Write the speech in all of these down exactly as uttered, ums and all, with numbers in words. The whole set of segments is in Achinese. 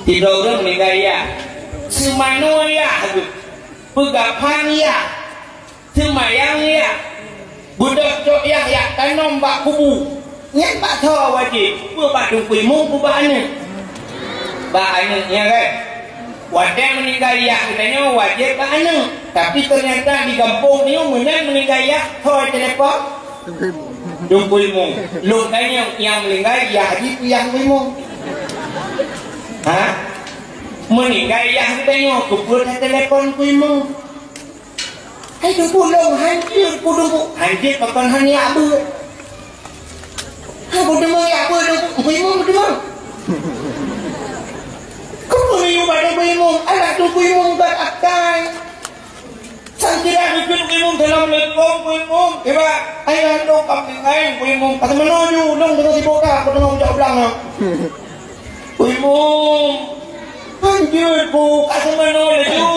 Sidroe ureueng meuninggai yah. Seumanoe yah geuh. Peugah phan yah. Seumayang yah. Beudôh cok yah yak tanom bak kubu. Nyan bak soe wajéb? Peue bak Teungku Imum, peue bak aneuk? Bak aneuk, nya kan? Watèe meuninggai yah geutanyoe wajéb bak aneuk. Tapi teunyata di gampông nyoe meunyan meuninggai yah, soe telepon? Teungku Imum. Lôn tanyong nyang meuninggai yah jih peue yah Teungku Imum? Ha? Meuninggai yah geutanyoe, keupeue teutelepon Teungku Imum? Hai Teungku, lôn hanjeuet Teungku, hanjeuet pakon hana jak beuet. Hai, beudeungoe jak beuet Teungku, Teungku Imum beudeungoe. Keupeue neuyue bak Teungku Imum? Alah Teungku Imum gèt akai. Sang kira geukheun Teungku Imum, "Assalamualaikum Teungku Imum." Iba, "Ayah lôn ka meuninggai Teungku Imum." Ka teumanoe ju, lôn deungoe sibok ka, ka deungoe jak blang nyoe. Teungku Imum, hanjeuet Teungku, ka teumanoe laju.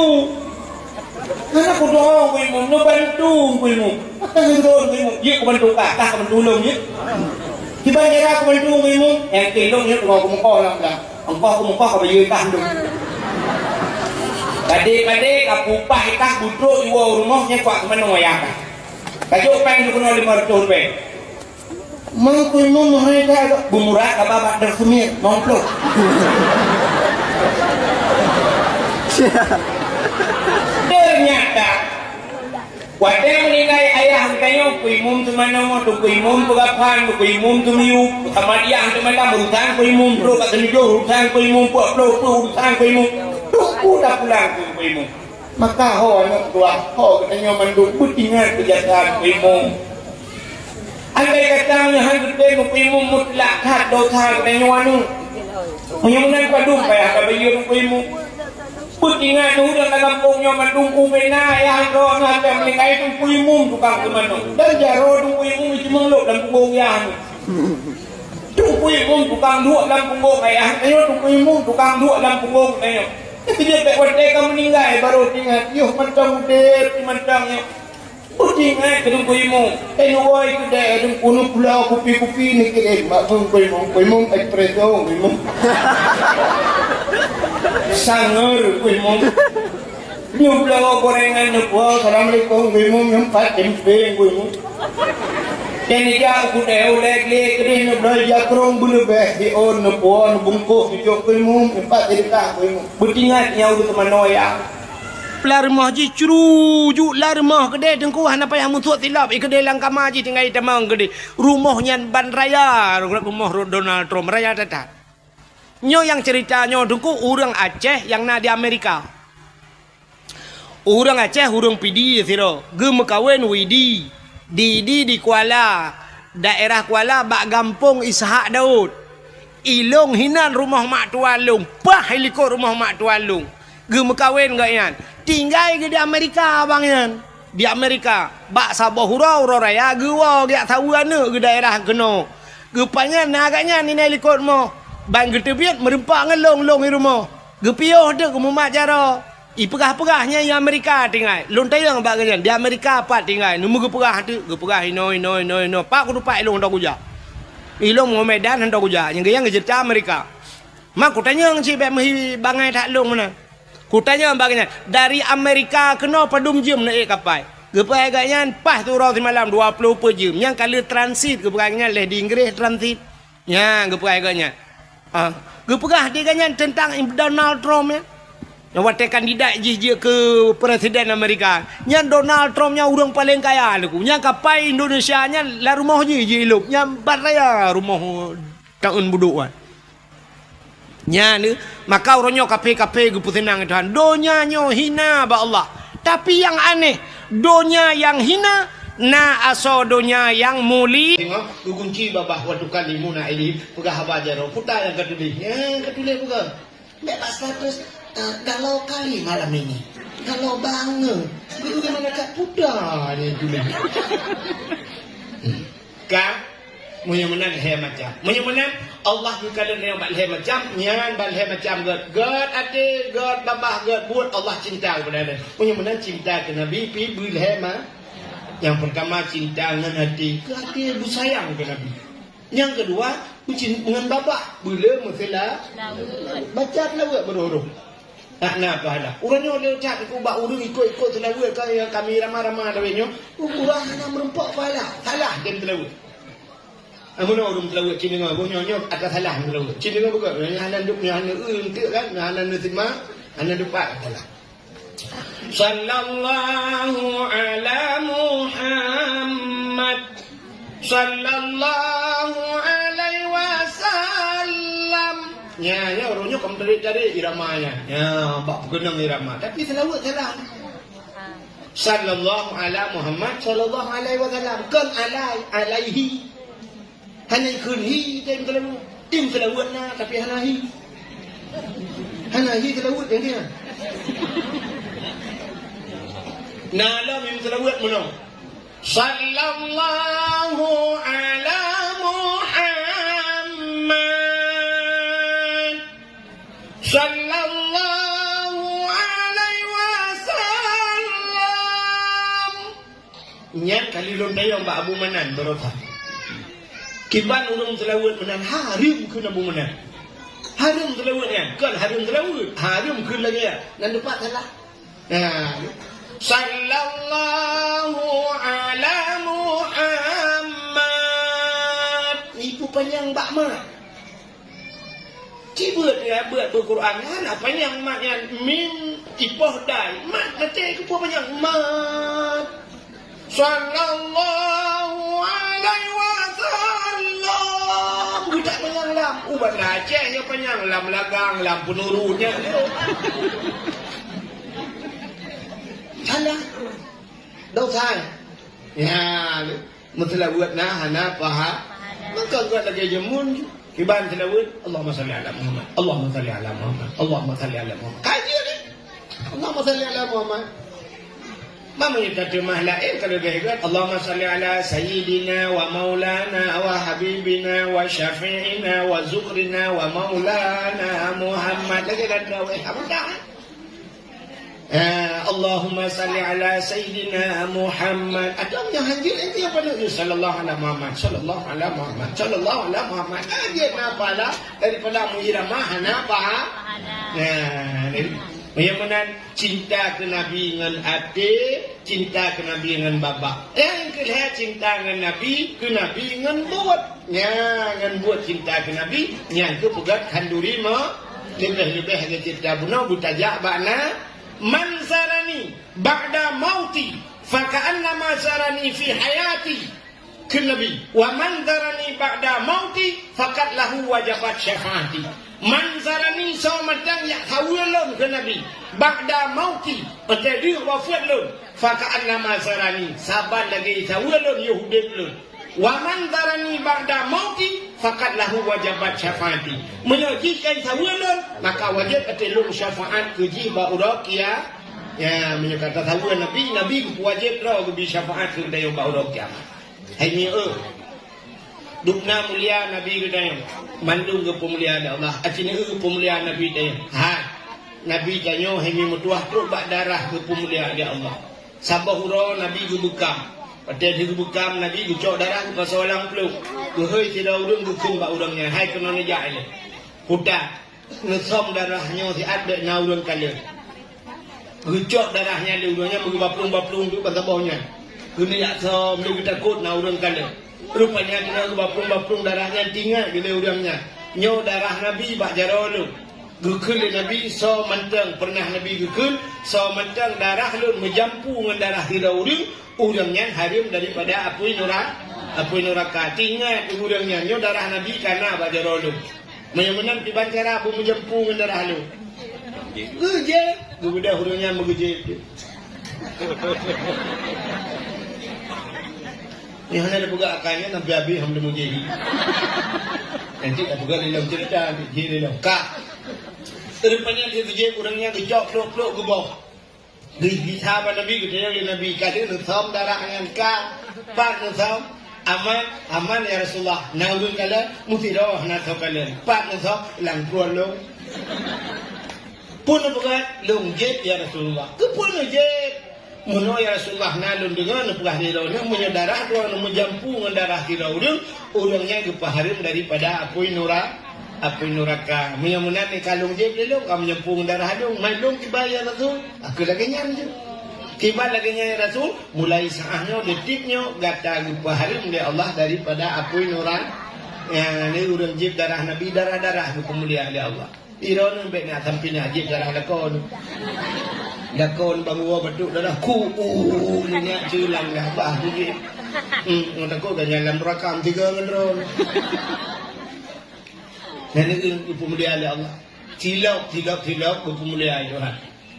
Hana kudoa Teungku Imum, neubantu Teungku Imum. Maka nyan Teungku Imum, jeuet kubantu kah, kah kubantu ulôn jeuet. Kiban cara kubantu Teungku Imum, nyang keu lôn jeuet teungoh kumeukoh lam blang. Ongkoh kumeukoh ka bayeue kah lôn. Padé-padé ka peuupah kah butrok jiwoe u rumoh nyan kuat teumanoe ayah kah. Ka jok péng jikeunoe limong reutôh ribèe. Mang Teungku Imum meuhai that, beumurah ka ba bak Dr. Sumit, mang ploh. Ternyata, watèe meuninggai ayah geutanyoe, Teungku Imum teumanoe, Teungku Imum peugah phan, Teungku Imum teumiyueb, Muhammadiyah teumalam, urusan Teungku Imum, trok bak Seunujôh, urusan Teungku Imum, puak ploh, urusan Teungku Imum, Teungku tapulang Teungku Imum. Maka ho aneuk dua, ho geutanyoe mandum beutingat keu jasa Teungku Imum. Andai kata meunyoe han geutem Teungku Imum mutlak that dosa geutanyoe aneuk. Meunyoe meunan padum payah tabayeue Teungku Imum. Beutingat ureueng lam gampông nyoe mandum ubena ayah droeneuh até meuninggai Teungku Imum tukang teumanoe. Dan jaroe Teungku Imum jiteumeung lôb lam punggong ayah nyoe. Teungku Imum tukang duek lam punggong ayah nyoe, Teungku Imum tukang duek lam punggong nyoe. Tapi jeuet bèk watèe ka meuninggai barô teuingat, yoh mantong udép, mantong nyoe. Beutingat keu Teungku Imum. Eh, neuwoe keudè, Teungku, neupula kupi-kupi neukirém bak Teungku Imum, Teungku Imum, espresso, Teungku Imum. Sangeur, Teungku Imum. Neupula gorengan, neupula, "Assalamualaikum, Teungku Imum," nyoe pat tempe, Teungku Imum. Dan ija u keudè, ulèe glé keudéh, neupula ija krông beuleubèh, siôn, neupula, neubungkôh, sijok, Teungku Imum, nyoe pat teudeukah, Teungku Imum. Beutingat nyang ureueng teumanoe ayah. Lam rumoh jih crujuk lam rumoh keudéh Teungku hana payah meusuet silop, i keudéh lam kama jih tinggai tamong keudéh. Rumoh nyan ban raya, rumoh Donald Trump, raya that-that. Nyoe nyang cerita nyoe Teungku ureueng Aceh nyang na di Amerika. Ureueng Aceh, ureueng Pidie sidroe, geumeukawen Widi. Di, di, di Kuala, daerah Kuala bak gampông Ishak Daud. I lôn hinan rumoh mak tuan lôn, paih i likot rumoh mak tuan lôn. Geumeukawen gobnyan. Tinggai geuh di Amerika abang nyan. Di Amerika, bak saboh uroe, uroe raya, geuwoe geujak saweue aneuk geuh daerah keunoe. Geupajan na gobnyan inan i likot rumoh. Ban geuteubiet meureumpok ngon lôn, lôn i rumoh. Geupiôh teuk geumumat jaroe. Ipeugah-peugah nyan i Amerika tinggai. Lôn tanyong bak gobnyan, "Di Amerika pat tinggai?" Neumeugeue peugah teuk, geupeugah inoe, inoe, inoe, inoe. Pat kutupat ilôn hantom kujak. Ilôn Muhammadan hantom kujak. Nyang geuh nyan geuceurita Amerika. Ma kutanyong cit bèk meuhi bangai that lôn meunan. Kutanyong bak gobnyan, "Dari Amerika keunoe padum jeuem neuék kapai?" Geupeugah gobnyan, "Paih siuroe simalam, dua ploh peuet jeuem." Nyan ka lheueh transit, geupeugah gobnyan, lheueh di Inggréh transit. Nyan geupeugah gobnyan. Ah, geupeugah di gobnyan teuntang Donald Trump nyan. Nyang watèe kandidat jih jeuet keu presiden Amerika. Nyan Donald Trump nyan ureueng paleng kaya Teungku. Nyan kapai Indonesia nyan lam rumoh jih jilop. Nyan ban raya rumoh taeun budok nyan. Nyan, maka uroe nyoe kaphé-kaphé geupeuseunang Tuhan. Donya nyoe hina bak Allah. Tapi nyang aneh, donya nyang hina na asoe donya nyang muli. Teungoh geugunci babah, "Wa tukallimuna aidihim," peugah haba jaroe, "Peue nyang ka tuléh?" Nyang ka tuléh peugah, "Bèk bak status, eh, galau kali malam ini. Galau banget." Bagaimana, Kak? Peue nyang tuléh? Ka, meunyoe meunan lhèe macam. Meunyoe meunan, Allah geukalon lé bak lhèe macam, nyan bak lhèe macam gèt. Gèt até, gèt babah, gèt buet, Allah cinta keupada Nabi. Meunyoe meunan cinta keu Nabi, pi beu lhèe ma-, nyang peurtama cinta ngon até, keu até beusayang keu Nabi. Nyang keudua, Meucin ngon babah, beuleu meuseula-, baca seulaweuet beurôh-rôh. Hana pahala. Uroe nyoe le that ubak ureuëng ikot-ikot seulaweuet ka, nyang kami rama-rama lawét nyoe, ureuëng hana meurumpok pahala. Salah tem seulaweuet. Amun ureuëng seulaweuet, cit deungoe, boh nyoe, nyoe ata salah seulaweuet. Cit deungoe beugöt, nyan hana duek, nyan hana eu enteuk kan, nyan hana neuseuma, hana dupat pahala. Sallallahu ala Muhammad. Sallallahu alaihi wasallam. Nya, nya, uroe nyoe ka meutarék-tarék irama nya. Nya, bak peukeunong irama. Tapi seulaweuet salah. Sallallahu ala Muhammad, sallallahu alaihi wasallam. Kon alai, alaihi. Hana ikheun hi, tem seulaweuet. Tem seulaweuet na, tapi hana hi. Hana hi seulaweuet nyang dia. Na lom mim seulaweuet meunoe. Sallallahu ala Muhammad. Sallallahu alaihi wasallam. Nyan ka lheueh lôn tanyong bak Abu Manan baroesa. Kiban ureuëng seulaweuet meunan hareuem kheun Abu Manan. Hareuem seulaweuet nyan, kon hareuem seulaweuet, hareuem kheun lagée nyan. Nan teumpat salah. Nah, sallallahu ala Muhammad. Ibu panyang bak mat. Ci beuet ya, beuet beuet Quran nyan, apa nyang mat nyan mim ipoh dai. Mat maté keupeue panyang mat. Sallallahu alaihi wasallam. Budak panyang lam. Ubat Aceh ya panyang lam lagang, lam penurun nyan. Salah. Dosa. Ya, meuseulaweuet na hana paha. Maka geuh lagée jameun kiban seulaweuet, Allahumma shalli ala Muhammad. Allahumma shalli ala Muhammad. Allahumma shalli ala Muhammad. Ka jeuet, eh? Allahumma shalli ala Muhammad. Mama nyang tateumah laén ka leubeh gét. Allahumma shalli ala sayyidina wa maulana wa habibina wa syafi'ina wa zukrina wa maulana Muhammad. Lagée dan raweh. Apa dah? Eh, Allahumma shalli ala sayyidina Muhammad. Atau nyang hanjeuet itu apa nak? Sallallahu ala Muhammad, sallallahu ala Muhammad, sallallahu ala Muhammad. Hanjeuet na pahala daripada meuirama hana paha-, nah, jadi, nyang meunan cinta keu Nabi ngon até, cinta keu Nabi ngon babah. Nyang keulhée cinta ngon Nabi, keu Nabi ngon buet. Nya, ngon buet cinta keu Nabi, nyang keupeugét khanduri mo, leubeh-leubeh lagée cinta bunoe beutajak bak na, "Man zarani ba'da mauti, faka'annama zarani fi hayati." Kheun Nabi, "Wa man zarani ba'da mauti, faqad lahu wajabat syafaati." Man zarani soe mantong nyang saweue lôn kheun Nabi, ba'da mauti, watée deuh wafeuet lôn, faka'annama zarani, saban lagée saweue lôn yoh udeb lôn. Wa man zarani ba'da mauti, faqad lahu wajabat syafaati. Meunyoe jih ka jisaweue lôn, maka wajéb ateueh lôn syafaat keu jih bak uroe kia-, ya, meunyoe ka tasaweue Nabi, Nabi geupeuwajéb droe geubi syafaat keu geutanyoe bak uroe kiamat. Hai nyoe, dubna mulia Nabi geutanyoe, mandum geupeumulia lé Allah. Aci neu geupeumulia Nabi tanyoe. Hai, Nabi tanyoe hai meutuah trok bak darah geupeumulia lé Allah. Saboh uroe Nabi geubeukam. Watée lheueh geubeukam, Nabi geucok darah geupasoe lam plueng. Geuhôi sidroe ureuëng geukheun bak ureuëng nyan, "Hai keunoe neujak ilée." Puta, neusöm darah nyoe siat bék na ureuëng kalon. Geucok darah nyan lé ureuëng nyan, meugeuba plueng-ba plueng teuk ban saboh nyan. Geuneuk jak söm, lé geutakot na ureuëng kalon. Rupanya keunoe geuba plueng-ba plueng darah nyan, teuingat geuh lé ureuëng nyan, "Nyoe darah Nabi bak jaroe lôn." Geukheun lé Nabi, "Soe mantong," peureunah Nabi geukheun, "soe mantong darah lôn meujampu ngon darah sidroe ureuëng, ureuëng nyan hareuem daripada apui nura-, apui nuraka." Teuingat ureuëng nyan, "Nyoe darah Nabi ka na bak jaroe lôn. Meunyoe meunan kiban cara beumeujampu ngon darah lôn?" Geujép, geubeudôh ureuëng nyan meugeujép. Nyoe hana tapeugah akai nyan, sampai habéh hom teumujéh. Nanti tapeugah lé lom ceurita, jih lé lom. Ka. Rupanya dia geujép ureuëng nyan geucok plok-plok geuboh. Geugisa bak Nabi, geutanyong lé Nabi, "Ka lheueh neusöm darah nyan ka? Pat neusöm?" "Aman, aman ya Rasulullah. Na ureuëng kalon?" "Meusidroe na soe kalon." "Pat neusöm?" "Lam pruet lôn." "Peue neupeugah?" "Lôn jép ya Rasulullah." "Keupeue neujép?" Meunoe ya Rasulullah, na lôn deungoe neupeugah lé droeneuh, meunyoe darah droeneuh meujampu ngon darah sidroe ureuëng, ureuëng nyan geupeuhareuem daripada apui nura-, apui nuraka. Meunyoe meunan nyoe ka lôn jieb lé lôn, ka meujampu ngon darah lôn, mai lôn kiban ya Rasul. Ka lagée nyan jeuet. Kiban lagée nyan ya Rasul, mulai saát nyoe, detik nyoe, gata geupeuhareuem lé Allah daripada apui nura-, ya, nyan ureuëng jieb darah Nabi, darah-darah geupeumulia lé Allah. Droeneuh bék na sampoe na jieb darah lakoe. Lakoe bangoe batuk darah ku, u, nyak ceulang dah bah tu jieb. Hmm, ngon takot gata nyan lam rakam tiga ngon droeneuh. Nyan ureuëng geupeumulia lé Allah. Silop, silop, silop geupeumulia Tuhan.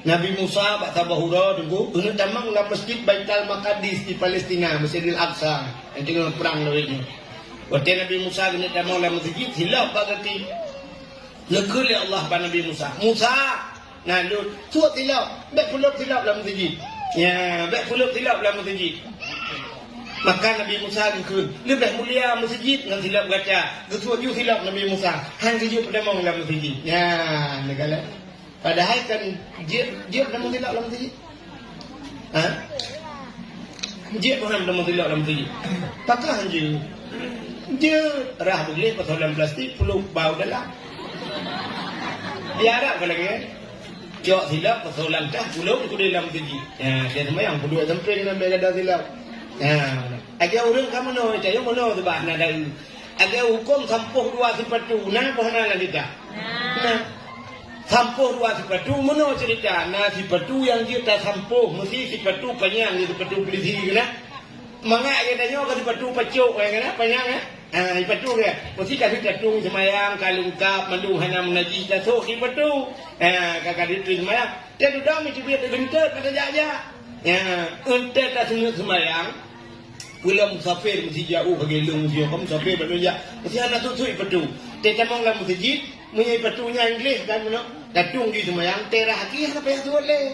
Nabi Musa bak saboh uroe teungku, keuneuk tamong lam Masjid Baitul Maqdis di Palestina, Masjidil Aqsa, nyang teungoh prang lawét nyoe. Watée Nabi Musa keuneuk tamong lam meuseujid, silop bak gaki. Neukheun lé Allah bak Nabi Musa, "Musa, na lôn, suet silop, bék peulob silop lam meuseujid." Ya, bék peulob silop lam meuseujid. Maka Nabi Musa geukheun, "Leubeh mulia meuseujid ngon silop gata." Geusuet ju silop Nabi Musa, han geujok peutamong lam meuseujid. Ya, neukalon. Padahai kan jeuet, jeuet lam meuseujid, lam meuseujid. Ha? Jeuet Tuhan lam meuseujid, lam meuseujid. Pakon jeuet? Jeuet rah beugléh pasoe lam plastik, pulop bak dalam. Di Arab kan lagée, cok silop pasoe lam tah, pulop keudeh lam meuseujid. Ya, dia seumayang peuduek sampéng ngon bak gada silop. Ya. Aja ureuëng ka meunoe, cak nyoe meunoe teuh bah na dai. Agai huköm sampôh dua sipatu, na boh na lam kitab? Na. Sampôh dua sipatu, meunoe ceurita, na sipatu nyang jeuet tasampôh, meusi sipatu panyang, jeuet sipatu pulisi keunan. Mangat geutanyoe ka sipatu pacok, eh, keunan, panyang, eh. Ah, sipatu ke? Meusi ka sipatu seumayang, ka leungkab, mandum hana meunajih, tasok sipatu. Ah, ka, ka sipatu seumayang. Dia dudoe meucubit, geunteut, mata jak-jak. Ya, eunteuk taseumeuk seumayang, Pula musafir meusi jiôh ka geulong jiôh, ka musafir bak lôn jak. Meusi hana sut-sut ipatu. Teutamong lam meuseujid, meunyoe ipatu nyan gleh kan meunoe, datong jih seumayang, teurah aki hana payah seuôt lé.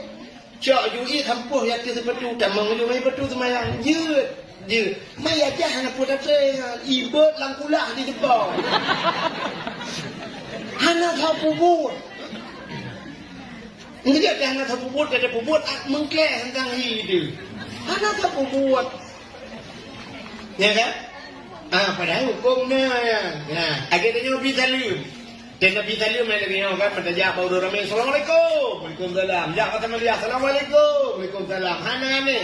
Cok ju ié sampôh ateueh sipatu, tamong ju meunyoe ipatu seumayang. Jeuet, jeuet. Mai ajah hana peue taté nyan, ibot lam kulah di depan. Hana sapeue buet. Meunyoe hana sapeue buet, ka tapeue buet, ah, meungkleh teuntang hi teuh. Hana sapeue buet. Ya kan? Ah, padahai huköm na, ya. Ya, lagée tanyoe bi saleuem. Dan Nabi saleuem lagée nyoe kan, meutajak bak ureuëng ramé, "Assalamualaikum." "Waalaikumsalam." Jak bak teuma dia, "Assalamualaikum." "Waalaikumsalam." Hana aneh.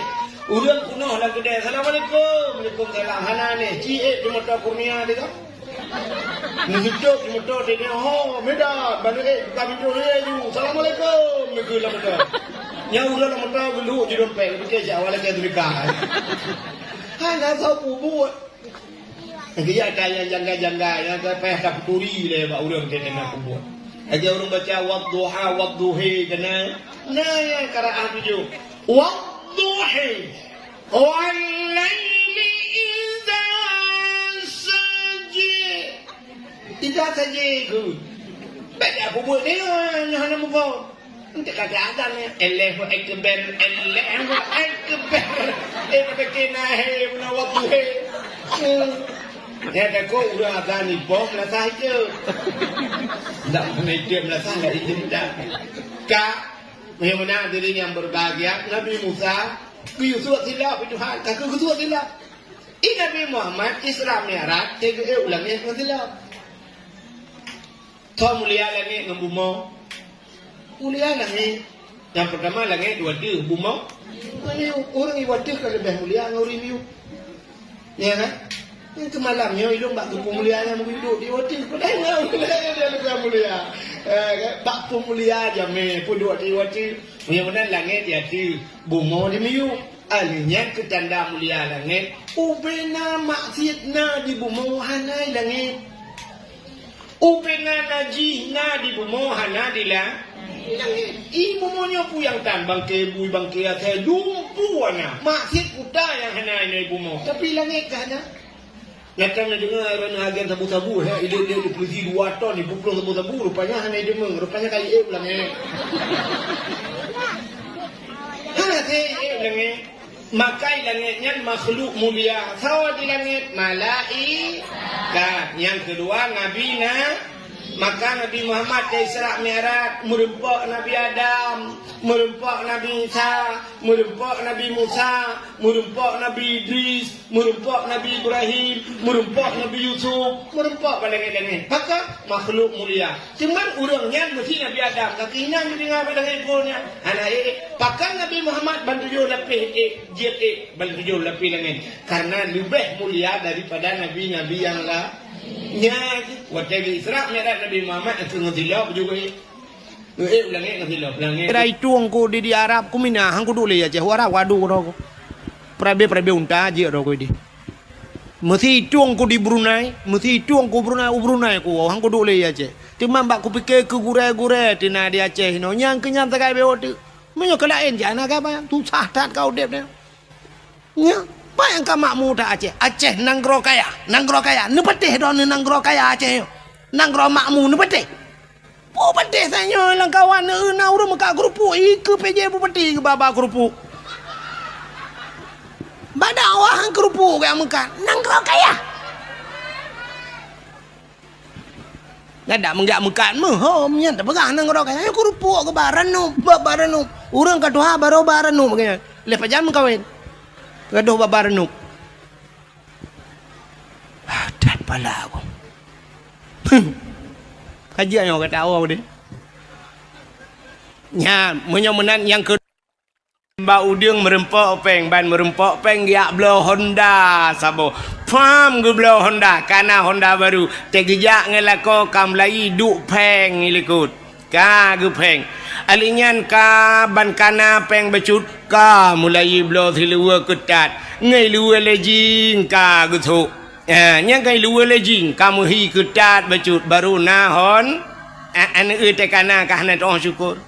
Ureuëng peunoh lam keudè, "Assalamualaikum." "Waalaikumsalam." Hana aneh. Ci ék di moto Kurnia teuh kan? Neusutôb di moto teuh, ho, Medan, bak neuék buka pintô lé ju. "Assalamualaikum," neukheun lam moto. Nyang ureuëng lam moto geulhok ju dompet, geupike jak awak lakée teudeukah. Hana sapeue buet. Geujak ka nyang jangga-jangga, nyang ka payah tapeuturi lé bak ureuëng teuh na peue buet. Lagée ureuëng baca wadduha, wadduhi, keunan. Na nyang qiraah tujoh. Wadduhi. Wal laili idza saja. Idza saja, good. Bék tapeue buet nyoe, nyoe hana muphom. Eunteuk ka azan nyoe, Allahu Akbar, Allahu Akbar. Eh, pada kena, hei, meunan waktu, hei. Hmm. Ya, takot ureuëng azan ni, bom lah sah itu. Ndak pernah itu, lah sah, ndak itu, ndak. Ka, meunyoe meunan hadirin yang berbahagia, Nabi Musa, geuyue suet silop, Tuhan, ka geuyue suet silop. Di Nabi Muhammad Isra Mi'raj, teugeuék u langét ngon silop. Soe mulia langét ngon bumoe? Mulia langét. Nyang peurtama langét, dua deuh bumoe. Miyueb, ureuëng iwa deuh ka leubeh mulia ngon ureuëng miyueb. Ya kan? Nyang keu malam nyoe ilôn bak geupeumulia nyang meuduek di iwa deuh. Padahai ngon ureuëng laén dia leubeh mulia. Eh, kan? Bak peumulia jamé peuduek di iwa deuh. Meunyoe meunan langét di ateueh, bumoe di miyueb. Aleuh nyan keu tanda mulia langét, ubena maksiet na di bumoe hana i langét. Ubena najih na di bumoe hana di la-, langét. I bumoe nyoe peue nyang tan, bangke bui, bangke asèe, lumpu hana. Maksiet peue nyang hana i bumoe, tapi langét ka hana. Nyata neudeungoe ureuëng agen sabu-sabu, he, idéh-idéh di polisi dua ton, ipeuplueng sabu-sabu, rupanya hana ideungoe, rupanya ka iék u langét. Hana iék u langét. Maka i langét nyan makhluk mulia. Sawa di langét, malaikat. Nyang keudua, nabi na-, Maka Nabi Muhammad ka Isra Mi'raj, meurumpok Nabi Adam, meurumpok Nabi Isa, meurumpok Nabi Musa, meurumpok Nabi Idris, meurumpok Nabi Ibrahim, meurumpok Nabi Yusuf, meurumpok bak langét-langét. Pakon? Makhluk mulia. Cuman ureuëng nyan meusi Nabi Adam, ka keuh inan geutinggai bak langét phon nyan. Hana ék. Pakon Nabi Muhammad ban tujoh lapéh ék, jeuet ék ban tujoh lapéh langét? Karena leubeh mulia daripada nabi-nabi nyang la-, nyan. Watée geu-Isra Mi'raj Nabi Muhammad, langsung ngon silop juga ék. Ék u langét ngon silop, langét. Kira itu engko di, di Arab, ku mina, hang kuduek lé Aceh, u Arab, waduh, droe ku. Perabe-perabe unta jeuet droe ku di. Meusi itu engko di Brunei, meusi itu engko Brunei, u Brunei ku, hang kuduek lé Aceh. Teuma bak kupike keu gurée-gurée teuh na di Aceh inoe, nyang keu nyan sagai bewok teuk. Meunyoe keu laén jak na gaba, susah that ka udeb nyan. Nyoe, peue nyang ka makmu that Aceh? Aceh nanggroe kaya, nanggroe kaya. Neupatéh droeneuh nanggroe kaya Aceh nyoe. Nanggroe makmu neupatéh. Bupati tanyoe lam kawan, na ureuëng meukat keurupuk, ikeue P J bupati geuba-ba keurupuk. Bak dakwah han keurupuk geuyak meukat, nanggroe kaya. Nyan dak meugak meukat meuhom nyan tapeugah nanggroe kaya, nyan keurupuk geuba, ranup, ba-ba ranup. Ureuëng ka tuha barô ba ranup geuh nyan. Lheueh pajan meukawen. Gadôh ba-ba ranup. Ah, that pala aku. Kajian nyoe kata awak deh. Nya, meunyoe meunan nyang ke bak udeueng meurumpok péng, ban meurumpok péng geujak bloe Honda saboh. Pham geubloe Honda, kana Honda baru. Teugeujak ngon lakoe ka mulai duek péng i likot. Ka geupéng. Alèh nyan ka ban kana péng bacut, ka mulai bloe siluweue keutat. Ngon luweue lejing ka geusok. Ha, nyang ka luweue lejing ka meuhi keutat bacut, baru na hon. A-, aneuk teuh kana ka hana teuoh syukur.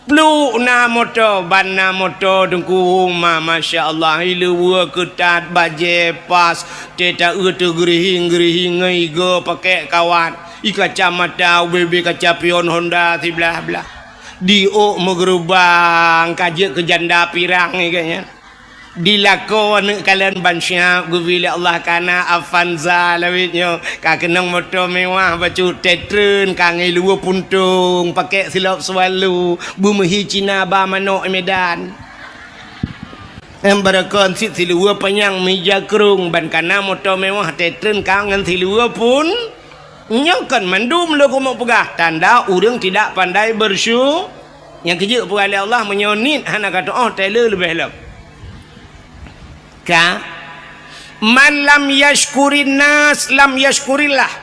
Pluek na moto, ban na moto teungku, ma-, masya Allah, luweue keutat, bajée pas, teuh ta-eu teuh geurihing-geurihing ngon igoe pakèk kawat. I kacamata ubé-bé kaca pion Honda siblah-blah. Di ôk meugeurubang ka jeuet keu janda pirang ié nyan. Di lakoe aneuk kalon ban siap geubri lé Allah kana Avanza lawét nyoe. Ka keunong moto mewah bacut tetreun ka ngon luweue puntông pakèk silop Swallow beumeuhi Cina ba manok i Medan. Em barakon sit siluweue panyang mija krông ban kana moto mewah tetreun ka ngon siluweue pun. Nyoe kon mandum lôn keumeung peugah, tanda ureuëng tidak pandai bersyukur. Nyang keujeuet peugah lé Allah, meunyoe niet hana ka teuoh, tée le leubeh lom. Ka, man lam yashkurin nas, lam yashkurillah.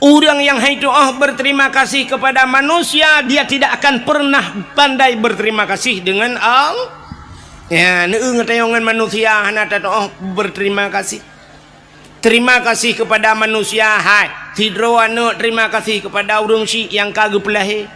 Ureuëng nyang hai teuoh berterima kasih kepada manusia, dia tidak akan pernah pandai berterima kasih dengan Allah. Ya, neueu ngeutanyong ngon manusia hana teuoh berterima kasih. Terima kasih kepada manusia, hai. Sidroe aneuk terima kasih kepada ureuëng syiek nyang ka geupeulahé.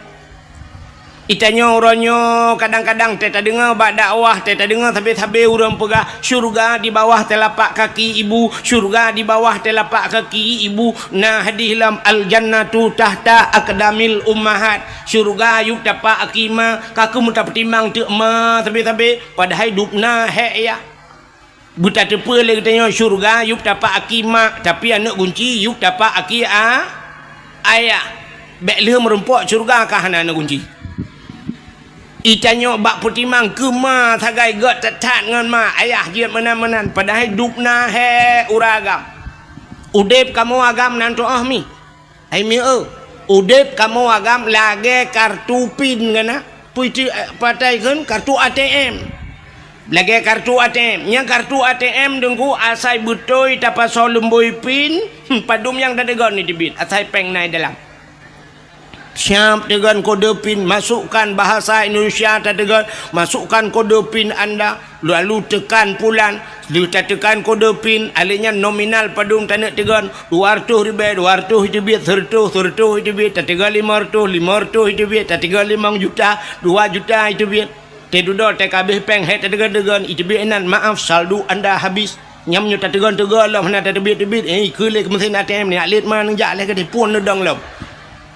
Itanyoe uroe nyoe kadang-kadang teuh tadeungoe bak dakwah, teuh tadeungoe sabe-sabe ureuëng peugah, "Syurga di bawah telapak kaki ibu, syurga di bawah telapak kaki ibu." Na hadih lom, "Al-jannatu tahta aqdamil ummahat." Syurga yup tapak aki ma, ka keuh meutapeutimang teuk ma sabe-sabe, padahai dubna hék ya. Beutateupeue lé geutanyoe syeuruga yup tapak aki mak, tapi aneuk gunci yup tapak aki a-, ayah. Bék lheueh meurumpok syeuruga ka hana aneuk gunci. Itanyoe bak peutimang keu ma sagai gét that-that ngon ma ayah jeuet meunan-meunan, padahai dubna hék uroe agam. Udeb kamoe agam nan tuoh mi. Hai mieu, udeb kamoe agam lagée kartu pin gana, pui ti, eh, patai kheun kartu A T M. Lagée kartu A T M. Nyang kartu A T M deungku asai beutôi tapasoe lumbôi pin, hmm, padum nyang tateugon ni teubiet, asai péng na i dalam. Siap teugon kode pin, masukkan bahasa Indonesia tateugon, masukkan kode pin anda. Lalu tekan pulan, lheueh tateukan kode pin, alèh nyan nominal padum taneuk teugon, dua ratus ribèe, dua ratus iteubiet, seureutôh, seureutôh iteubiet, tateugon limong ratus, limong ratus iteubiet, tateugon limong juta, dua juta iteubiet. Teududoe teuh ka abéh péng hék tateugon-teugon, iteubiet inan, "Maaf, saldo anda habis." Nyan meunyoe tateugon-teugon lom hana tateubiet-teubiet, eh, ikheun lé keu meusén A T M nyan, lét ma neujak lé keudéh phon neudong lom.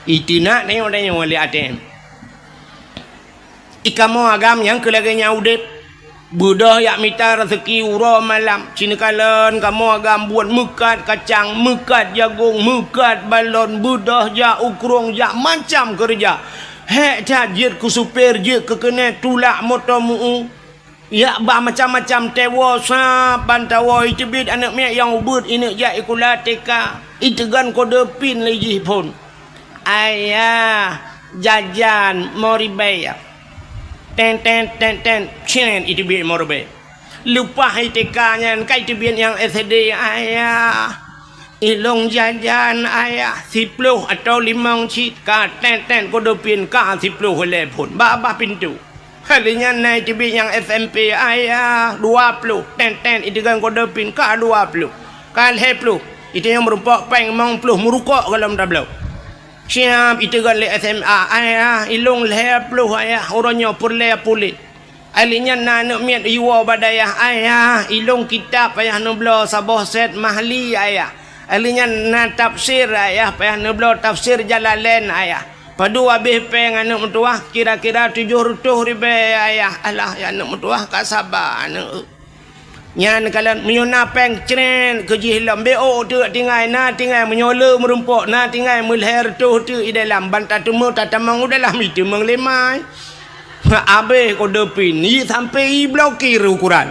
Iteunak tanyong-tanyong lé A T M. Ikamoe agam nyang keu lagée nyan udeb. Beudôh jak mita raseuki uroe malam, ci neukalon kamoe agam buet meukat kacang, meukat jagong, meukat balon, beudôh jak u krueng, jak macam keureuja. Hék that jeuet keu supir, jeuet keu keuneuk, tulak moto meu-u. Jak bah macam-macam, tewoe sab ban tawoe, iteubiet aneuk miet nyang ubit, ineuk jak sikula T K, iteugon kode pin lé jih phon. "Ayah, jajan lima ribèe." Ten, ten, ten, ten, cen, iteubiet lima ribèe. Leupah I T K nyan, ka iteubiet nyang S D, "Ayah, ilôn jajan, Ayah, siploh atawa limong cit." Ka ten, ten, kode pin, ka siploh lé phon. Bak bah pintoe. Lheueh nyan na iteubiet nyang S M P, "Ayah, dua ploh." Ten, ten, iteugon kode pin, ka dua ploh. Ka lhèe ploh, itanyong meurumpok péng limong ploh, meurukok golom tabloe. Siab iteugon lé S M A, "Ayah, ilôn lhèe ploh, Ayah, uroe nyoe peureulèe puléh." Lheueh nyan na aneuk miet iwoe bak dayah, "Ayah, ilôn kitab payah neubloe saboh set Mahli, Ayah. Lheueh nyan na tafsir, Ayah, payah neubloe tafsir Jalalain, Ayah. Padub habéh péng aneuk meutuwah, kira-kira tujoh reutôh ribèe, Ayah." "Alah, ya aneuk meutuwah, ka saba aneuk." Nyan kalon meunyoe na péng, cret keu jih lom, beuôk teuk tinggai, na tinggai meunyoe le meurumpok, na tinggai meulhèe reutôh teuk i dalam, ban tateumé tatamong u dalam, iteumeung lé mai. Habéh kode pin, i sampai i blokir ukuran.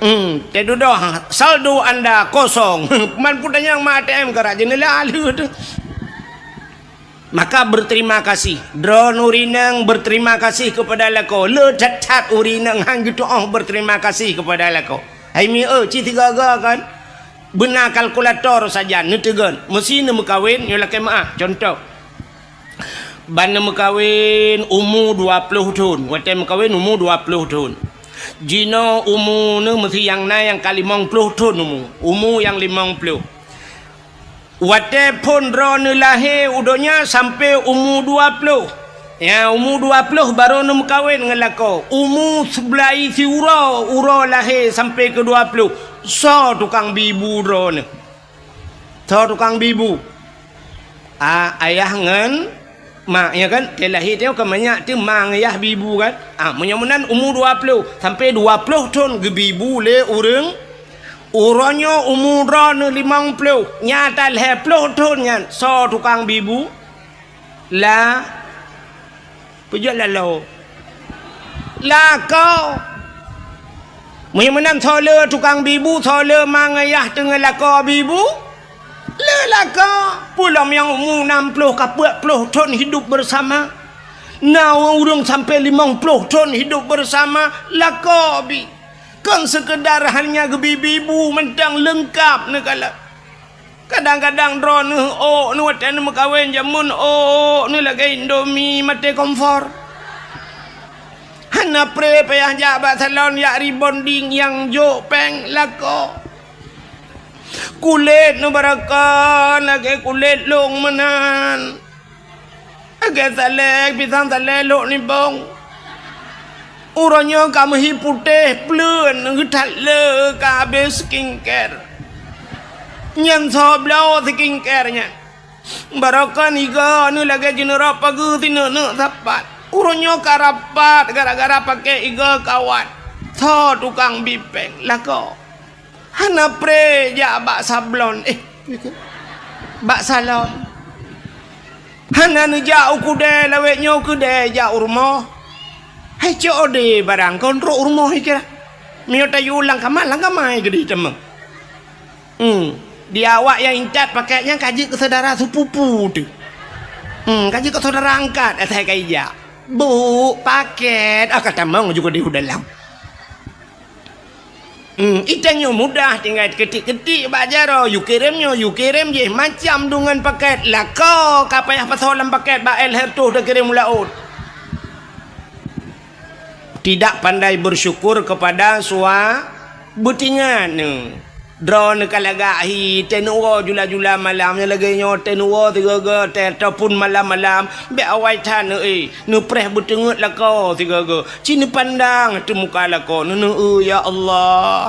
Hmm, teududoh, saldo anda kosong. Man peutanyong ma A T M karak jeuneula lheueh teuh. Maka berterima kasih. Droeneuh ureueng inong berterima kasih kepada lakoe. Le that-that ureueng inong han geutu'oh berterima kasih kepada lakoe. Hai mi eu, ci sigaga kan? Beuna kalkulator sajan, neuteugon. Meusi neumeukawen, nyoe lakèe meu'ah. Contoh. Ban neumeukawen umu dua ploh thon. Watèe meukawen umu dua ploh thon. Jinoe umu neuh meusi nyang na nyang ka limong ploh thon umu. Umu nyang limong ploh. Watèe phon droeneuh lahé u donya sampoe umu dua ploh. Ya, umu dua ploh barô neumeukawen ngon lakoe. Umu seublaih siuroe, uroe lahé sampoe keu dua ploh. Soe tukang bi bu droeneuh? Soe tukang bi bu? A, ayah ngon mak, ya kan? Teuh lahé teuh ka manyak teuh ma ngon yah bi bu kan? Ah, meunyoe meunan umu dua ploh sampoe dua ploh thon geubi bu lé ureueng. Uroe nyoe umu droeneuh limong ploh, nyata lhèe ploh thon nyan soe tukang bi bu? La, peujeuet laloe. Lakoe. Meunyoe meunan soe le tukang bi bu, soe le ma ngon yah teungoh lakoe bi bu? Le lakoe. Peulom nyang umu nam ploh ka peuet ploh thon hidup bersama. Na ureueng sampoe limong ploh thon hidup bersama, lakoe bi. Kon seukeudar hanya geubi bi bu mantong, leungkap neukalon. Kadang-kadang droeneuh ôk neuh watèe neumeukawen jameun, ôk neuh lagèe Indomie maté kompor. Hana pré payah jak bak salon jak rebonding nyang jok péng, lakoe. Kulét neuh barokon lagèe kulét lôn meunan. Lagèe salée, pisang salée lhok nibong. Uroe nyoe ka meuhi putéh pleuen, geuthat le ka habéh skincare. Nyan soe bloe skincare nyan. Barokon igoe neuh lagèe jeuneurok pageue sineuk-neuk sapat. Uroe nyoe ka rapat gara-gara paké igoe kawat. Soe tukang bi péng, lakoe. Hana pré jak bak sablon, eh, bak salon. Hana neujak u keudè lawét nyoe keudè jak u rumoh. Hai cok ode barang kon trok u rumoh ikira. Miyueb tayue lam kama, lam kama keudeh teuma. Hmm. Di awak nyang intat paket nyan ka jeuet keu syedara sepupu teuh. Hmm, ka jeuet keu syedara angkat asai ka ijak. Bu, paket, ah, ka tamong ju keudeh u dalam. Hmm, itanyoe mudah tinggai keutik-keutik bak jaroe, yue kirém nyoe, yue kirém jéh, macam deungon paket. Lakoe ka payah pasoe lam paket bak él hertoh teukirém u laôt. Tidak pandai bersyukur kepada sua-, beutingat neuh. Droeneuh ka lagak hi, teuh neuwoe jula-jula malam nyang lagèe nyoe, teuh neuwoe sigoe-goe teuh, ataupun malam-malam, bèk awai that neuh, eh. Neupreh beuteungeut lakoe sigoe-goe. Ci neupandang ateueh muka lakoe, neuneuk, "Ya Allah,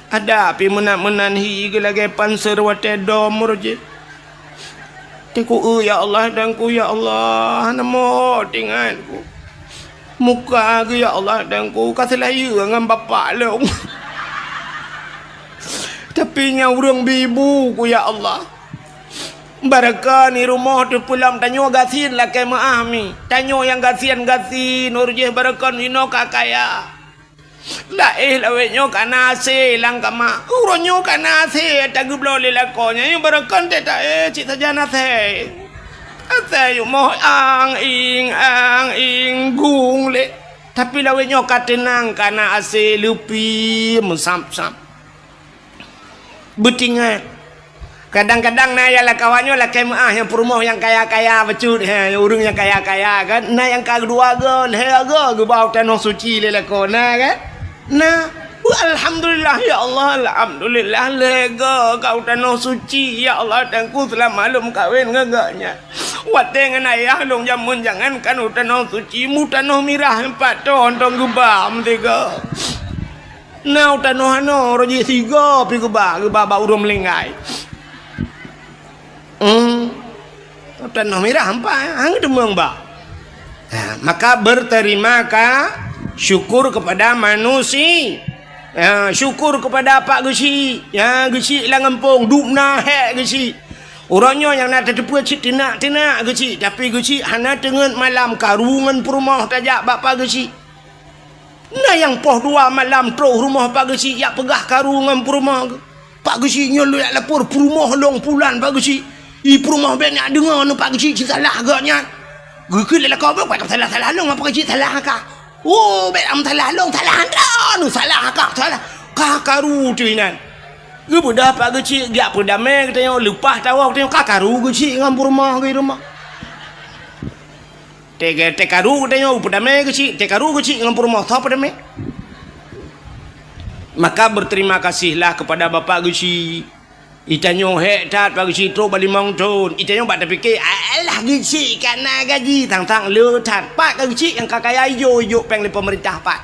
adak pih meunan-meunan hi geulagèe panser watèe dom roh jih. Teungku, ya Allah, Tuhanku, ya Allah, hana mot ingatku. Muka geuh, ya Allah, Teungku, ka seulayeue ngon bapak lôn. Tapi nyang ureuëng bi ibu ku, ya Allah. Barokon i rumoh teupeulom, tanyoe gasien lakée meuáh mi. Tanyoe nyang gasien-gasien, uroe jéh barokon inoe ka kaya. Laéh lawét nyoe ka na asée lam kama. Uroe nyoe ka na asée tageubloe lé lakoe nyan, barokon teuh ta-, eh, cit sajan asée. Asée yumoh ang ing, ang ing, gung lé. Tapi lawét nyoe ka teunang, ka na asée, leupie meusab-sab. Beutingat. Kadang-kadang na nyang lakoe nyoe lakée meuáh nyang peurumoh nyang kaya-kaya bacut, he, ureuëng nyang kaya-kaya kan. Na nyang ka dua go, lhée go geuba u Tanoh Suci lé lakoe, na kan? Na. Wah, alhamdulillah, ya Allah, alhamdulillah, lhée go ka u Tanoh Suci, ya Allah, Teungku, seulama lôn meukawen ngon gobnyan. Watée ngon ayah lôn jameun jangankan u Tanoh Suci, mu Tanoh Mirah pat thon-thon geuba meusigoe. Na u tanoh anoe, uroe jéh sigoe pih geuba, geuba bak ureuëng meuninggai. Hmm. U Tanoh Mirah empat, hang teumong ba. Ha, maka berterima ka-, syukur kepada manusia. Ha, syukur kepada Pak Geuchik. Ya, Geuchik lam gampông, dub na hék Geuchik. Uroe nyoe nyang na tateupeue cit teunak-teunak Geuchik, tapi Geuchik hana teungeut malam karu ngon peurumoh tajak bak Pak Geuchik. Na nyang poh dua malam troh rumoh Pak Geuchik jak peugah karu ngon peurumoh geuh. Pak Geuchik nyoe lôn jak lapor peurumoh lôn pulan Pak Geuchik. I peurumoh bék nak deungoe nyoe Pak Geuchik cit salah gobnyan. Geukheun lé lakoe bék, bék salah-salah lôn, Pak Geuchik salah ka. Oh, bék am salah lôn, salah droeneuh, salah ka, salah. Ka karu teuh inan. Geubeudôh Pak Geuchik, geujak peudamé geutanyoe, leupah tawoe geutanyoe, ka karu Geuchik ngon peurumoh geuh i rumoh. Teuka-, teukaru geutanyoe, peudamé Geuchik, teukaru Geuchik ngon peurumoh, soe peudamé? Maka berterima kasihlah kepada Bapak Geuchik. Itanyoe hék that Pak Geuchik trok bak limong thon. Itanyoe bak tapike, "Alah Geuchik ka na gaji, tang-tang le that." Pat ka Geuchik nyang ka kaya ijok-ijok péng lé peumeurintah pat.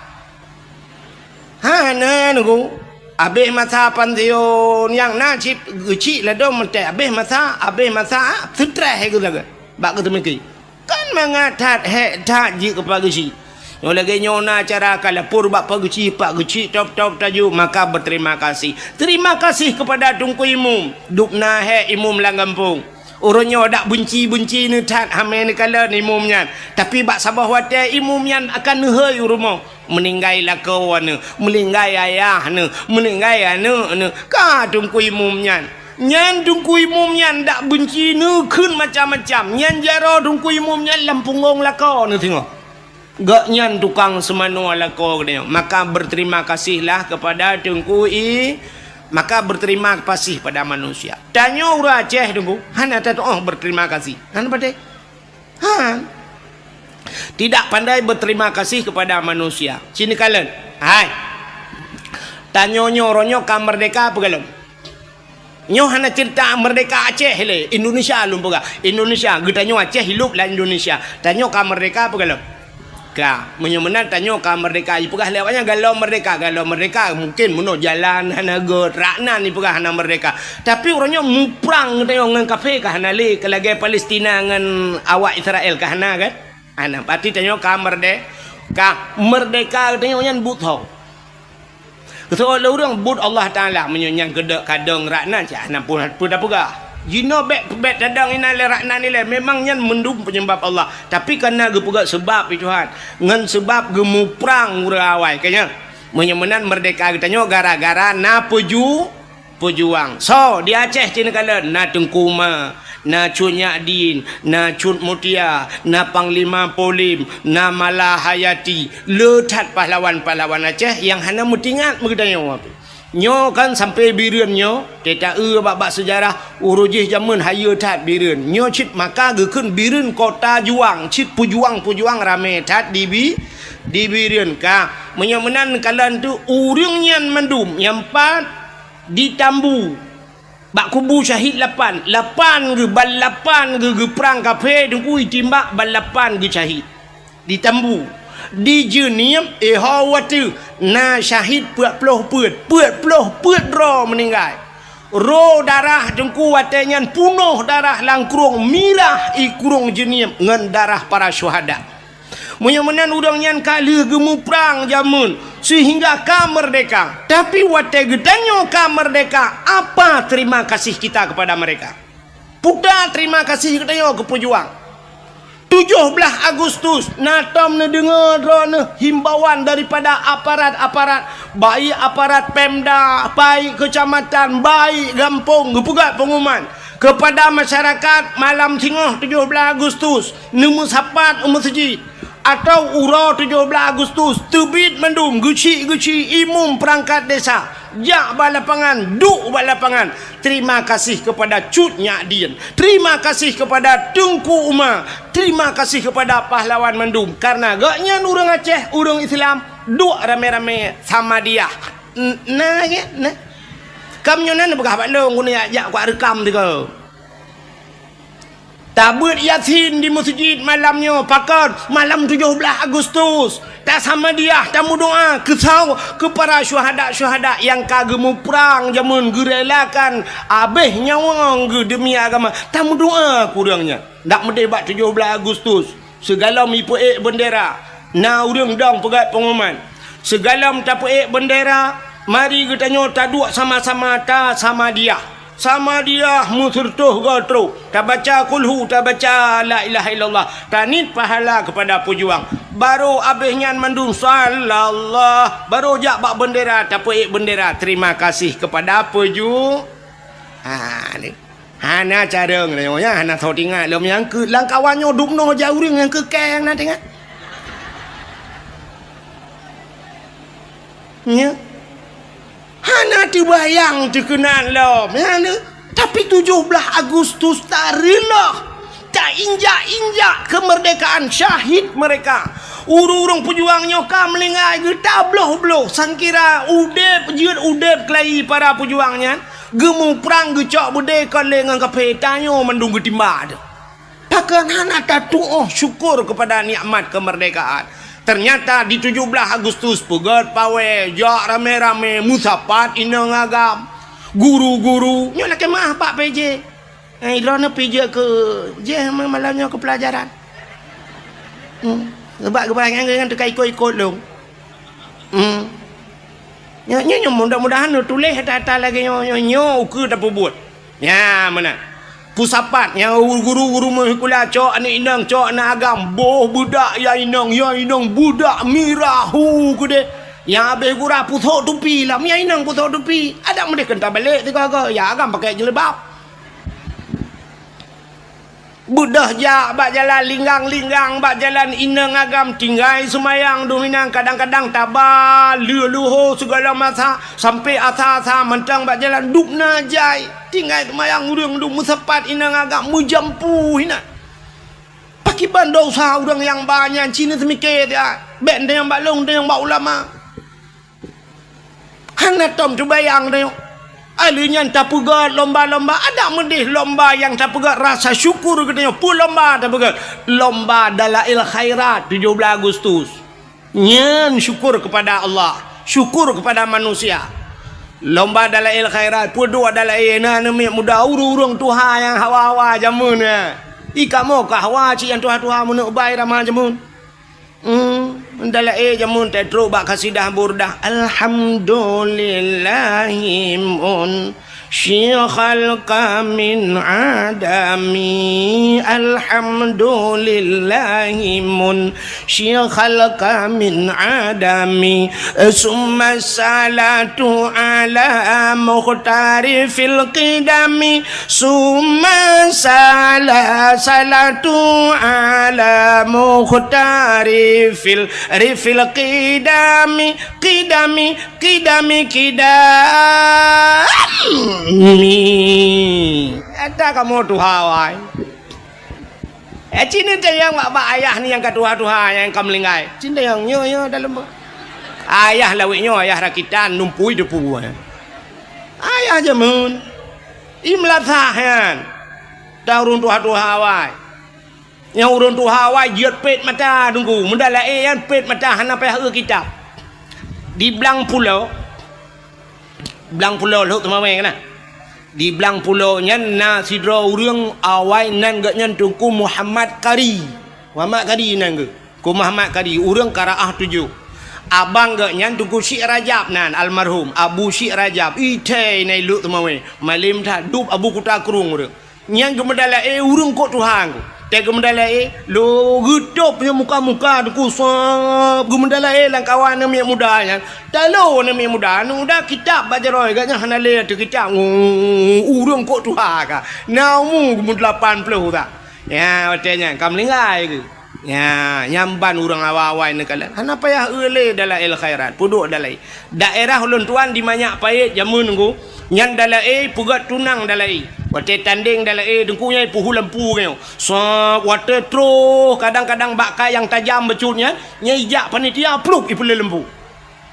Hana nunggu. Abéh masa pansiun nyang na cit Geuchik ladom meuté. Abéh masa, abéh masa, seutreh geuh lagée. Bak geuteumiki. Kan mangat that, hék that jeuet keu Pak Geuchik. Nyoe lagée nyoe na cara ka lapor bak Pak Geuchik, Pak Geuchik top-top tajok, maka berterima kasih. Terima kasih kepada Teungku Imum. Dub na hék Imum lam gampông. Uroe nyoe dak beunci-beunci neuh that hamé neukalon Imum nyan. Tapi bak saboh watée Imum nyan akan neuhôi u rumoh. Meuninggai lakoe neuh, meuninggai ayah neuh, meuninggai aneuëk neuh. Ka Teungku Imum nyan. Nyan Teungku Imum nyan dak beunci neukheun macam-macam. Nyan jaroe Teungku Imum nyan lam punggong lakoe neuh singoh. Gobnyan tukang seumanoe lakoe geutanyoe. Maka berterima kasihlah kepada Teungku I-, maka berterima kasih pada manusia. Tanyoe ureuëng Aceh Teungku, hana tatuoh berterima kasih. Hana patéh. Han. Tidak pandai berterima kasih kepada manusia. Sini kalen. Hai. Tanyoe nyoe uroe nyoe ka merdeka peue galom? Nyoe hana cerita merdeka Aceh lé, Indonesia lôn peugah. Indonesia, geutanyoe Aceh hidup lam Indonesia. Tanyoe ka merdeka peue galom? Ka, meunyoe meunan tanyoe ka merdeka, ipeugah lé awaknyan galom merdeka, galom merdeka mungkin meunoe jalan hana göt, rak nan ipeugah hana merdeka. Tapi uroe nyoe muprang geutanyoe ngon kafé ka hana lé, ka lagée Palestina ngon awak Israel ka hana kan? Hana, berarti tanyoe ka merde-, ka merdeka geutanyoe nyan buet ho. Keusoe lé ureuëng buet Allah Taala, meunyoe nyan keudok kadong rak nan, cit hana pun peue tapeugah. Jinoe bék, bék tadong inan lé rak nan ilée, memang nyan mandum peunyebab Allah. Tapi kana geupeugah seubab i Tuhan. Ngon seubab geumuprang ureuëng awai, ka nyan. Meunyoe meunan merdeka geutanyoe gara-gara na peuju-, peujuang. Soe di Aceh cit neukalon, na Teungku Ma, na Cut Nyakdin, na Cut Mutia, na Panglima Polim, na Malahayati. Le that pahlawan-pahlawan Aceh nyang hana meutingat meugeutanyoe. Nyoe kan sampoe Bireuen nyoe, teuta eu bak-bak seujarah, uroe jéh jameun hayeue that Bireuen. Nyoe cit maka geukheun Bireuen kota juang, cit peujuang-peujuang ramé that di Bi-, di Bireuen ka. Meunyoe meunan kalon teuh ureuëng nyan mandum nyang pat di Tambu. Bak kubu syahid lapan, lapan geuh, ban lapan geuh geuprang kafé Teungku itimbak, ban lapan geuh syahid. Di Tambu, di Jeunieb, eh ho watée na syahid peuet ploh peuet, peuet ploh peuet droe meuninggai. Ro darah Teungku watée nyan punoh darah lam krueng, mirah i krueng Jeunieb ngon darah para syuhada. Meunyoe meunan ureuëng nyan ka lheueh geumuprang jameun seuhingga ka meurdehka. Tapi watée geutanyoe ka meurdehka, apa terima kasih kita kepada mereka? Peue terima kasih geutanyoe keu peujuang? Tujoh blaih Agustus, na tom neudeungoe droeneuh himbauan daripada aparat-aparat, baik aparat Pemda, baik keucamatan, baik gampông, geupeugah pengumuman kepada masyarakat malam singoh tujoh blaih Agustus, neumeusapat u meuseujid, atau uroe tujoh blaih Agustus, teubiet mandum geuchik-geuchik imum peurangkat desa, jak bak lapangan, duek bak lapangan. Terima kasih kepada Cut Nyak Dien. Terima kasih kepada Teungku Uma. Terima kasih kepada pahlawan mandum. Karena gobnyan ureuëng Aceh, ureuëng Islam, duek ramé-ramé Samadiyah. N-, na, ya, na. Kam nyoe na neupeugah bak lôn, guna jak, jak kuat reukam tiga. Tabeuet Yasin di meuseujid malam nyoe, pakon? Malam tujoh blaih Agustus. Tasamadiyah, tameudoá keu saw-, keu para syuhada-syuhada nyang ka geumuprang jameun, geurelakan abéh nyawöng geuh deumi agama. Tameudoá keu ureuëng nyan. Dak meudeh bak tujoh blaih Agustus, sigohlom jipeuék beundera, na ureuëng dong peugét pengumuman. Sigohlom tapeuék beundera, mari geutanyoe taduek sama-sama tasamadiyah. Samadiyah meuseureutoh goe trok, tabaca kulhu, tabaca la ilaha illallah, taniet pahala kepada peujuang. Barô abéh nyan mandum sallallah, barô jak bak beundera, tapeuék beundera, terima kasih kepada peuju-, ha, ni. Hana carông lé nyoe, hana soe teuingat lom nyang keu lam kawan nyoe dum noe jak ureuëng nyang keu keng na teuingat. Nya. Hana teubayang teukeunan lom, ya, ni. Tapi tujoh blaih Agustus tareulôh, tainjak-injak keumeurdekaan syahid meureka. Ureuëng-ureuëng peujuang nyoe ka meuninggai geutabloh-bloh, sangkira udeb, jeuet udeb keulayi para peujuang nyan, geumuprang geucok beudé kon lé ngon kaphé, tanyoe mandum geutimba teuh. Pakon hana tatuoh syukur keupada nikmat keumeurdekaan? Teunyata di tujoh blaih Agustus peugét pawé, jak ramé-ramé meusapat inong agam, guru-guru. Nyoe lakée meuáh bak P J. Eh, droeneuh pih jeuet keu jih malam nyoe keu peulajaran. Hmm. Sabab geuba nyan, nyan teuka ikot-ikot lôn. Hmm. Nyoe, nyoe, nyoe mudah-mudahan neutuléh ata-ata lagée nyoe, nyoe, nyoe ukeue tapeubuet. Nya meunan. Peusapat nyang guru-guru meuhikula cok aneuk inong, cok aneuk agam, boh beudak ya inong, ya inong beudak mirah hu keudeh. Nyang habéh gura pusok tupi lam, ya inong pusok tupi. Adak meudeh keu tabalek tiga-tiga, ya agam pakai jilbab. Beudôh jak bak jalan linggang-linggang, bak jalan inong agam tinggai seumayang dum inan, kadang-kadang taba leuh luho sigala masa, sampoe asa-asa mantong bak jalan dum na jai. Tinggai seumayang ureuëng dum meusapat inong agam meujampu inan. Pakriban dosa ureuëng nyang ba nyan, ci neuseumiké siat, bék neudeungoe bak lôn, neudeungoe bak ulama. Hana tom teubayang tanyoe. Aleuh nyan tapeugét lomba-lomba, adak meudeh lomba nyang tapeugét rasa syukur geutanyoe. Peue lomba tapeugét? Lomba Dalail Khairat tujoh blaih Agustus. Nyan syukur keupada Allah, syukur keupada manusia. Lomba Dalail Khairat, peue dua dalail na aneuk miet muda, ureuëng-ureuëng tuha nyang hawa-hawa jameun nyan. I kamoe ka hawa cit nyang tuha-tuha meuneuk bai rama jameun. Hmm, dalam, eh, jameun teutrok bak kasidah Burdah. Alhamdulillahi mun syikhal kamin adami. Alhamdulillahi mun syikhal kamin adami. Summa salatu ala muhtari fil qidami. Summa sala-, salatu ala mukhtari fil, rifil qidami, qidami, qidami, qidami. Ata kamoe tuha wai. Eh, cina tayang bak, bak ayah ni nyang ka tuha-tuha, nyang ka meulinggai. Cina tayang nyoe, nyoe dalam ba-, ayah lawét nyoe, ayah rakitan, numpui depu. Ayah jameun. I meulasah nyan. Dah ureuëng tuha-tuha awai. Nyang ureuëng tuha awai jeuet pet mata teungku. Muda laén nyan pet mata hana payah eu kitab. Di blang pulo, blang pulo Lhok Seumawé kana. Di blang pulo nyan na sidroe ureuëng awai nan geuhnyan Teungku Muhammad Kari. Muhammad Kari nan geuh. Ku Muhammad Kadi, ureuëng Karaah tujoh. Abang geuh nyan Teungku Syik Rajab nan, almarhum Abu Syik Rajab. Ithai nai luk teumawé. Malém that dub Abu Kuta Krueng ureuëng. Nyan geumeudalaé ureuëng kok tuha ku. Teuh geumeudalaé, lo geutôb nyan muka-muka Teungku sab geumeudalaé lam kawan aneuk miet muda nyan. Talo aneuk miet muda, aneuk muda kitab bak jaroe geuh nyan hana lé ateueh kitab. Ureuëng kok tuha ka. Na umu geumeudelapan ploh dah. Nyan watée nyan ka meuninggai geuh. Nyan, nyan ban ureuëng awai-awai neukalon. Hana payah eu lé dalail khairat, peuduek dalail. Daerah ulôn tuan di Manyak Payet jameun Teungku, nyan dalail peugét tunang dalail. Watée tandeng dalail Teungku nyan ipuhu lampu nyoe. Sab watée troh kadang-kadang bak kai nyang tajam bacut nyan, nyan ijak panitia plup ipeuleuet lampu.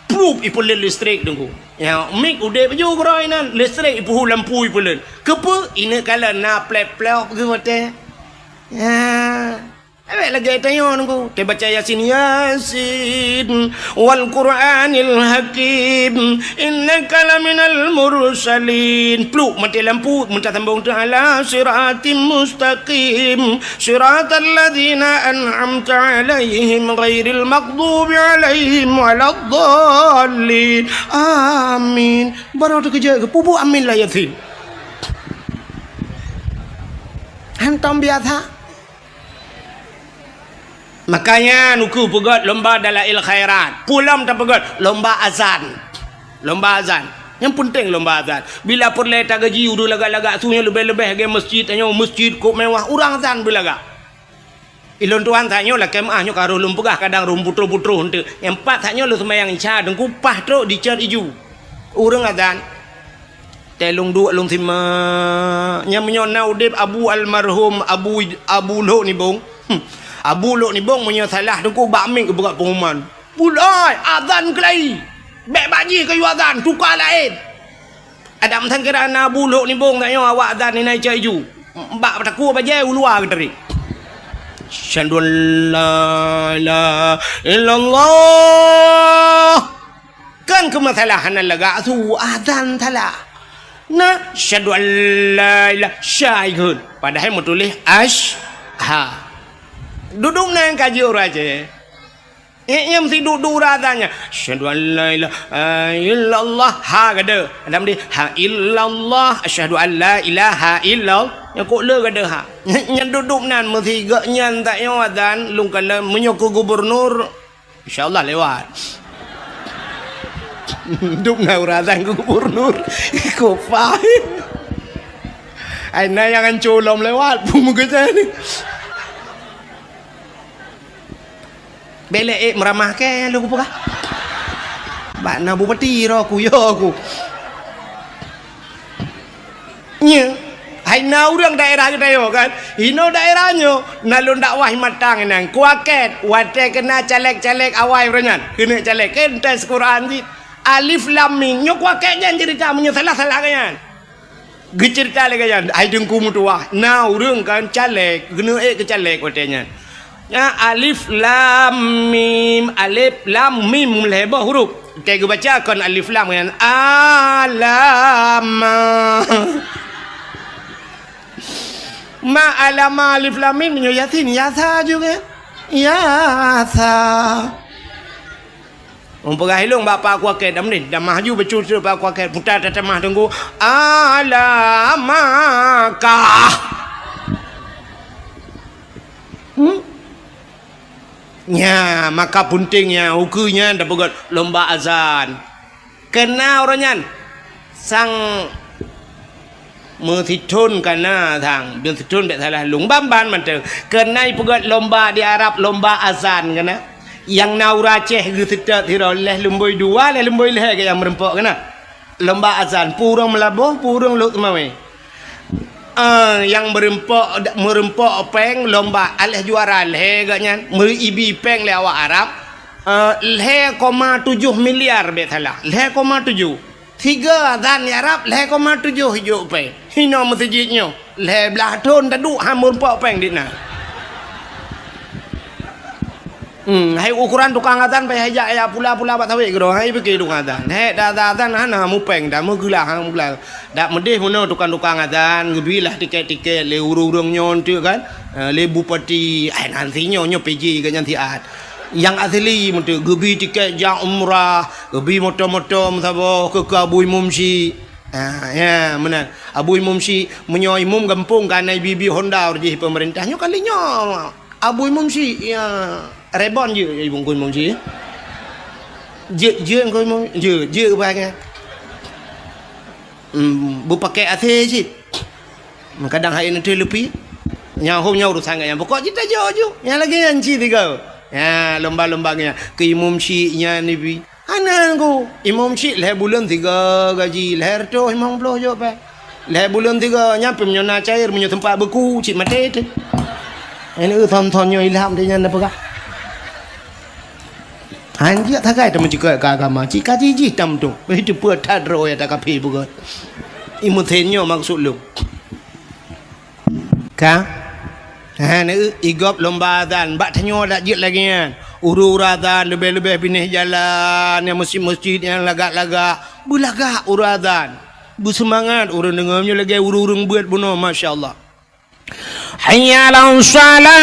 Plup ipeuleuet listrik Teungku. Ya, mik udeb ju keurôi nan, listrik ipuhu lampu ipeuleuet. Keupeue? Ineukalon na plep-plop geuh watée. Ya. Awak lagée tanyoe Teungku, teubaca Yasin, Yasin, wal Qur'anil Hakim, innaka laminal mursalin. Pluk maté lampu, meutasambong teuh ala siratim mustaqim, siratal ladzina an'amta 'alaihim ghairil maghdubi 'alaihim waladdallin. Amin. Baru teukeujot geupubuet amin lam Yasin. Hantom biasa. Makanya nuku peugét lomba dalail khairat. Pulom tapeugét lomba azan. Lomba azan. Yang penting lomba azan. Bila peureulée tagaji ureuëng lagak-lagak su nyoe leubeh-leubeh lagée masjid tanyoe, masjid kok mewah, urang azan beulagak. Ilôn tuan tanyoe lakée meuah nyoe ka roh lôn peugah kadang roh putroh-putroh enteuk. Nyang pat tanyoe lôn seumayang Isya Teungku pah trok dicet iju. Ureuëng azan. Teuh lôn duek lôn simak. Nyang meunyoe na udeb Abu almarhum Abu, Abu Lhok Nibong. Hmm. Abu Lhok Nibong meunyoe salah Teungku bak mik geupeugah pengumuman. Bulai, azan keulai. Bék bak jih kayue azan, tuka laén. Adam sangkira na Abu Lhok Nibong tanyoe awak azan inan cak iju. Bak takue bajée u luwa geutari. Asyhadu an la ilaha illallah. Kan keu masalah hana lagak su azan salah. Na, asyhadu an la ilaha syai kheun. Padahai meutuléh ash, ha. Duduk nan ka jeuet ureuëng Aceh. Nyang meusiduk dura azan nyan. Asyhadu an la ilaha illallah. Ha gada. Adam di ha illallah. Asyhadu an la ilaha illallah. Nyang kok le gada ha. Nyang duduk nan meusigak nyan tak nyoe azan lungkana meunyoe keu gubernur. Insya Allah lewat. Dum na urusan gubernur. Kopai. Ai na nyang anco lom lewat pun meukeujah ni. Belek ék meuramah ke lu kupeugah. Bak na bupati ro ku yo ku. Nye, hai na ureuëng daerah geutanyoe kan? Inoe daerah nyoe, na lôn dakwah matang nyan. Kuakét, watée keuna caleg-caleg awai uroe nyan. Keuneuk caleg, keu tes Quran cit. Alif lam mim. Nyoe kuakét nyan cerita meunyoe salah-salah kan nyan. Geucerita lé kan nyan, hai Teungku meutuwah. Na ureuëng kan caleg, keuneuk ék keu caleg watée nyan. Nya alif lam mim, alif lam mim lhée boh huruf. Teuh geubaca kon alif lam nyan alama. Ma alama alif lam mim nyoe Yasin, yasa juga. Yasa. Meunyoe peugah ilong bak Pak Kuakét dah meunan, damah ju bacut Pak Kuakét puta tatamah Teungku. Alamakah. Hmm? Nya, maka punting nya, ukeue nyan tapeugét lomba azan. Keuna uroe nyan sang meusithon kana sang, meusithon bék salah lôn ban-ban mantong. Keuna ipeugét lomba di Arab, lomba azan keuna. Nyang na ureuëng Aceh geuseutôt sidroe lhée lumboi dua, lhée lumboi lhée nyang meureumpok keuna. Lomba azan, peue ureuëng Meulaboh, peue ureuëng Lhokseumawe. Ah, nyang meureumpok, meureumpok péng lomba, aléh juara lhée geuh nyan, meuibi péng lé awak Arab, ah, lhée koma tujoh miliar bék salah, lhée koma tujoh. Sigoe azan di Arab lhée koma tujoh ijok péng. Hinoe meuseujid nyoe, lhée blaih thon taduek han meureumpok péng di na. Hmm, hai ukoran tukang azan payah jak ya pula-pula bak sawét keudroe, hai pike tukang azan. Hék dah azan hana mupéng dah meugeulah han meugeulah. Dak meudeh meunoe tukang-tukang azan, geubilah tiket-tiket lé ureuëng-ureuëng nyoe tu kan. Eh, lé bupati, eh, nan sinyoe nyoe P J geuh nyan siat. Nyang asli meuteuk geubi tiket jak umrah, geubi moto-moto meusaboh keu, keu Abu Imum Syik. Ah, ya, meunan. Abu Imum Syik, meunyoe imum gampông ka na ibi-ibi Honda ureueng jih pemerintah. Nyoe kali nyoe Abu Imum Syik, ya, rebon jeuet Abu Imum Syik. Jeuet, jeuet Abu Imum, jeuet, jeuet keubangai. Hmm, beupakèk A C cit. Kadang hai neuteuh lupi. Nyang hom nyoe urusan geuh nyan. Pokok jih tajok ju. Nyang lagèe nyan cit tiga. Ya, lomba-lomba geuh nyan. Keu Imum Syik nyan ibi. Hana ku. Imum Syik lhèe buleuen tiga gaji, lhèe reutôh limong ploh jok pèng. Lhèe buleuen tiga nyan pih meunyoe na cair, meunyoe teumpat beuku cit maté teuh. Ini thon-thon nyoe ilham teuh nyan na peugah. Hanjeuet sagai tameucukot keu agama, cit ka jijih tam tu. Beuh teupeue that droe ya takafé beugöt. Imeusen nyoe maksud lôn. Ka? Ha, neu, igop lomba azan. Bak tanyoe dak jeuet lagèe nyan. Ureueng-ureueng azan leubeh-leubeh binéh jalan, nyang meuseujid-meuseujid nyang lagak-lagak. Beulagak ureueng azan. Beuseumangat ureueng deungoe nyoe lagèe ureueng-ureueng beuet bunoe, masya Allah. Hayya 'alas shalah.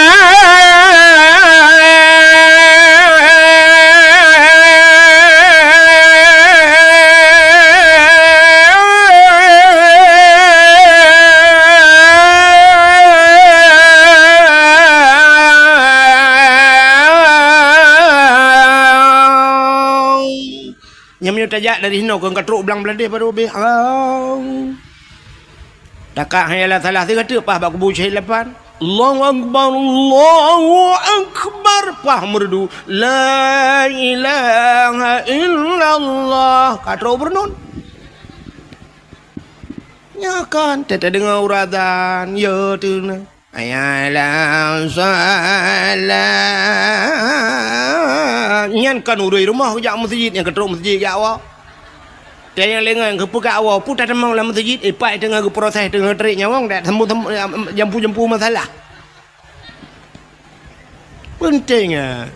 Nyang meunyoe tajak dari hinoe keu ka trok blang Bangladesh baru habéh. Au. Takat hayya 'alas shalah sigoe teuk paih bak kubu syahid lapan. Allahu Akbar, Allahu Akbar. Paih meureudu. La ilaha illallah. Ka trok beureunon. Nyoe kan, teudeungoe ureueng azan, ya teuh na. Hayya 'alas shalah. Nyan kan ureueng rumoh jak meuseujid, nyang ka trok meuseujid jak awak. Teuh nyang lengah keupeugah awak, peue tateumong lam meuseujid, ipak teungoh geuproses, teungoh tarék nyawöng, dak jampu-jampu masalah. Peunteng, ah.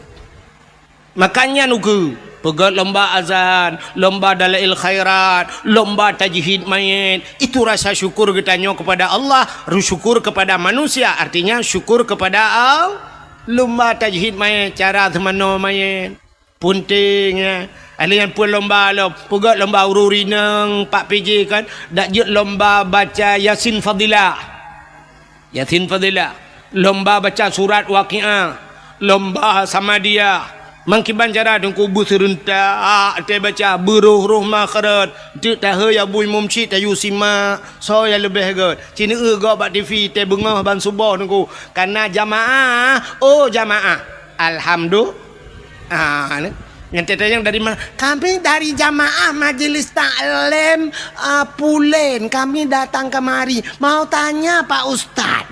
Maka nyan ukeue, peugöt lomba azan, lomba dalail khairat, lomba tajhid mayét. Itu rasa syukur geutanyoe kepada Allah, syukur kepada manusia, artinya syukur kepada Allah. Lomba tajhid mayét, cara seumanoe mayét. Peunteng, ya. Ada nyang peue lomba lom, peugöt lomba ureueng rineng, Pak P J kan, dak jeuet lomba baca Yasin Fadilah. Yasin Fadilah, lomba baca surat Waqiah, lomba Samadiyah. Mangkiban cara Teungku beuseurentak teubaca, beuroh-roh makhraj, teuk taheu ya bui mumcit tayu simak, soe nyang leubeh göt. Cineu gob bak T V teubeungoh ban suboh Teungku. Kana jamaah, oh jamaah. Alhamdulillah. Ah, ni. Nyan teuh nyang dari mana? Kami dari jamaah Majelis Taklim, ah, Pulen. Kami datang kemari. Mau tanya Pak Ustaz.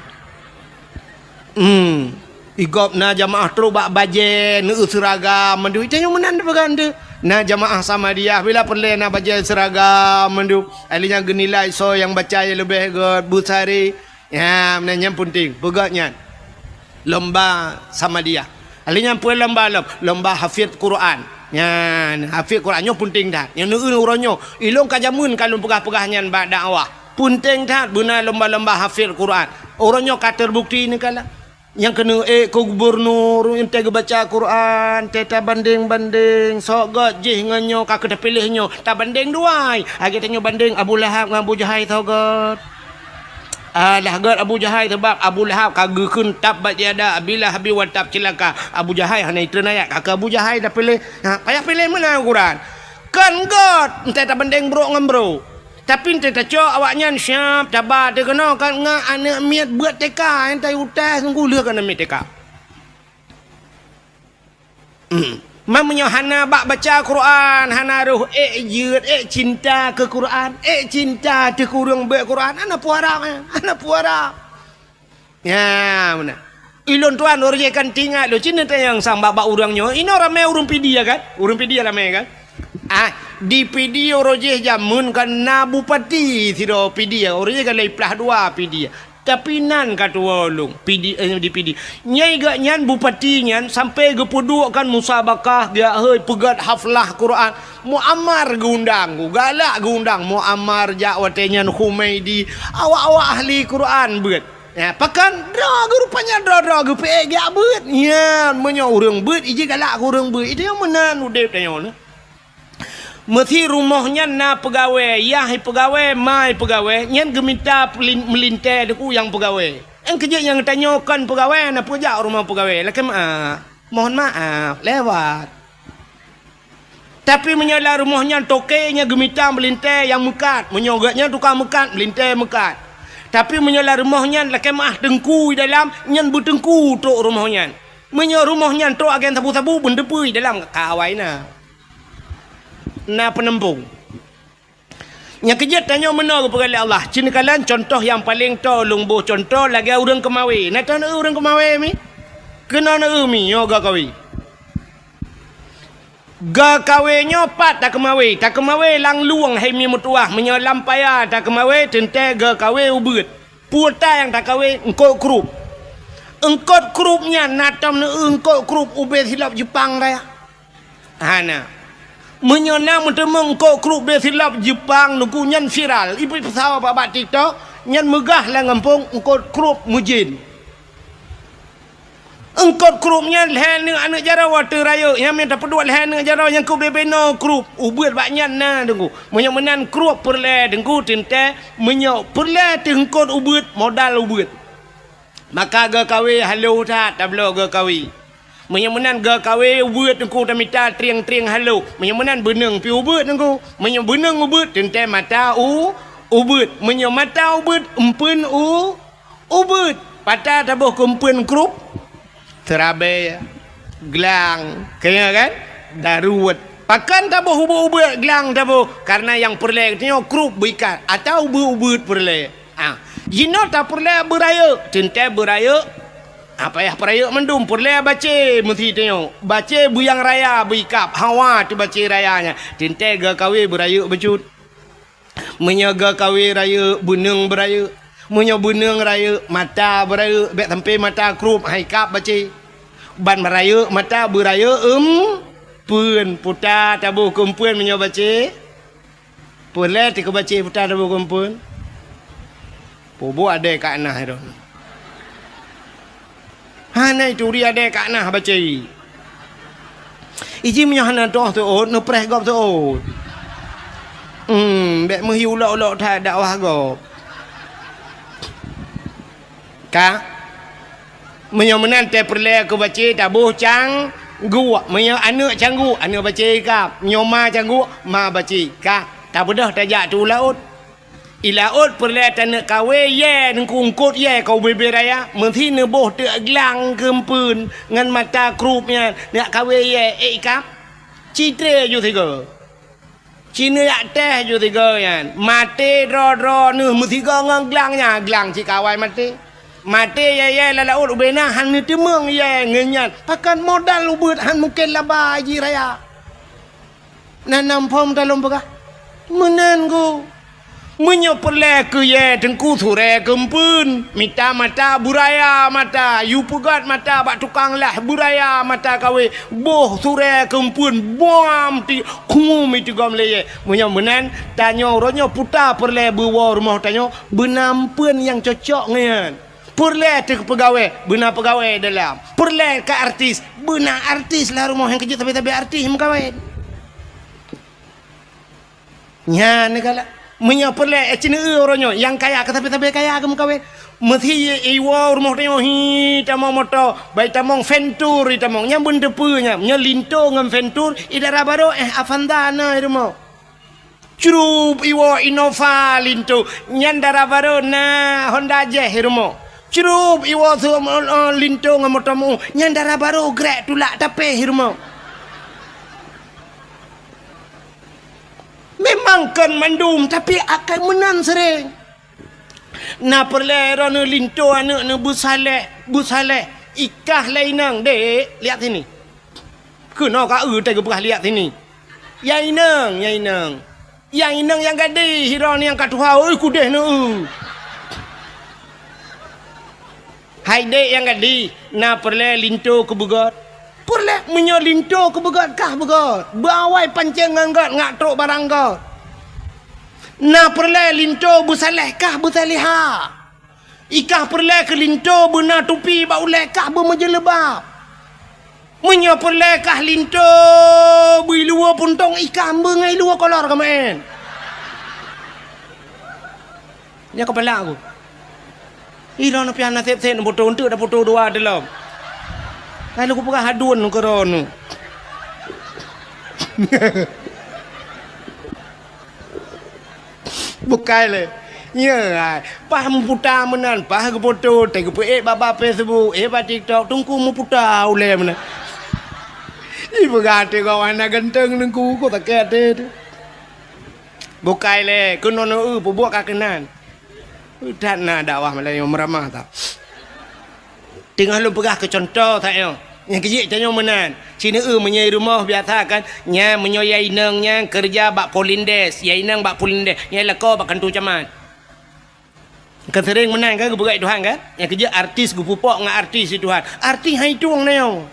Hmm. Igop na jamaah trok bak bajèe, neu seuragam mandum. Itu nyang meunan peugah teuh. Na jamaah Samadiyah, bila peureulèe na bajèe seuragam mandum. Ahli nyang geunilai soe nyang baca nyang leubeh göt, beusari. Ya, meunan nyan peunteng. Peugah nyan. Lomba Samadiyah. Ahli nyan peue lomba lom? Lomba hafiz Quran. Nyan, hafiz Quran nyoe peunteng that. Nyang neu uroe nyoe. Ilôn ka jameun ka lôn peugah-peugah nyan bak dakwah. Peunteng that beuna lomba-lomba hafiz Quran. Uroe nyoe ka terbukti neukalon. Nyang keuneuk ék keu gubunur, entée geubaca Quran, entée tabandeng-bandeng, soe göt jih ngon nyoe ka keu tapiléh nyoe, tabandeng dua ai. Lagée tanyoe bandeng Abu Lahab ngon Abu Jahai soe göt. Alah göt Abu Jahai, sabab Abu Lahab ka geukheun tab bat yada Abi Lahabi wa tab, cilaka. Abu Jahai hana itreun ayat, ka keu Abu Jahai tapiléh. Ha, payah piléh meunan Quran. Kon göt, entée tabandeng brok ngon brok. Tapi entée tacok awaknyan siab taba teuh keunoe kan ngon aneuk miet beuet T K, entée utai sunggoh lheueh keu aneuk miet T K. Hmm. Man meunyoe hana bak baca Quran, hana roh ék jeuet, ék cinta keu Quran, ék cinta teuh keu ureuëng beuet Quran, hana peue harab, eh, hana peue harab. Ya, meunan. Ilôn tuan, uroe jéh kan teuingat lôn, cit neutanyong sang bak-bak ureuëng nyoe, inoe ramé ureuëng Pidie kan? Ureuëng Pidie ramé kan? Ah, di Pidie uroe jéh jameun kan na bupati sidroe Pidie, uroe jéh kan lhée plah dua Pidie. Tapi nan ka tuwoe lôn, Pidie, eh, di Pidie. Nyai geuh nyan bupati nyan sampoe geupeuduek kan musabakah, geujak hôi peugét haflah Quran. Muammar geuundang, galak geuundang Muammar jak watée nyan Humaidi. Awak-awak ahli Quran beuet. Ya, pakon droe geuh rupanya droe-droe geuh peuék geujak beuet. Nyan, meunyoe ureuëng beuet, iji galak keu ureuëng beuet. Itu nyang meunan udeb tanyoe nyoe. Meusi rumoh nyan na peugawée, yah peugawée, ma peugawée, nyan geumita pelin-, meulintée teungku nyang peugawée. Nyang keujeuet nyang tanyoe kon peugawée, na peujak rumoh peugawée. Lakée meuah, mohon maaf, lewat. Tapi meunyoe lam rumoh nyan toke nyan geumita meulintée nyang meukat, meunyoe geuh nyan tukang meukat, meulintée meukat. Tapi meunyoe lam rumoh nyan lakée meuah teungku di dalam, nyan beuteungku trok rumoh nyan. Meunyoe rumoh nyan trok agen sabu-sabu, beuneuteupeu di dalam ka awai na. Na peuneumpung. Nyang keujeuet tanyoe meunoe geupeugah lé Allah. Ci neukalon contoh nyang paleng toe lôn boh contoh lagée ureuëng keumawé. Na teuh ureuëng keumawé mi? Keunoe na mi nyoe geukawi. Geukawi nyoe pat takeumawé. Takeumawé lam lueng hai mi meutuwah. Meunyoe lam paya takeumawé teuntée geukawi ubeuet. Peue ta nyang takeumawé eungkot krup. Eungkot krup nyan na tom neu eungkot krup ubé silop Jeupang raya. Hana. Meunyoe na meuteumé eungkot krup ubé silop Jeupang teungku nyan viral, ipeusawa bak-bak TikTok, nyan meugah lam gampông eungkot krup meujén. Eungkot krup nyan lhée neuk aneuëk jaroe watée rayeuk, nyang mita peuduek lhée neuk jaroe nyang keu bebe noe krup, ubeuet bak nyan na teungku. Meunyoe meunan krup peureulée teungku teuntée, meunyoe peureulée teuh eungkot ubeuet, modal ubeuet. Maka geukawi haloh that tabloe geukawi. Meunyoe meunan geukawi ubeuet teungku tamita trieng-trieng haloh. Meunyoe meunan beuneueng pi ubeuet teungku. Meunyoe beuneueng ubeuet teuntée mata u ubeuet. Meunyoe mata ubeuet eumpeuen u ubeuet. Pat taboh keu eumpeuen krup? Seurabe, glang, keu nyan kan? Daruet. Pakon taboh ubeuet-ubeuet glang taboh? Karena nyang peureulée geutanyoe krup beuikat atawa ubeuet-ubeuet peureulée. Ah, jinoe tapeureulée beurayeuk, teuntée beurayeuk. Ah, payah peurayeuk mandum, peureulée bacé meusi tanyoe. Bacé beuyang raya beuikab, hawa teuh bacé raya nyan. Teuntée geukawi beurayeuk bacut. Meunyoe geukawi rayeuk, beuneueng beurayeuk. Meunyoe beuneueng rayeuk, mata beurayeuk, bék sampoe mata krup, hai kab bacé. Ban beurayeuk mata beurayeuk eumpeuen, puta taboh keu eumpeuen meunyoe bacé. Peureulée teuh keu bacé puta taboh keu eumpeuen. Peubuet adée ka na droe. Hana ituri adée ka na bacé. Iji meunyoe hana toh seuôt, neupreh gob seuôt. Hmm, bék meuhi ulok-ulok that dakwah gob. Ka? Meunyoe meunan teuh peureulée keu bacé taboh cangguek. Meunyoe aneuëk cangguek, aneuëk bacé ka. Meunyoe ma cangguek, ma bacé ka. Tabeudôh tajak tu laôt. I laôt peureulée taneuk kawé yée teungku eungkot yée ka ubé-bé raya, meusi neuboh teuk glang keu eumpeuen ngon mata krup nyan neuk kawé yée ék ikab. Ci tré ju sigoe. Ci neujak teh ju sigoe nyan. Maté droe-droe neuh meusigoe ngon glang nyan, glang ci kawai maté. Maté yée-yée lam laôt ubé na han neuteumeung yée ngon nyan. Pakon modal ubeuet han mungken laba jih raya. Na nam phom ta lôn peugah. Meunan ku. Meunyoe peureulée keu yée teungku surée keu eumpeuen, mita mata beuraya mata, yue peugét mata bak tukang lah beuraya mata kawé, boh surée keu eumpeuen, buam ti khum itu gom lé yée. Meunyoe meunan, tanyoe uroe nyoe puta peureulée beuwoe rumoh tanyoe, beuna eumpeuen nyang cocok ngon nyan. Peureulée teuh peugawée, beuna peugawée dalam. Peureulée ka artis, beuna artis lam rumoh nyang keujeuet sabe-sabe artis meukawén. Nyan galak. Meunyoe peureulée, eh, ci neueu uroe nyoe, nyang kaya ka sabe-sabe kaya geumeukawen. Meusi iwoe rumoh tanyoe hi tamong moto, bai tamong Ventur i tamong. Nyang beuneuteupeu nyan, nyoe Linto ngon Ventur, i dara barô, eh, Avanza na i rumoh. Crup iwoe Innova Linto, nyan dara barô na Honda Jazz i rumoh. Crup iwoe su-, eh, Linto ngon moto meu, nyan dara barô grek tulak tapéh i rumoh. Memang kon mandum, tapi akai meunan sering. Na peureulée droeneuh Linto aneuëk neuh beusaleh, beusaleh. Ikah lé inong, "Dek, lihat sini." Keunoe ka eu teuh geupeugah lihat sini. "Ya inong, ya inong." Ya inong nyang gadih, droeneuh nyang ka tuha, oi kudeh neuh. Hai dek nyang gadih, na peureulée Linto keu beugét? Peureulée, meunyoe Linto keu beugét kah beugét, beuawai pancéng ngon gét ngak trok barang gét. Na peureulée Linto beusaleh kah beusalehah? Ikah peureulée keu linto beuna tupi bak ulée kah beumeujeuleuba. Meunyoe peureulée kah linto bui luwa puntong ikah beungai luwa kolor keumaén. Nyan kepala aku. Ih, lôn piah na sép-sép, foto eunteuk dah foto dua dilom. Hai lôn kupeugah hadun keudroe. Bukai lé. Nyoe, hai. Paih meuputa meunan, paih geufoto, teuh geupeuék bak, bak Facebook, ék bak TikTok, teungku meuputa ulée meunan. Ih, peugah até gob hana ganteng teungku, kok sakét até teuh. Bukai lé, keunoe neu-eu peubuet ka keunan. That na dakwah Meulayu meuramah that. Teungoh lôn peugah keu cuntoh that nyoe. Nyang keujeuet tanyoe meunan. Ci neu-eu meunyoe i rumoh biasa kan, nyan meunyoe ya inong nyan keureuja bak Polindes, ya inong bak Polindes, nyan lakoe bak kantô camat. Kan seuréng meunan kan geupeugah Tuhan kan? Nyang keujeuet artis geupupok ngon artis di Tuhan. Artis hai tueng nyoe.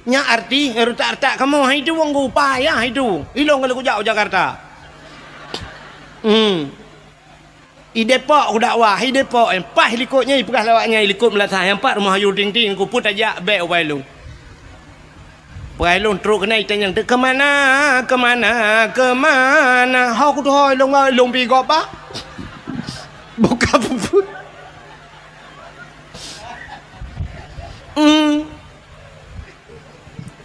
Nyan artis, eh, rutak-rutak kamoe hai tueng geuupah ya hai tueng. Ilong kalau kujak u Jakarta. Hmm. I Depok kudakwah, i Depok, eh, paih likot nyan ipeugah lawak nyan i likot meulasah, nyang pat rumoh Ayu Ting Ting, ku peutajak bék ubak ilong. Peugah ilong trok keunan itanyong, "Kemana, kemana, kemana?" Ho kutuho ilong, ilong pi gob, Pak. Buka puput. Hmm.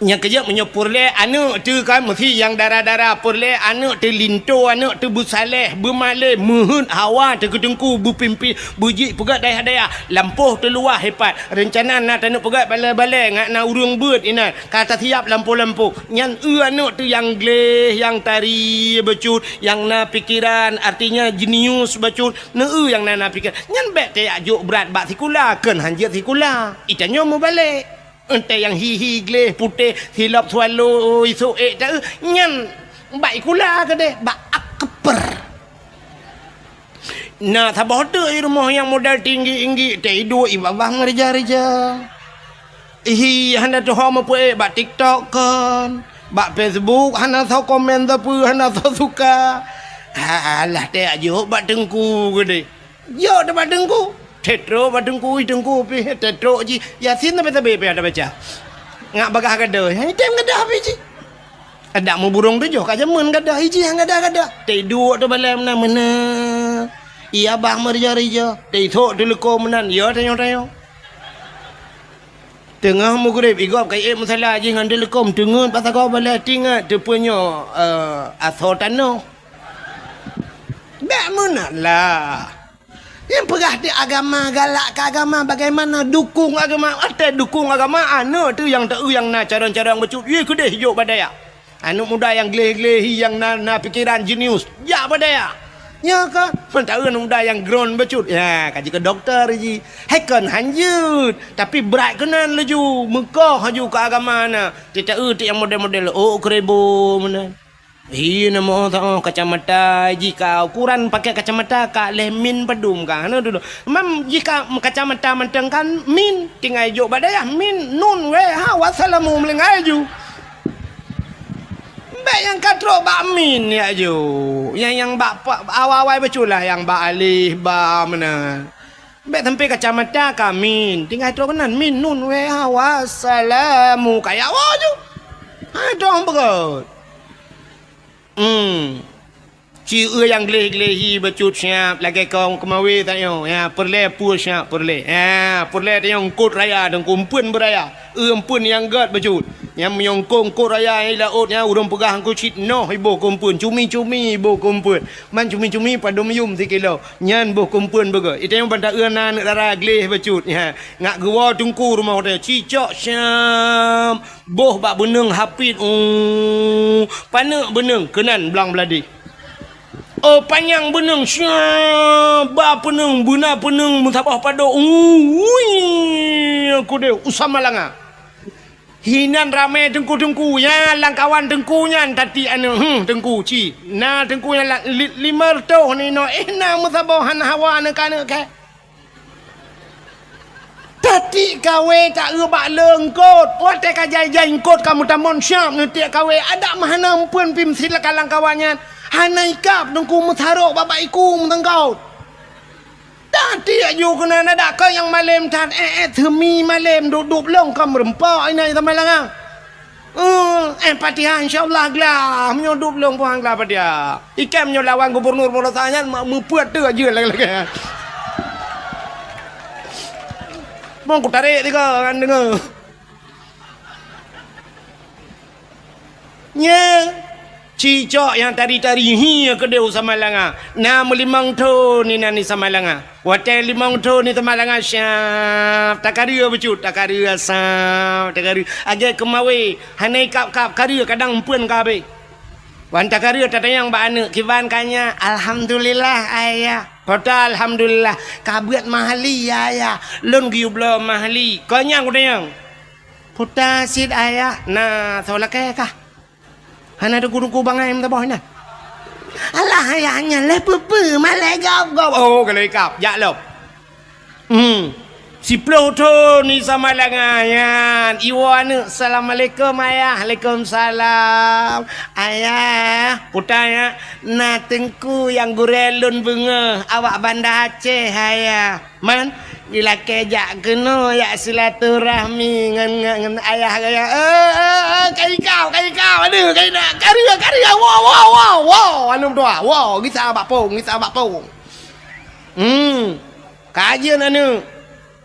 Nyang keujeuet meunyoe peureulée aneuëk teuh kan meusi nyang dara-dara, peureulée aneuëk teuh linto, aneuëk teuh beusaléh, beumalée, meuheuét hawa teuh keu teungku, beupimpén, beujeuet peugét dayah-dayah, lampôh teuh luwah hipat. Reuncana na taneuk peugét balée-balée ngat na ureuëng beuet inan, ka tasiap lampôh-lampôh. Nyan eu aneuëk teuh nyang gleh, nyang tari bacut, nyang na pikeran, artinya jenius bacut, neu-eu nyang na, na pikeran. Nyan bék tajak jok brat bak sikula, kheun hanjeuet sikula. Itanyoe mubalek. Entée nyang hi-hi gleh putéh silop swallow isok ék ta-eu, nyan bak ikula keudeh, bak akper. Na saboh teuk i rumoh nyang modal tinggi-tinggi, teuiduek i babah ngeurija-rija. Hi hana teuho meupeuék bak TikTok kon, bak Facebook hana soe komen sapeue, hana soe suka. Alah, teuh jok bak teungku keudeh. Jok teuma teungku. Tetrok bak teungku, ih teungku pih, tetrok jih. Yasin sabe-sabe pih ada baca. Ngak bagah gadoh, hai tem gadah pih jih. Adak muburong tujoh ka jameun gadah, ih jih nyang gadah-gadah. Teuduek teubalai meunan-meunan. Iya bah meurija-rija. Teusok teuleuko meunan, ya tanyong-tanyong. Teungoh meugreb, igob ka iék musala jih ngon teuleuko, teungeut bak sagoe balai, tingat teupeunyoe, eh, asoe tanoh. Bék meunan lah. Nyang peugah di agama, galak keu agama, bagaimana dukung agama? Watée dukung agama, aneuëk teuh nyang teu nyang na carông-carông bacut, yue keudeh jok bak dayah. Aneuëk muda nyang gleh-gleh hi, nyang na, na pikeran jenius, jak bak dayah. Nyoe ka, mantong aneuëk muda nyang gron bacut, ya, ka jeuet keu dokto jih. Hai kon hanjeuet, tapi brat keunan laju, meukoh laju keu agama na. Teu-teu nyang model-model, oh, keureubo meunan. Hi, na moh, oh, kacamata jih ka ukuran pakai kacamata ka leh min padum ka. Hana dulu. Mam jih ka kacamata mantong kan min, tinggai jok bak dayah min, nun, wee, ha, wassalamu meulinggai ju. Bék nyang ka trok bak min ya ju. Nyang, nyang bak pa-, awai-awai bacut lah nyang bak alif, ba meunan. Bék sampai kacamata ka min, tinggai trok keunan min, nun, wee, ha, wassalamu, ka ya woe ju. Ha, dong beugôt. Hmm. Ci eu nyang gleh-gleh hi bacut siap lagée kong keumawe tanyoe. Ya, peureulée peue siap peureulée. Ya, peureulée tanyoe eungkot raya dan kumpeuen beuraya. Eu eumpeuen nyang gét bacut. Nyang meunyoe eungkot, eungkot raya nyang i laôt nyan ureuëng peugah eungkot cit noh iboh kumpeuen, cumi-cumi iboh kumpeuen. Man cumi-cumi padum yum sikilo. Nyan boh kumpeuen beugét. Itanyoe ban ta-eu na aneuëk dara gleh bacut. Ya, ngak geuwoe teungku rumoh teuh. Cicok siap. Boh bak beuneueng hapit, uh, paneuk beuneueng keunan blang bladeh. Oh, panyang beuneueng, sya, ba peuneueng, beuna peuneueng, meusaboh padok, uh, ui, keudeh, usam malanga. Hinan ramé teungku-teungku, ya, lam kawan teungku nyan, tati aneuëk, hmm, teungku, ci. Na teungku nyan la-, li-, lima reutôh ninoe, eh, na meusaboh hana hawa aneuëk-aneuëk kah. Tati kawé ta-eu bak le eungkot. Watée ka jai-jai eungkot ka meutamong siab neutiek kawé, adak meuhana eumpeuen pih meusilakan lam kawan nyan. Hana ikab teungku meusarok bak-bak iku meuteungkot. Ta Até aju keunan adak keu nyang malém that, eh, eh, teumi malém, dup-dup lông ka meureumpok inan sama langa. Eh, eh, Fatihah insya Allah glah, meunyoe dup lông puhan glah Fatihah. Ikém nyoe lawan gubernur Polosa nyan, ma-, meupeuet tu aja lagèe-lagèe. Bang ku tarék tiga kan deungö. Nyan, cicok nyang tari-tari hi keudéh u Samalanga. Na meulimong thon inan di Samalanga. Watèe limong thon di Samalanga, siap. Takareu bacut, takareu asam, takareu. Agèe keumawé, hana ikab-kab, kareu kadang empeuen ka habéh. Wan takareu tatanyong bak aneuk, kiban ka nyak? Alhamdulillah, ayah. Kota alhamdulillah, ka beuet mahli, ayah. Lôn geuyue bloe mahli. Kon nyang kutanyong. Puta cit ayah, na soe lakèe kah? Hana teungku-teungku bangai meusaboh nyan. Alah ayah nyan lé peue-peue, malèe gob-gob. Oh, ka lheueh ikab, jak lom. Hmm. Siploh thon di Samalanga nyan, iwoe aneuk, "Assalamualaikum ayah." "Waalaikumsalam." "Ayah," puta nyan, "na teungku nyang gurèe lôn beungèh awak Banda Aceh, ayah." Man, ilakèe jak keunoe jak silaturahmi ngon, ngon, ngon ayah gaya. Eh, eh, eh, ka ikab, ka ikab, aduh, ka ikab, kareu, kareu, woe, woe, woe, woe, aneuk dua, woe, gisa bak pông, gisa bak pông. Hmm, ka jeuet aneuk.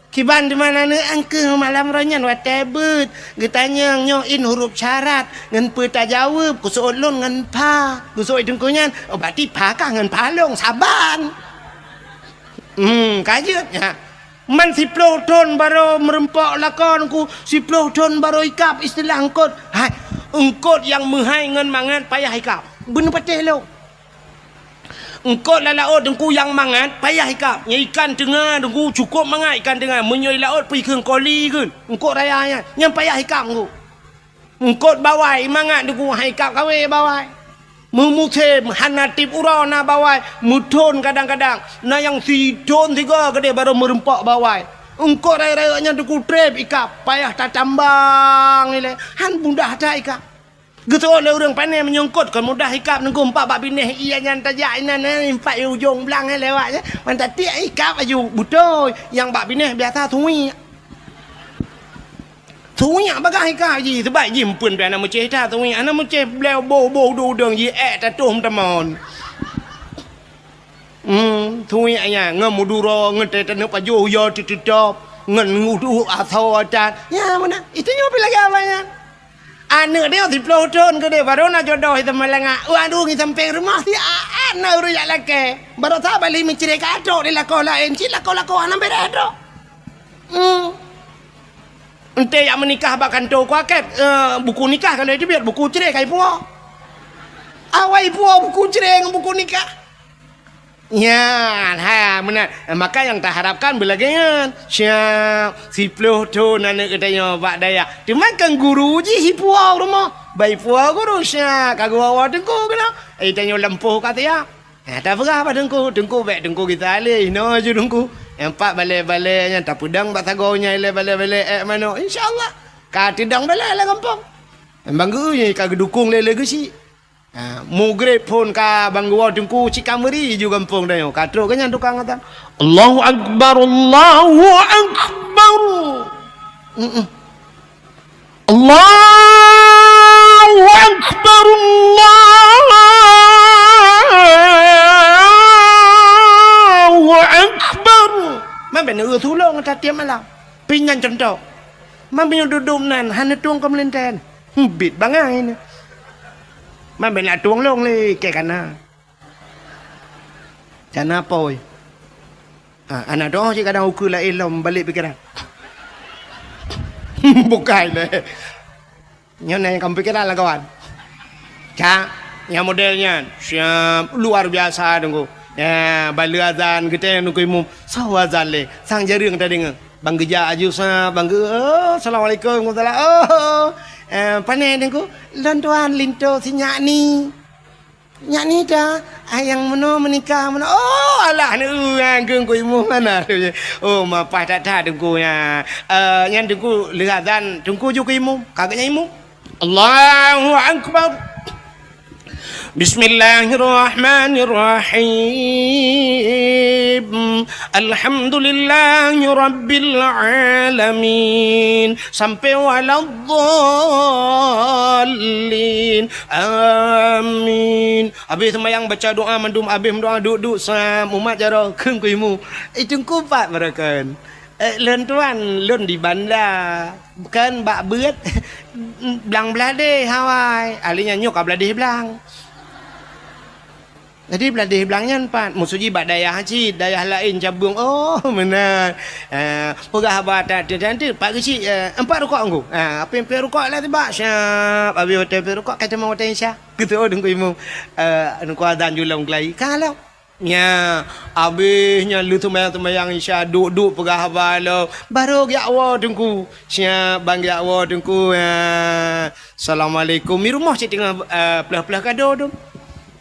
Kiban teuma aneuk, angkeuh malam roh nyan watèe beuet. Geutanyong nyoe in huruf syarat, ngon peue tajaweueb, kuseuôt lôn ngon pha. Kuseuôt teungku nyan, oh, berarti pha kah ngon pha lôn, saban. Hmm, ka jeuet nyan. Man siploh thon barô meureumpok lakoe teungku, siploh thon barô ikab istilah eungkôt. Hai, eungkôt nyang meuhai ngon mangat payah ikab. Beuneupatéh lôn. Eungkôt lam laôt teungku nyang mangat payah ikab. Nyang ikan teunga teungku cukôp mangat ikan teunga. Meunyoe i laôt pih kheun koli kheun. Eungkôt raya nyan, nyan payah ikab teungku. Eungkôt bawai mangat teungku, hai ikab kawé bawai. Meumusém hana tiep uroe na bawai, meuthon kadang-kadang. Na nyang sithon sigoe keudéh barô meureumpok bawai. Eungkôt rayeuk-rayeuk nyan teungku trép ikab, payah tatambang ilèe. Han mudah that ikab. Geuseuôt lé ureueng pané meunyoe eungkôt kon mudah ikab teungku, empat bak binéh ie nyan tajak inan, eh, empat ujong blang, eh, lewat, eh. Man tatiek ikab aju beutôi, nyang bak binéh biasa suwiek. Suwiek bagah ikab jih, sebab jih empeuen pih hana meucéh that suwiek, hana meucéh bléu boh-boh udeueng-udeueng jih ék tatoh meutamon. Hmm, suwiek nyan ngon meuduro, ngon teuh taneuk pajoh yo teuteutop, ngon uduek asoe that. Ya, meunan. Itu nyoe pih lagèe abang nyan. Aneuk dia siploh thon keudéh, barô na jodoh di Samalanga. Waduh, ngi sampéng rumoh si Aan na ureueng jak lakèe. Barosa bali meucré ka trok di lakoe laén, cit lakoe-lakoe hana bèrèh trok. Hmm. Enté jak meunikah bak kantô kuakét, eh, buku nikah ka lheueh teubiet, buku cré ka ipuwoe. Awai ipuwoe buku cré ngon buku nikah. Nyan, ha, meunan. Maka nyang taharapkan beulagèe nyan. Siap, siploh thon aneuk geutanyoe bak dayah. Teuma kan guru jih ipuwoe rumoh. Bah ipuwoe guru, siap, ka geuwoe-woe teungku keunoe. Eh, tanyoe lampôh ka siap. Ha, tapeugah bak teungku, "Teungku, bèk teungku gisa lé, inoe aju teungku." Nyang pat balèe-balèe nyan tapeudong bak sagoe nyan ilèe balèe-balèe ék manok. Insya Allah, ka teudong balèe lam gampông. Bang geu nyan ka geudukong lé, lé geuchik. Ha, mugreb phôn ka bang geuwoe teungku cit ka meuri ju gampông tanyoe. Ka trok keu nyan tukang azan. Allahu Akbar, Allahu Akbar. Mm-mm. Allahu Akbar, Allahu Akbar. Man bèk neueu tulông that tiep malam. Pih nyan cuntoh. Man meunyoe dudoe nan hana tueng keu meulintèe. Bit bangai nyoe. Man bèk na tueng lôn lé kèe kana. Kana pôi. Ha, aneuk droe cit kadang ukeue laén lom balek pikeran. Bukai lé. Nyoe na nyang kamoe pikeran lam kawan. Cak, nyang model nyan. Siap, luar biasa teungku. Ya, baleue azan geutanyoe teungku imum. Soe azan lé, sang jareueng tadeungoe. Bang geujak aju sa, bang geu, oh, assalamualaikum, waalaikumsalam. Oh, eh, pane teungku, lôn tuan linto si nyak ni. Nyak ni ta, ah, nyang meunoe meunikah meunoe. Oh, alah, aneuk ureueng keu teungku imum hana. Oh, mapah that-that teungku nyan. Eh, nyan teungku lheueh azan, teungku ju keu imum. Ka geuhnyan imum. Allahu Akbar. Bismillahirrahmanirrahim. Alhamdulillahirabbil alamin. Sampai waladdallin. Amin. Habéh seumayang baca doa mandum, habéh meudoa duek-duek sam umat jaroe kheun kuimu. Eh, Teungku pat baroekon. Eh, lôn tuan, lôn di banda. Kan bak beuet blang bladeh awai. Ahli nyan nyoe ka bladeh blang. Jadi bladeh blang nyan pat musoji bak dayah cit, dayah laén cabeueng. Oh, meunan. Eh, peugah haba that, that, that, pat geuchik, eh, empat rukok ngku. Ah, apin pih rukok lah tibak. Siap, habéh watèe pih rukok, ka teuma watèe Isya. Gitu, oh, Teungku Imum. Eh, Teungku azan julom keulayi. Ka lom. Nya, habéh nyan lheueh seumayang-seumayang Isya, duek-duek peugah haba lom. Barô geujak woe Teungku. Siap, ban geujak woe Teungku. Ya. Assalamualaikum. Di rumoh cit teungoh, eh, plôh-plôh kado tu.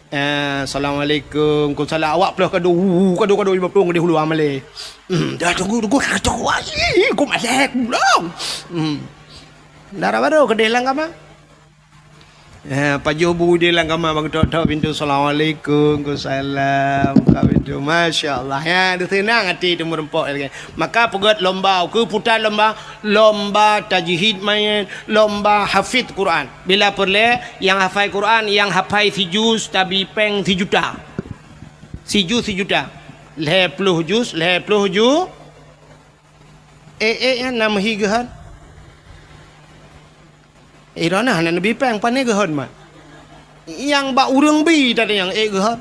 Eh, assalamualaikum. Waalaikumsalam. Awak plôh kado. Wu, wu, kado-kado lima ploh di hulu amalé. Hmm, dah Teungku, Teungku, kacau. Wah, ih, ku malèe, ku pulang. Hmm. Dara barô keudeh lam kama. Eh, pajoh bu di lam kama bak tok-tok pintu. Assalamualaikum. Waalaikumsalam. Buka pintu. Masya Allah. Ya, deuh seunang até teumeureumpok lagèe. Maka peugöt lomba, keu puta lomba, lomba tajwid manyét, lomba hafiz Quran. Bila peureulèe, nyang hafai Quran, nyang hafai sijuz, tabi péng sijuta. Sijuz sijuta. Lhèe ploh juz, lhèe ploh ju-, eh, eh, nyan na meuhi geuhon. Eh, droeneuh hana neubi péng, pane geuhon mat. Nyang bak ureueng bi tadi nyang ék geuhon.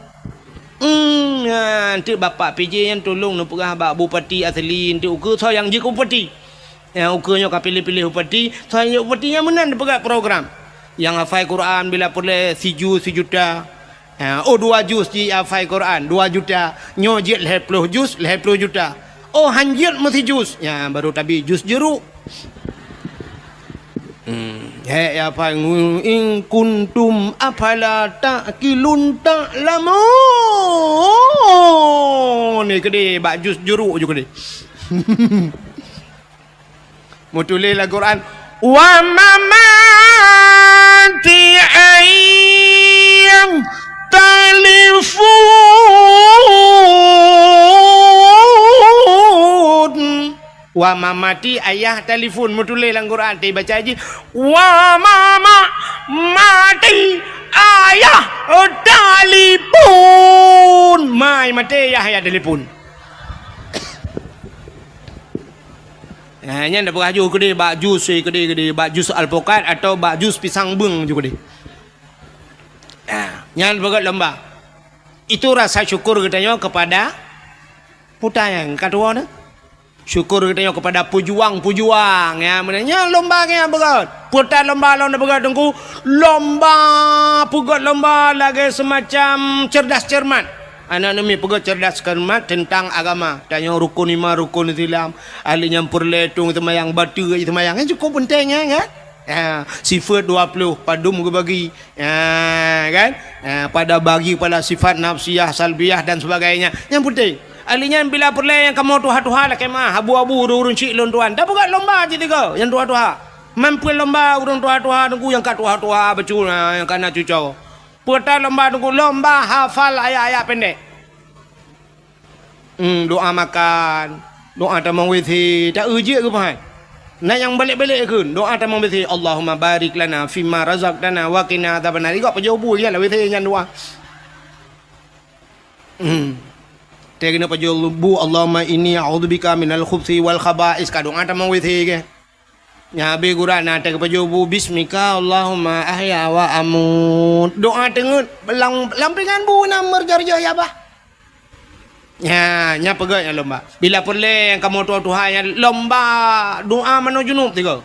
Hmm, nyan teuk Bapak P J nyan tulông neupeugah bak bupati asli, enteuk ukeue soe nyang jeuet keu bupati. Nyang ukeue nyoe ka piléh-piléh bupati, soe nyang jeuet bupati nyan meunan neupeugah program. Nyang hafai Quran bila peureulèe sijuz sijuta. Ha, oh, dua juz jih hafai Quran, dua juta. Nyoe jeuet lhèe ploh juz, lhèe ploh juta. Oh, han jeuet meusijuz. Nyan baru tabi juz jeuruk. Hmm. Hèk ya, hafai, "In kuntum afala ta'qilun ta'lamun." Ni keudeh bak juz jeuruk ju keudeh. Meutuléh lam Quran, "Wa mamati ayah talifun." Wa mamati ayah talifun. Meutuléh lam Quran, tapi baca jih, "Wa mama mati ayah talifun." Mai maté ayah, ayah talifun. Ha, nyan dak peugah ju keudeh bak jus, eh, keudeh, keudeh, bak jus alpukat atau bak jus pisang beung ju keudeh. Ha, nyan peugöt lomba. Itu rasa syukur geutanyoe kepada puta nyang ka tuwoe nyoe. Syukur geutanyoe kepada pejuang-pejuang, ya, meunan nyan lomba nyang peugöt. Peue that lomba lôn peugöt, Teungku? Lomba peugöt lomba lagèe semacam cerdas cermat. Aneuk neumi peugöt cerdas cermat teuntang agama. Tanyoe rukun iman, rukun Islam. Ahli nyang peureulèe tueng seumayang, bateue seumayang. Nyan cukôp peunteng nyan, kan? Ya, sifeut dua ploh, padum geubagi. Ya, kan? Ya, pada bagi pada sifat nafsiyah, salbiyah dan sebagainya. Nyang peunteng. Ahli nyan bila peureulèe nyang kamoe tuha-tuha lakèe meu'ah, abu-abu, ureueng-ureueng chik lôn tuan. Tapeugöt lomba cit tiga nyang tuha-tuha. Man peue lomba ureueng tuha-tuha, Teungku, nyang ka tuha-tuha bacut, ha, nyang ka na cucoe. Peue that lomba, Teungku? Lomba hafal ayat-ayat pendek. Hmm, doa makan, doa tamong W C, tak eu jeuet keu pahat. Na nyang balek-balek kheun, doa tamong W C, "Allahumma barik lana fima razaqtana wa qina adzabannar." Igok pajoh bu nyan lam W C nyan doa. Hmm. Teuh keuneuk pajoh bu, "Allahumma inni a'udzubika minal khubsi wal khaba'is." Ka doa tamong W C keu. Nyan habéh gura na teuh pajoh bu, "Bismika Allahumma ahya wa amut." Doa teungeut lam, lam pingan bu na meurjah-rjah ya bah. Nyan, nyan peugöt nyan lomba. Bila peureulèe nyang kamoe tuha-tuha nyan lomba doa manoe junub tiga.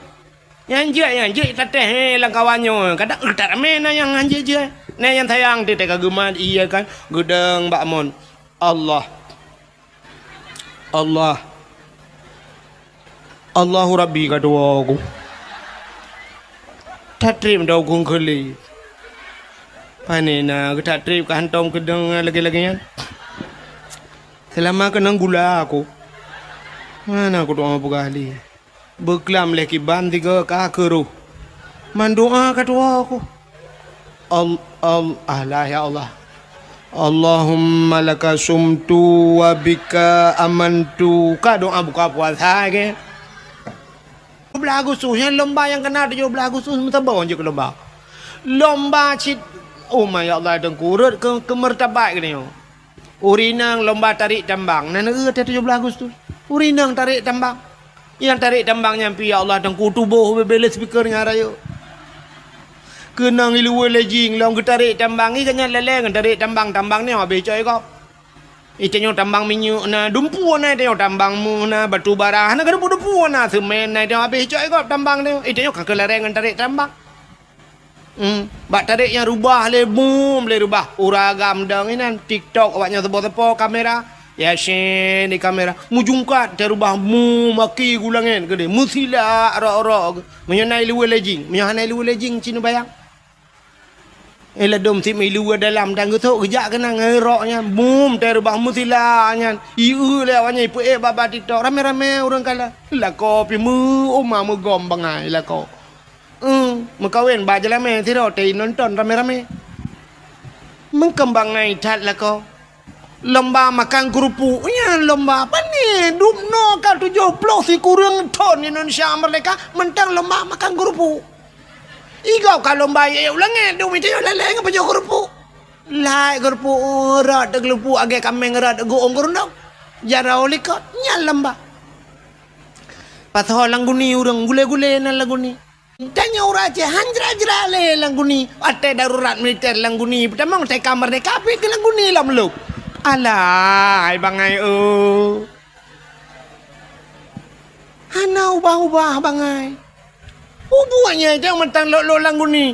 Nyan jeuet, nyan jeuet tatéh, eh, lam kawan nyoe. Kadang, eh, that ramé na nyang han jeuet-jeuet. Na nyang sayang teuh ka geumat, iya kan, geudong bak mon. Allah. Allah. Allahu Rabbi ka tuwoe ku. Tatrép meudaukong keu lé. Pane na geuh tatrép ka hantom keudong lagèe-lagèe nyan. Seulama keunong gula ku. Mana ku doa peugah lé. Beuklam lé kiban tiga ka keuroh. Man doa ka tuwoe ku. Al-, al-, alah, ya Allah. Allahumma laka sumtu wa bika amantu. Ka doa buka puasa ke? Tujuh belas Agustus, nyan lomba nyang kena tujuh belas Agustus, meusaboh jeuet keu lomba. Lomba cit, oh ma ya Allah, Teungku, rhot keu, keu martabat geutanyoe. Ureueng inong lomba tarek tambang, na neu-eu teuh tujoh blaih Agustus. Ureueng inong tarek tambang. Nyang tarek tambang nyan pih, ya Allah, Teungku, tuboh bubé lé speaker nyang rayeuk. Keunong i luweue lé jing lom geutarek tambang, i gobnyan lalée ngon tarek tambang, tambang nyoe habéh cok i gob. I tanyoe tambang minyeuk na, dumpeue na i tanyoe, tambang meuh na, batu bara, hana keudumpeue-dumpeue na, seumén na i tanyoe habéh cok i gob tambang nyoe. I tanyoe ka keularang ngon tarek tambang. Hmm, bak tarek nyang rubah lé, bum, lé rubah. Ureueng agam dong inan, TikTok awak nyan saboh-saboh kamera. Yasin di kamera. Meujungkat teuh rubah, bum, maki gulangén keudeh. Meusilak rok-rok. Meunyoe na i luweue lé jing, meunyoe hana i luweue lé jing, ci neubayang. Eh, ladom sit meuilu dalam dan geusok geujak keunan ngon rok nyan. Bum, teuh rubah meusilak nyan. Ieu lé awak nyan ipeuék bak-bak TikTok. Ramé-ramé ureueng kalon. Lakoe pih meu, uma meugom bangai lakoe. Eh, meukawen bak jeulamé sidroe teuh nonton ramé-ramé. Meukeumbang ngai that lakoe. Lomba makan keurupuk. Nyan lomba apa ni? Dum noe ka tujoh ploh sikureueng thon Indonesia merdeka, mantong lomba makan keurupuk. I gob ka lomba yue u langét, dum i tanyoe lalée ngon pajoh keurupuk. Lai keurupuk, rot keurupuk, agée kaméng rot geuong keurundong. Jaroe likot, nyan lomba. Pasoe lam guni ureueng, gulée-gulée nan lam guni. Tanyoe ureueng Aceh han jra-jra lé lam guni. Watée darurat militer lam guni, peutamong teuka merdeka pih keu lam guni lom lom. Alah, hai bangai, oh. Hana ubah-ubah bangai. Ubuek nyan nyang mantong lok-lok lam guni.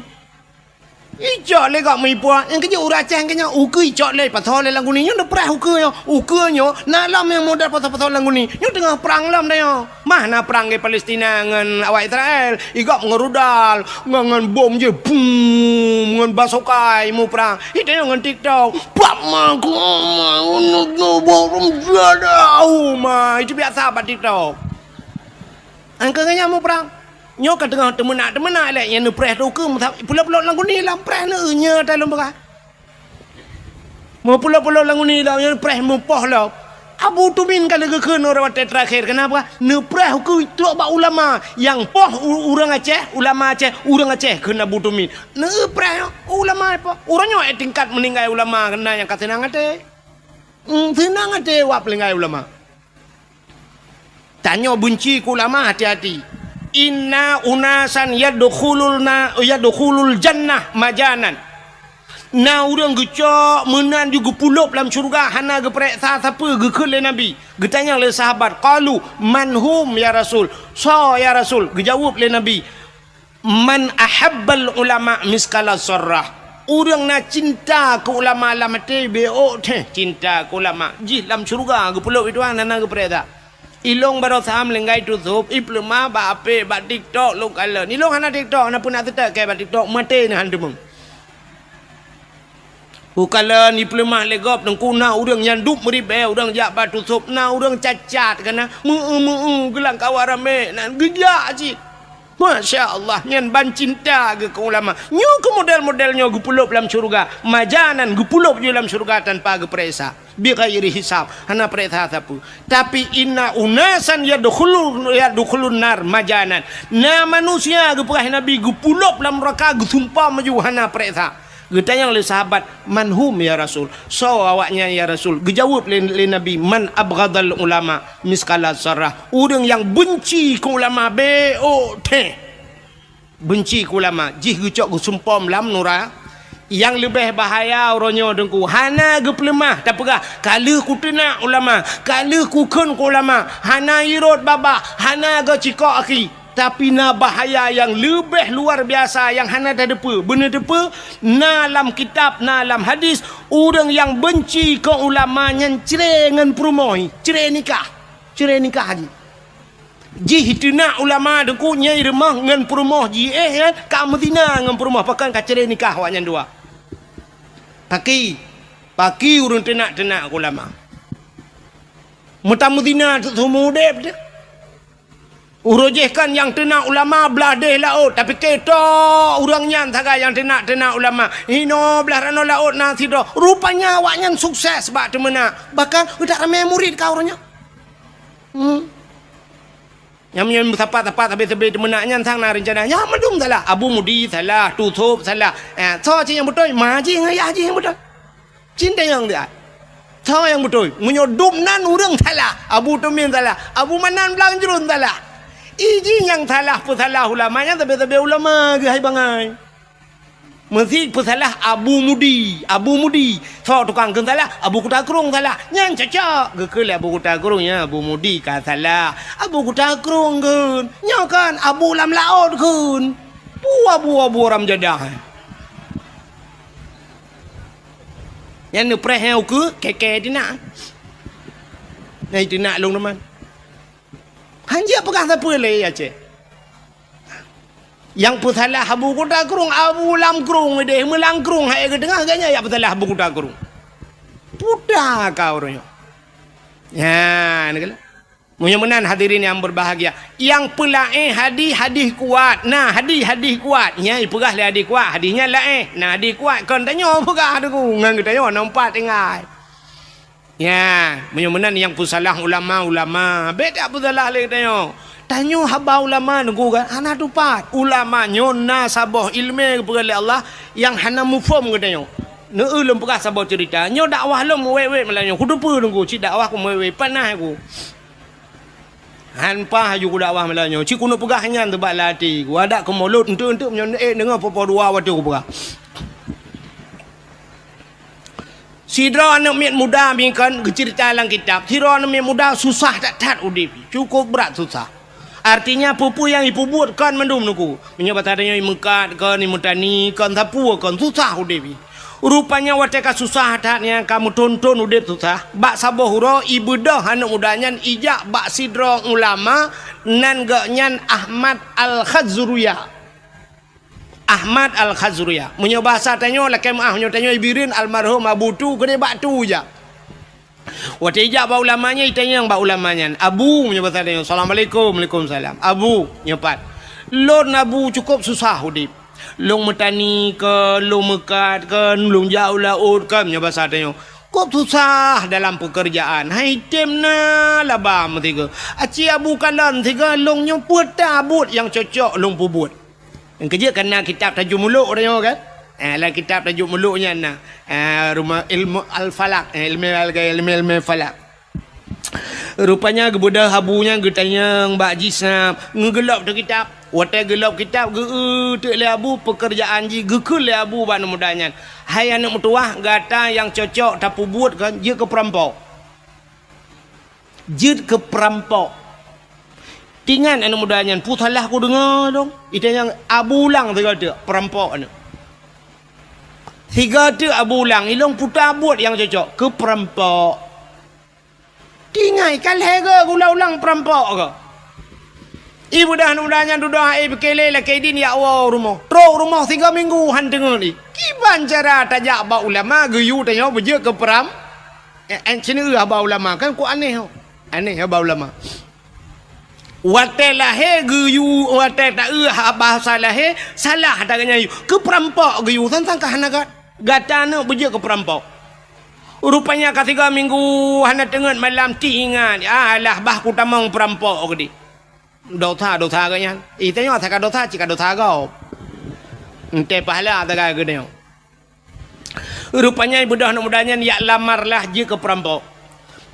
Icok lé gob meuipuek, nyang keujeuet ureueng Aceh keu nyoe, ukeue icok lé pasoe lé lam guni. Nyoe neupreh ukeue nyoe. Ukeue nyoe na lom nyang model pasoe-pasoe lam guni. Nyoe teungoh prang lom tanyoe. Mah na prang di Palestina ngon awak Israel. I gob ngon rudal, ngon, ngon bom jih, bum, ngon basokai muprang. I tanyoe ngon TikTok. Pap ma ku ma, ma, itu biasa bak TikTok. Angka nyan muprang. Nyoe ka teungoh teumeunak-teumeunak lé, nyang neupreh teuh ukeue meusa-, pulo-pulo lam guni lom preh neu nyoe tai lom peugah. Meupulo-pulo lam guni lom, nyang neupreh mupoh lom. Abu Tumin ka lheueh geukheun uroe watée teurakhir, kenapa? Neupreh ukeue trok bak ulama. Nyang poh u-, ureueng Aceh, ulama Aceh, ureueng Aceh kheun Abu Tumin. Neupreh ulama poh. Uroe nyoe eh tingkat meuninggai ulama keunan nyang ka seunang até. Hmm, seunang até wak peulinggai ulama. Tanyoe beunci keu ulama, hati-hati. Inna unasan yadkhulul na-, yadkhulul jannah majanan. Na ureueng geucok meunan ju geupulop lam syeuruga hana geupareksa sapeue geukheun lé Nabi. Geutanyong lé sahabat, qalu, "Man hum ya Rasul?" Soe ya Rasul? Geujaweueb lé Nabi, "Man ahabbal ulama miskala zarrah." Ureueng na cinta keu ulama lam até, bék ôk teuh cinta keu ulama. Jih lam syeuruga geupulop itu hana geupareksa. Ilong baroe sam linggai tusôb, ipeuleumah bak apé, bak TikTok lôn kalon. Ilong hana TikTok, hana peunak teutek kée bak TikTok, maté neuh han teumeung. Ukalon ipeuleumah lé gob teungku na ureueng nyang duek meuribée, ureueng jak bak tusôb, na ureueng cacat kana, meu-eu-meu-eu geulang kawa ramé, nan geujak cit. Masya Allah, nyan ban cinta geuh keu ulama. Nyoe keu model-model nyoe geupulop lam syeuruga. Majanan geupulop jih lam syeuruga tanpa geupareksa. Bighairi hisab, hana pareksa sapeue. Tapi inna unasan yadkhulu-, yadkhulun nar majanan. Na manusia geupeugah Nabi geupulop lam neuraka geusumpom ju hana pareksa. Geutanyong lé sahabat, "Man hum ya Rasul?" Soe awaknyan ya Rasul? Geujaweueb lé, lé Nabi, "Man abghadal ulama miskala zarrah." Ureueng nyang beunci keu ulama bék ôk teuh. Beunci keu ulama, jih geucok geusumpom lam nura. Nyang leubeh bahaya uroe nyoe teungku, hana geupeuleumah tapeugah, "Ka lheueh kuteunak ulama, ka lheueh kukheun keu ulama," hana irot babah, hana geucikok aki. Tapi na bahaya nyang leubeh luar biasa nyang hana tateupeue. Beuneuteupeu, na lam kitab, na lam hadis, ureueng nyang beunci keu ulama nyan cre ngon peurumoh, cre nikah. Cre nikah jih. Jih teunak ulama teungku nyang i rumoh ngon peurumoh jih, eh, nyan ka meuzina ngon peurumoh, pakon ka cre nikah awaknyan dua. Paki, paki ureueng teunak-teunak ulama. Meutameuzina seumeu udeb teuh. Uroe jih kan nyang teunak ulama blah deh laôt, tapi keudroe ureuëng nyan sagai nyang teunak-teunak ulama. Hinoe blah ranoe laôt na sidroe. Rupanya awaknyan sukses bak teumeunak. Bahkan udah ramé murid ka uroe nyan. Hmm. Nyang meunyoe meusapat-sapat sabe-sabe teumeunak nyan sang na reuncana. Nyan mandum salah. Abu Mudi salah, Tusop salah. Eh, soe cit nyang beutôi? Ma jih ngon yah jih nyang beutôi. Cit nyang dia. Soe nyang beutôi? Meunyoe dum nan ureuëng salah, Abu Tumin salah, Abu Manan Blang Jruen salah. Iji nyang salah peusalah ulama nyan sabe-sabe ulama geuhai bangai. Meusi peusalah Abu Mudi, Abu Mudi. Soe tukang kheun salah? Abu Kuta Krueng salah. Nyan cocok. Geukheun lé Abu Kuta Krueng, nyan Abu Mudi ka salah. Abu Kuta Krueng kheun. Nyoe kan Abu lam laôt kheun. Pu Abu, Abu Ramjadah. Nyan neupreh nyang ukeue, keke dinak. Nyang dinak lôn teuma. Hanjeuet peugah sapeue lé Aceh. Nyang peusalah Abu Kuta Krueng, Abu Lam Krueng deh, meulang krueng hai geuteungoh, ganya nyang peusalah Abu Kuta Krueng. Puta ka ureuëng nyoe. Nyan, keulah. Meunyoe meunan hadirin yang berbahagia, nyang peulaén hadih, hadih kuat. Nah, hadih, hadih kuat. Nyan ipeugah lé hadih kuat, hadih nyan laén. Nah, hadih kuat kon tanyoe peugah deungon geutanyoe nampak tinggai. Ya, meunyoe meunan nyang peusalah ulama-ulama, bék tapeusalah lé tanyoe. Tanyoe haba ulama nunggu kan hana tupat. Ulama nyoe na saboh iéleumé geupeugah lé Allah nyang hana muphom geutanyoe. Neu lôn peugah saboh ceurita. Nyoe dakwah lôn meuwét-wét malam nyoe. Kuteupeue nunggu cit dakwah ku meuwét-wét panas ku. Han paih laju kudakwah malam nyoe. Cit keuneuk peugah nyan teubak lam até ku. Adak keu mulod enteuk-enteuk meunyoe ék deungoe popo dua watée kupeugah. Sidroe aneuëk miet muda bingkon geuceurita lam kitab. Sidroe aneuëk miet muda susah that-that udeb, cukup brat susah. Artinya peue-peue nyang ipeubuet kon mandum nunggu. Meunyoe basa tanyoe imeukat kon, imeutani kon, sapeue kon, susah udeb. Rupanya watée ka susah that nyan, ka meuthon-thon udeb susah, bak saboh uroe ibeudôh aneuëk muda nyan ijak bak sidroe ulama nan geuh nyan Ahmad Al-Khazruya. Ahmad Al-Khazruya. Meunyoe basa tanyoe lakée meuáh, meunyoe tanyoe ibireuen almarhum Abu Tu keudeh bak tu jak. Watée ijak bak ulama nyan, itanyong bak ulama nyan, "Abu," meunyoe basa tanyoe, "Assalamualaikum." "Waalaikumsalam." "Abu," nyoe pat, "lôn Abu cukup susah udeb. Lôn meutani kon, lôn meukat kon, lôn jak u laôt kon," meunyoe basa tanyoe. Kop susah dalam peukeurjaan, hai tem na laba meusigoe. Aci Abu kalon sigoe lôn nyoe peue ta buet nyang cocok lôn peubuet. Nyang keujeuet ka na kitab Tajuk Muluk tanyoe kan? Eh, lam kitab Tajuk Muluk nyan na, eh, rumoh ilmu al-falak, eh, ilmu al-, ilmu, ilmu falak. Rupanya geubeudôh Abu nyan geutanyong bak jisab, ngeugeulop teuh kitab. Watée geulop kitab, geu-eu teuk lé Abu peukeurjaan jih, geukheun lé Abu bak aneuëk muda nyan, "Hai aneuëk meutuwah, gata nyang cocok tapeubuet kon jeuet keu peurampok." Jeuet keu peurampok. Tingat aneuëk muda nyan, peue salah kudeungoe dong? Itanyong Abu ulang sigoe teuk, peurampok aneuëk. Sigoe teuk Abu ulang, ilong peue ta buet nyang cocok keu peurampok. Tingai ka lhée goe geulang-ulang peurampok goe. Ibeudôh aneuëk muda nyan dudoe hai pike lé lakée idin jak woe rumoh. Trok rumoh sigoe minggu han teungeut i. Kiban cara tajak bak ulama geuyue tanyoe beujeuet keu peuram-, eh, eh, ceuneuk haba ulama kan ku aneh ho. Aneh haba ulama. Watée lahé geuyue, watée taeu haba sa lahé, salah ata geuhnyan yue. Keu peurampok geuyue, sang-sang ka hana gat-, gata aneuëk beujeuet keu peurampok. Rupanya ka sigoe minggu hana teungeut malam ti ingat, alah bah kutamong peurampok keudeh. Dosa-dosa geuhnyan. Ih, tanyoe asai ka dosa, cit ka dosa gob. Entée pahala sagai geutanyoe. Rupanya ibeudôh aneuëk muda nyan jak lamar lah jeuet keu peurampok.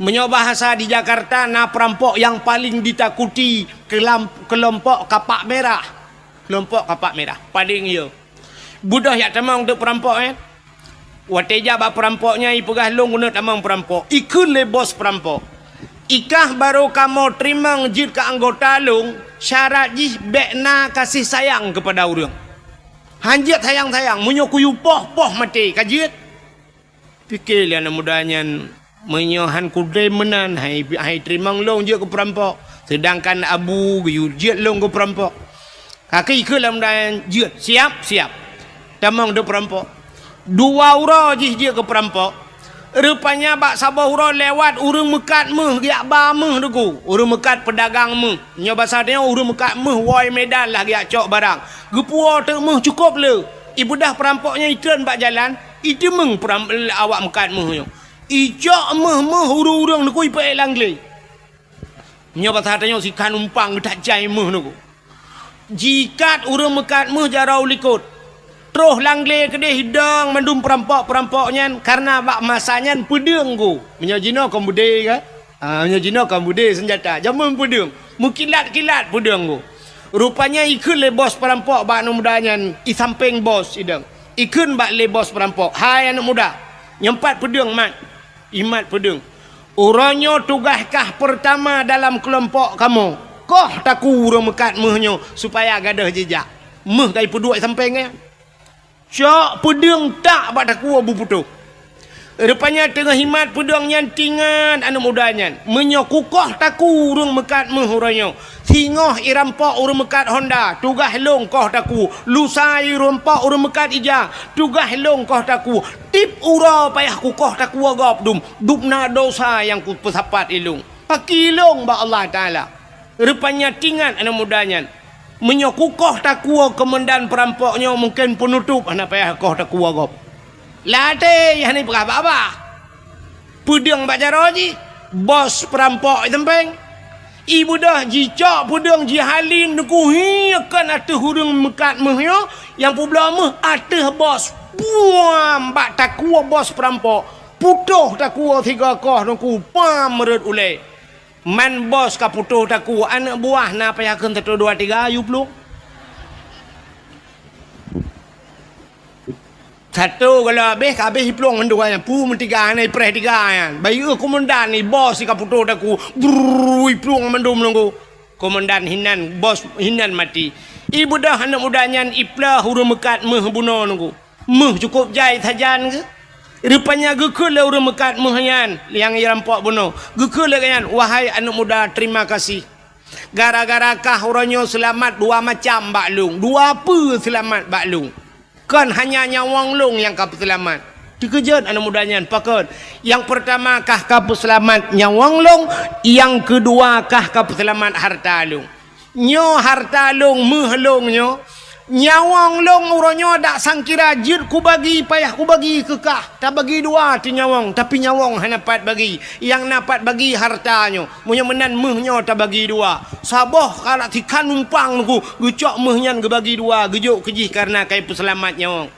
Meunyoe bahasa di Jakarta na peurampok nyang paleng ditakuti keulam-, keulompok kapak merah. Keulompok kapak merah, paleng yo. Beudôh jak tamong teuk peurampok nyan. Watée jak bak peurampok nyan ipeugah, "Lôn keuneuk tamong peurampok." Ikheun lé bos peurampok, "Ikah barô kamoe teurimong jeuet keu anggota lôn, syarat jih bék na kasih sayang keupada ureuëng. Hanjeuet sayang-sayang, meunyoe kuyue poh, poh maté ka jeuet." Pike lé aneuëk muda nyan, "Meunyoe han kudem meunan, hai, hai teurimong lôn jeuet keu peurampok, seudangkan Abu geuyue jeuet lôn keu peurampok." Ka keu ikheun lé aneuëk muda nyan, "Jeuet, siap, siap." Tamong teuk peurampok. Dua uroe jih jeuet keu peurampok. Rupanya bak saboh uroe lewat ureuëng meukat méuh geujak ba méuh Teungku. Ureuëng meukat peudagang méuh. Nyoe basa tanyoe ureuëng meukat méuh woe Medan lah geujak cok barang. Geupuwoe teuk méuh cukôp le. Ibeudah peurampok nyan itreun bak jalan, iteumeung peram-, awak meukat méuh nyoe. Icok méuh-méuh ureuëng-ureuëng Teungku ipeuék lam glé. Nyoe basa tanyoe sikhan umpang geutak jai méuh Teungku. Jikat ureuëng meukat méuh jaroe u likot. Troh lam glé keudeh idong mandum peurampok-peurampok nyan, kareuna bak masa nyan peudeueng Teungku. Meunyoe jinoe kon beudé kan? Ah, meunyoe jinoe kon beudé seunjata. Jameun peudeueng. Meukilat-kilat peudeueng Teungku. Rupanya ikheun lé bos peurampok bak aneuk muda nyan, i sampéng bos idong. Ikheun bak lé bos peurampok, "Hai aneuk muda, nyoe pat peudeueng mat." Imat peudeueng. Uroe nyoe tugaih kah peurtama dalam keulompok kamoe. Koh takue ureuëng meukat méuh nyoe supaya gadôh jijak. Méuh ka ipeuduek sampéng nyan. Cok peudeueng tak bak takue beuputoh. Rupanya teungoh imat peudeueng nyan teuingat aneuk muda nyan. Meunyoe kukoh takue ureuëng meukat méuh uroe nyoe, singoh irampok ureuëng meukat honda, tugaih lôn koh takue. Lusa irampok ureuëng meukat ija, tugaih lôn koh takue. Tiep uroe payah kukoh takue gob dum, dum na desya nyang kupeusapat ilôn. Pakri lôn bak Allah Taala. Rupanya teuingat aneuk muda nyan. Meunyoe kukoh takue keumandan peurampok nyoe mungken peunutôp hana payah koh takue gob. Lam até hana ipeugah babah. Peudeueng bak jaroe jih, bos peurampok i sampéng. Ibeudah jicok peudeueng jihalin Teungku hi kon ateueh ureuëng meukat méuh nyoe, nyang peubloe méuh ateueh bos. Puam bak takue bos peurampok. Putoh takue sigoe koh Teungku, pam rhot ulée. Man bos ka putoh takue, aneuk buah na payah kheun satu dua tiga yue plueng. Satu kalau habéh, ka habéh iplueng mandua nyan. Pu meutiga hana ipreh tiga nyan. Bayeue komandan ni bos ka putoh takue. Brrrr, iplueng mandum Teungku. Komandan hinan, bos hinan maté. Ibeudah aneuk muda nyan iplah ureuëng meukat méuh bunoe Teungku. Méuh cukôp jai sajan keuh. Rupanya geukheun lé ureuëng meukat méuh nyan nyang irampok bunoe. Geukheun lé gobnyan, "Wahai aneuk muda, terima kasih. Gara-gara kah uroe nyoe seulamat dua macam bak lôn. Dua peue seulamat bak lôn. Kon hanya nyawöng lôn nyang ka peuseulamat." Teukeujot aneuk muda nyan, "Pakon?" "Nyang peurtama kah ka peuseulamat nyawöng lôn, nyang keudua kah ka peuseulamat hareuta lôn." Nyoe hareuta lôn, méuh lôn nyoe. Nyawöng lôn uroe nyoe dak sangkira jeuet kubagi, payah kubagi keu kah. Tabagi dua teuh nyawöng, tapi nyawöng hana pat bagi. Nyang na pat bagi hareuta nyoe. Meunyoe meunan méuh nyoe tabagi dua. Saboh ka dak sikhan umpang Teungku, geucok méuh nyan geubagi dua, geujok keu jih kareuna ka ipeuseulamat nyawöng.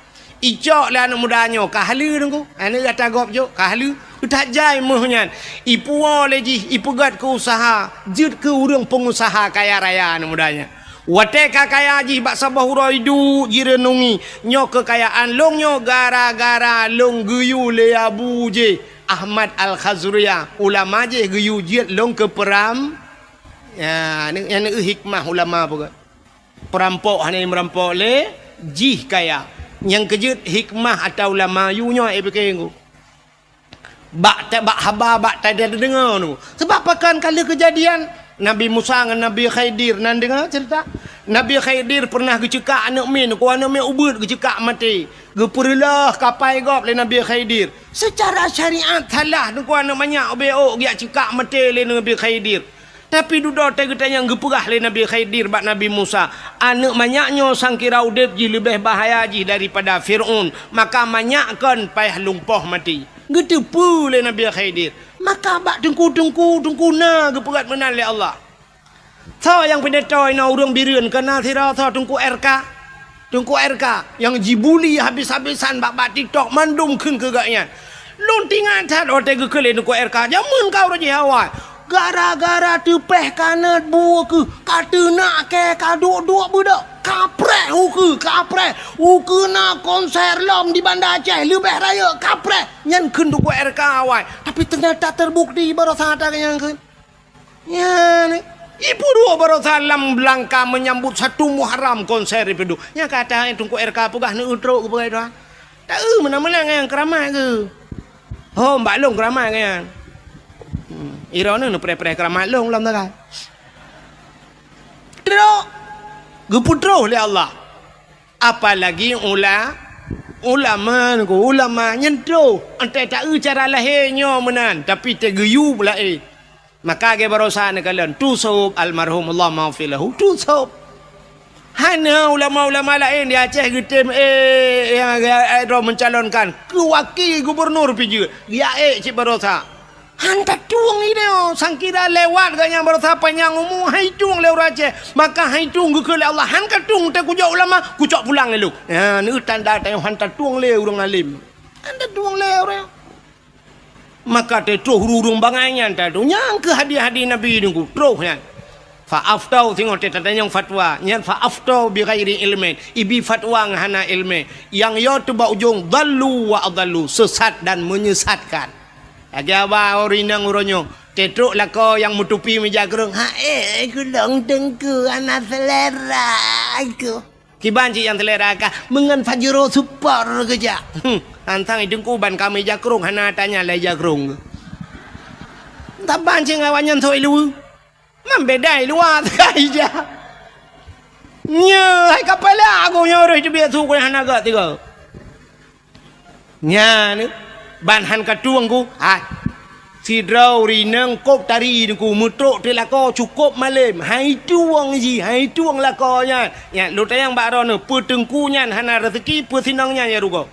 Icok lé aneuk muda nyoe, ka haleue Teungku. Aneuk gata gob jok, ka haleue. That jai méuh nyan. Ipuwoe lé jih, ipeugöt keu useuha, jeuet keu ureuëng peungusaha kaya raya aneuk muda nyan. Watée ka kaya jih bak saboh uroe iduek jireunungi, nyoe keukayaan lôn nyoe gara-gara lôn geuyue lé Abu jih, Ahmad Al-Khazruyah, ulama jih geuyue jeuet lôn keu peuram-, ya, nyan hikmah ulama peugah. Peurampok hana meurampok lé jih kaya. Nyang keujeuet hikmah ata ulama yue nyoe, eh, pike Teungku. Bak ta-, bak haba, bak ta-, tadeungoe Teungku. Sabab pakon ka lheueh keujadian Nabi Musa ngon Nabi Khidir, na neudeungoe ceurita? Nabi Khidir peureunah geuceukak aneuk miet Teungku, aneuk miet ubeut geuceukak maté. Geupeureuloh kapai gob lé Nabi Khidir. Seucara syariat salah Teungku aneuk manyak ubé ôk geujak ceukak maté lé Nabi Khidir. Tapi dudoe teuh geutanyong geupeugah lé Nabi Khidir bak Nabi Musa, "Aneuk manyak nyoe sangkira udeb jih leubeh bahaya jih daripada Fir'aun, maka manyak kon payah lumpoh maté." Geuteupeue lé Nabi Khidir. Maka bak teungku-teungku, teungku na geupeugah meunan lé Allah. Soe nyang pidato inoe ureuëng Bireuen keu na sidroe soe Teungku R K? Teungku R K nyang jibuli habis-habisan bak, bak TikTok mandum kheun keu gobnyan. Lôn teuingat that watée geukheun lé Teungku R K, jameun ka uroe jih awai. Gara-gara teupeh kanot bu ukeue, ka teunak kée ka duek-duek beudôk, kapreh ukeue, kapreh. Ukeue na konser lom di Banda Aceh, leubeh rayeuk kapreh. Nyan kheun Teungku R K awai. Tapi teunyata teubukti baroesa that nyang kheun. Nyan, ipeuduek baroesa lam langka meunyambut satu Muharram konser ipeuduek. Nyang kata Teungku R K peugah neutrok geupeugah doa. Taeu meunan-meunan nyan keuramat geuh. Ho, bak lôn keuramat nyan. Hmm, iroe neupreh-preh keuramat lôn lom tagai. Trok geupeutroh lé Allah. Apalagi ula-, Ulama nyoe, ulama nyan troh, entah taeu cara lahé nyoe meunan, tapi teugeuyue laén. Maka lagée barosa neukalon, tusôb almarhum, Allah maghfir lahu, tusôb. Hana ulama-ulama laén di Aceh geutem, eh, nyang, eh, droe mencalonkan keu wakil gubernur pih jeuet, ya, eh, cit barosa. Han tatueng idéh, sangkira lewat geuh nyang barosa panyang umu, han itueng lé ureuëng Aceh. Maka han itueng geukheun lé Allah, han katueng teuh kujok ulama, kucok pulang lé lôn. Nyan tanda tanyoe han tatueng lé ureuëng alim. Han tatueng lé ureuëng. Maka teutroh ureuëng bangai nyan tatueng. Nyang keuh hadis-hadis Nabi nunggu troh nyan. Fa aftau, singoh teutatanyong fatwa. Nyan fa aftau bi ghairi ilmin. Ibi fatwa ngon hana ilmi. Nyang yo teuh bak ujong, dhallu wa adhallu, sesat dan menyesatkan. Lagée haba ureuëng inong uroe nyoe, teutrok lakoe nyang meutupi meujak krong, "Hai, kulong teungku, hana selera aku." Kiban cit nyang selera kah, meungon Pajero Sport keujak. Hmm, antang teungku ban ka meujak krong, hana tanya lé jak krong. Taban cit awaknyan soi luweue. Mam beda i luwa teuka ija. Nyoe hai kapala aku nyoe roh teubiet su ku hana gak tiga. Nyan ban han katueng ku, hai. Sidroe ureuëng inong kop tari teungku meutrok teulako cukop malem, hai tueng jih, hai tueng lakoe nyan. Nyan lôn tanyong bak droeneuh, peue teungku nyan hana rezeki, peue sinong nyan ya rugoe?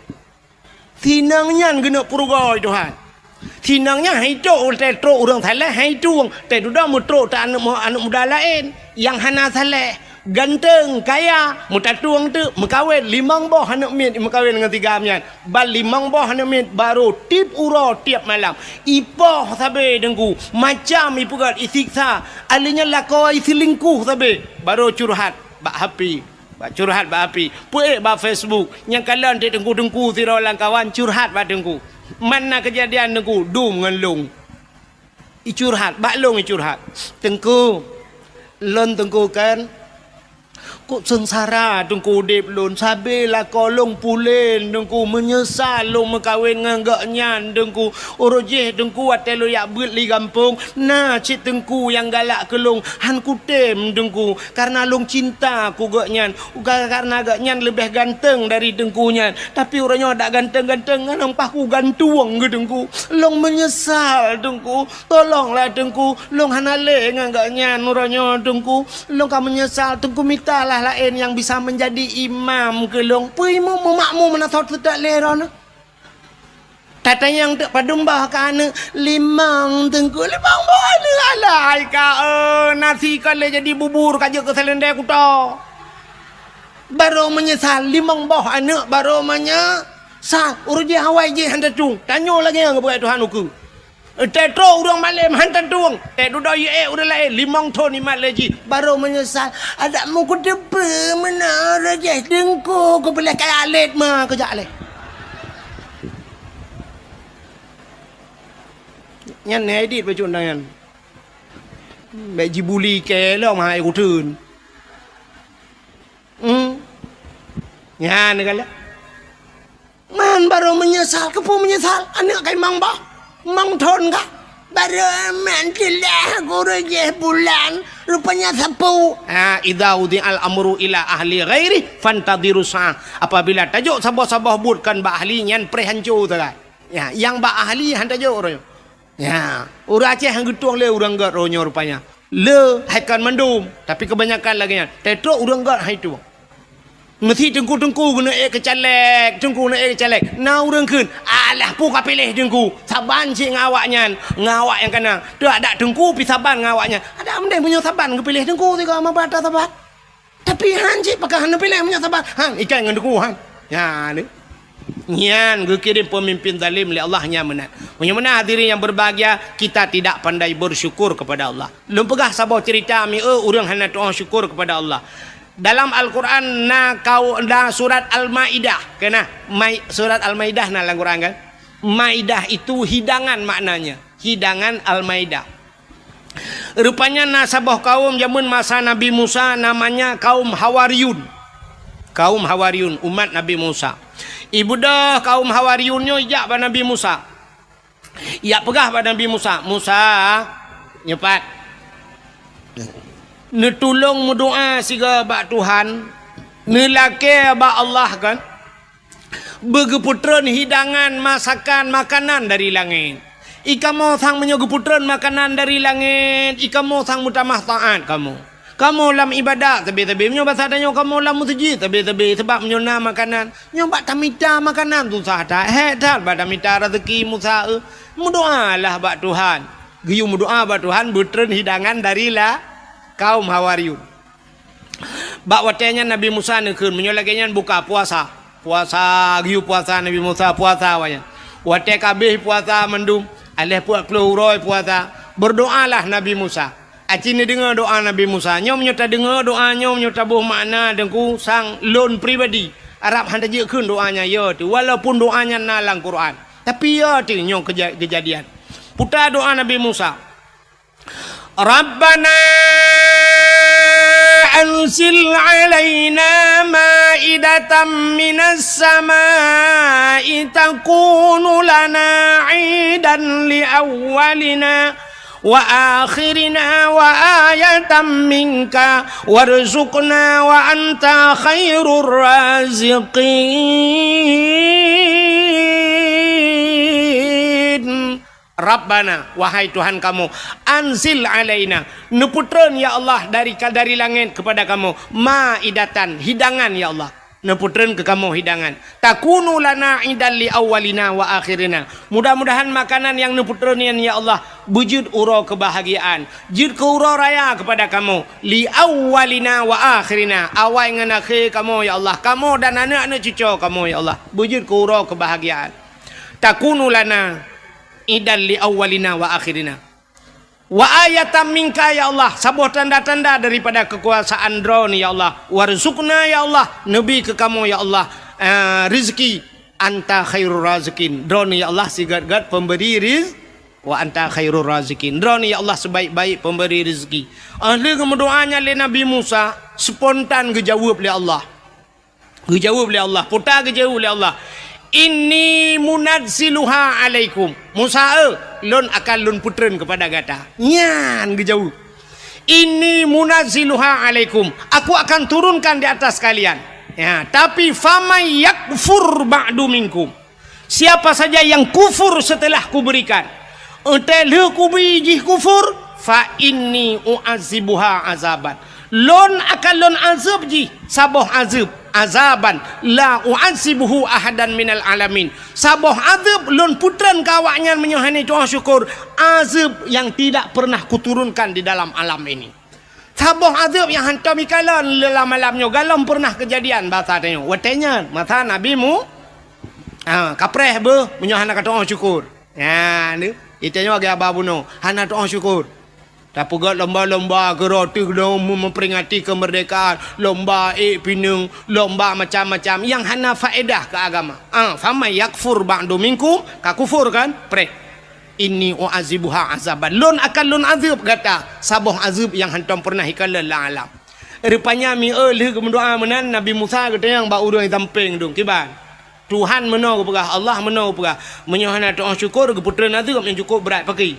Sinong nyan geuneuk peurugoe Tuhan. Sinong nyan han itueng teutrok ureuëng saleh, han itueng teududoe meutrok teu aneuëk mu-, aneuëk muda laén nyang hana saleh, ganteng, kaya, meutatueng teuk, meukawen limong boh aneuëk miet meukawen ngon si Gam nyan. Ban limong boh aneuëk miet barô tieb uroe tieb malam. Ipoh sabe teungku, macam ipeugét isiksa, aleuh nyan lakoe iseulingkuh sabe, barô curhat bak H P. Bak curhat bak api, peuék bak Facebook, nyang kalon teuk teungku-teungku sidroe lam kawan curhat bak teungku. Man na keujadian teungku dum ngon lôn. Icurhat, bak lôn icurhat. Teungku, lôn teungku kan, kok seungsara teungku udeb lôn, sabe lakoe lôn pulen teungku, meunyeusal lôn meukawen ngon gobnyan teungku. Uroe jih teungku watée lôn jak beuet li gampông, na cit teungku nyang galak keu lôn, han kutem teungku. Karena lôn cinta keu gobnyan, ka-, karena gobnyan leubeh ganteng dari teungku nyan. Tapi uroe nyoe dak ganteng-ganteng ngon paih kugantueng keu teungku. Lôn meunyeusal teungku. Tolonglah teungku, lôn hana lé ngon gobnyan uroe nyoe teungku. Lôn ka meunyeusal teungku, mitalah laén nyang bisa menjadi imam keu lôn. Peue imum meumakmum meunan sot seutôt lé droeneuh. Tatanyong teuk padum boh keu aneuëk, limong teungku, limong boh aneuëk alai ka, eh, nasi ka lé jadi bubur ka jeuet keu seulendei kuto. Barô meunyeusal, limong boh aneuëk barô meunyeusal. Uroe jih awai jih han tatueng. Tanyoe lagée nyang geupeugah Tuhan ukeue. Teutrok ureuëng malem han tatueng. Teududoe yue ureuëng laén limong thon imat lé jih. Barô meunyeusal. Adak meukuteupeu meunan uroe jih teungku kupeuleh kaya lét ma keujak lé. Nyan hai dit bacut nyan. Bék jibuli kée lom hai kuteun. Hmm. Nyan galak. Man barô meunyeusal, keupeue meunyeusal? Aneuëk kai mang bah, mang thon kah? Barô man teulah guru jih bulan, rupanya sapeue. Ha, idza wudi'al amru ila ahli ghairi fantadhiru sa'ah. Apabila tajok saboh-saboh buet kon bak ahli nyan preh hanco sagai. Ya, nyang bak ahli han tajok roh. Ya, ureuëng Aceh han geutueng lé ureuëng gét roh nyoe rupanya. Le hai kon mandum, tapi kebanyakan lagée nyan. Teutrok ureuëng gét hai tueng. Meusi teungku-teungku geuneuk ék keu caleg, teungku geuneuk ék keu caleg. Na ureuëng kheun, "Alah peue ka piléh teungku, saban cit ngon awaknyan, ngon awak nyang kana. Teuadak teungku pi saban ngon awaknyan." Adak meudeh meunyoe saban geupiléh teungku sigoe meuba atra saban. Tapi han cit pakon hana piléh meunyoe saban. Han ikai ngon teungku han. Nyan. Nyan geukirém peumimpin zalim lé Allah nyan meunan. Meunyoe meunan hadirin yang berbahagia, kita tidak pandai bersyukur kepada Allah. Lôn peugah saboh cerita mieu ureuëng hana tuoh syukur kepada Allah. Dalam Al-Quran na kau na surat Al-Maidah. Kena mai surat Al-Maidah na lam Quran kan? Maidah itu hidangan maknanya. Hidangan Al-Maidah. Rupanya na saboh kaum jameun masa Nabi Musa namanya kaum Hawariyun. Kaum Hawariyun, umat Nabi Musa. Ibudah kaum Hawariyun nyoe jak bak Nabi Musa. Yak peugah bak Nabi Musa, "Musa, nyoe pat. Neutulông meudoa sigoe bak Tuhan, neulakée bak Allah kan." Beugeupeutrön hidangan masakan makanan dari langét. I kamoe sang meunyoe geupeutreun makanan dari langét, i kamoe sang meutamah taát kamoe. Kamoe lam iébadat sabe-sabe, meunyoe basa tanyoe kamoe lam meuseujid sabe-sabe, sabab meunyoe na makanan, nyoe bak tamita makanan susah that, hék that bak tamita raseuki Musa, eu. Meudoalah bak Tuhan. Geuyue meudoa bak Tuhan beutreun hidangan dari la-, kaum Hawariyun. Bak watée nyan Nabi Musa neukheun, meunyoe lagée nyan buka puasa. Puasa, geuyue puasa Nabi Musa, puasa awaknyan. Watée ka abéh puasa mandum, aléh peuet ploh uroe puasa, berdoalah Nabi Musa. Aci neudeungoe doa Nabi Musa. Nyoe meunyoe tadeungoe doa nyoe, meunyoe taboh makna deungku sang lôn pribadi, Arab han tajeuet kheun doa nyan, ya teuh. Walaupun doa nyan na lam Quran, tapi ya teuh nyoe keja-, keujadian. Puta doa Nabi Musa. ربنا أنزل علينا مائدة من السماء تكون لنا عيدا لأولنا وآخرنا وآية منك وارزقنا وأنت خير الرازقين. Rabbana, wahai Tuhan kamoe, anzil alaina, neupeutreun ya Allah dari ka-, dari langét kepada kamoe, maidatan, hidangan ya Allah. Neupeutreun keu kamoe hidangan. Takunu lana idan li awwalina wa akhirina. Mudah-mudahan makanan nyang neupeutreun nyan ya Allah beujeuet uroe keubahgiaan, jeuet keu uroe raya kepada kamoe, li awwalina wa akhirina, awai ngon akhé kamoe ya Allah, kamoe dan aneuk-aneuk cucoe kamoe ya Allah, beujeuet keu uroe keubahgiaan. Takunu lana idan li awwalina wa akhirina. Wa ayatan minka ya Allah, saboh tanda-tanda daripada keukuasaan Droeneuh ya Allah. Warzuqna ya Allah, neubi keu kamoe ya Allah, eh, rezeki. Anta khairur raziqin. Droeneuh ya Allah sigöt-göt pemberi riz-, wa anta khairur raziqin. Droeneuh ya Allah sebaik-baik pemberi rezeki. Ah, lheueh geumeudoa nyan lé Nabi Musa, spontan geujaweueb lé Allah. Geujaweueb lé Allah, puta geujaweueb lé Allah, "Inni munazziluha alaikum." Musa, eu, lôn akan lôn peutreun keupada gata. Nyan geujaweueb. "Inni munazziluha alaikum." Aku akan turunkan di atas kalian. Ya, tapi faman yakfur ba'du minkum. Siapa saja yang kufur setelah kuberikan, enteuk lheueh kubi jih kufur, fa inni u'azibuha azaban. Lôn akan lôn azeueb jih saboh azeueb, azaban la u'azibuhu ahadan minal alamin. Saboh azeueb lôn peutreun keu awaknyan meunyoe hana tu'oh syukur, azeueb yang tidak pernah kuturunkan di dalam alam ini. Saboh azeueb nyang hantom ikalon lam alam nyoe, galom pernah keujadian basa tanyoe. Watée nyan, masa Nabi Mu-, ha, kapreh beuh meunyoe hana katu'oh syukur. Ha, ni, itanyoe lagée haba bunoe, hana tu'oh syukur. Tapeugét lomba-lomba keuroti keunoe memperingati kemerdekaan, lomba ék pineung, lomba macam-macam nyang hana faedah keu agama. Ah, faman yakfur ba'du minkum, ka kufur kan? Preh. Inni u'azibuha azaban. Lôn akan lôn azeueb gata saboh azeueb nyang hantom pernah ikalon lam alam. Rupanya mieu lheueh geumeudoa meunan, Nabi Musa geutanyong bak ureuëng sampéng dum, "Kiban, Tuhan meunoe geupeugah, Allah meunoe geupeugah, meunyoe hana tu'oh syukur, geupeutreun azeueb nyang cukôp brat pakri.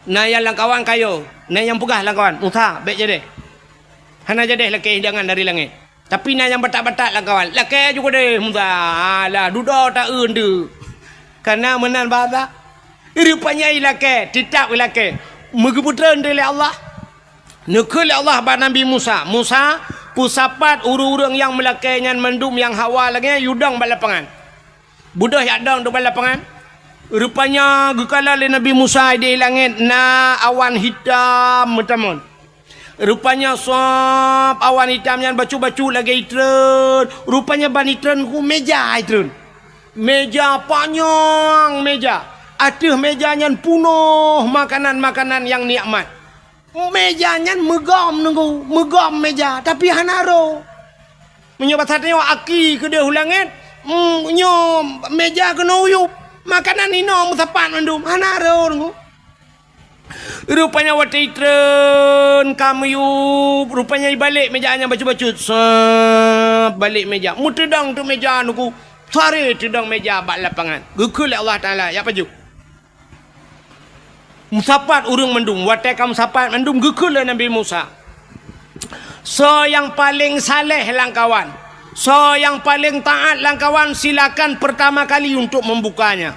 Na nyang lamkawan kayo, na nyang peugah lamkawan, 'Musa, bék jadeh.' Hana jadeh lakée hidangan dari langét." Tapi na nyang batat-batat lamkawan, "Lakée ju keudeh, Musa, alah, dudoe ta-eu deuh." Kana meunan basa. Rupanya ilakée, teutab ilakée. Meugeupeutreun lé Allah. Neukheun lé Allah bak Nabi Musa, "Musa, peusapat ureuëng-ureuëng nyang meulakée nyan mandum nyang hawa lagée nyan yue dong bak lapangan." Beudôh jak dong bak lapangan. Rupanya geukalon lé Nabi Musa di langét na awan hitam meutamon. Rupanya sab awan hitam nyan bacut-bacut lagée itreun. Rupanya ban itreun ku méja itreun. Méja panyang méja. Ateueh méja nyan punoh makanan-makanan nyang nikmat. Méja nyan meugom nunggu, meugom méja, tapi hana roh. Meunyoe basa tanyoe aki keudeh u langét, mm, nyoe méja keunoe uyueb. Makanan inoe meusapat mandum, hana roh nunggu. Rupanya watée itreun ka meuyueb, rupanya ibalek méja nyan bacut-bacut. Sab, balek méja. Meuteudong teuk méja nunggu. Sare teudong méja bak lapangan. Geukheun lé Allah Taala, "Jak pajoh." Meusapat ureuëng mandum, watée ka meusapat mandum geukheun lé Nabi Musa, "Soe nyang paleng saleh lamkawan, Soe nyang paleng taat lam kawan, silakan pertama kali untuk membukanya.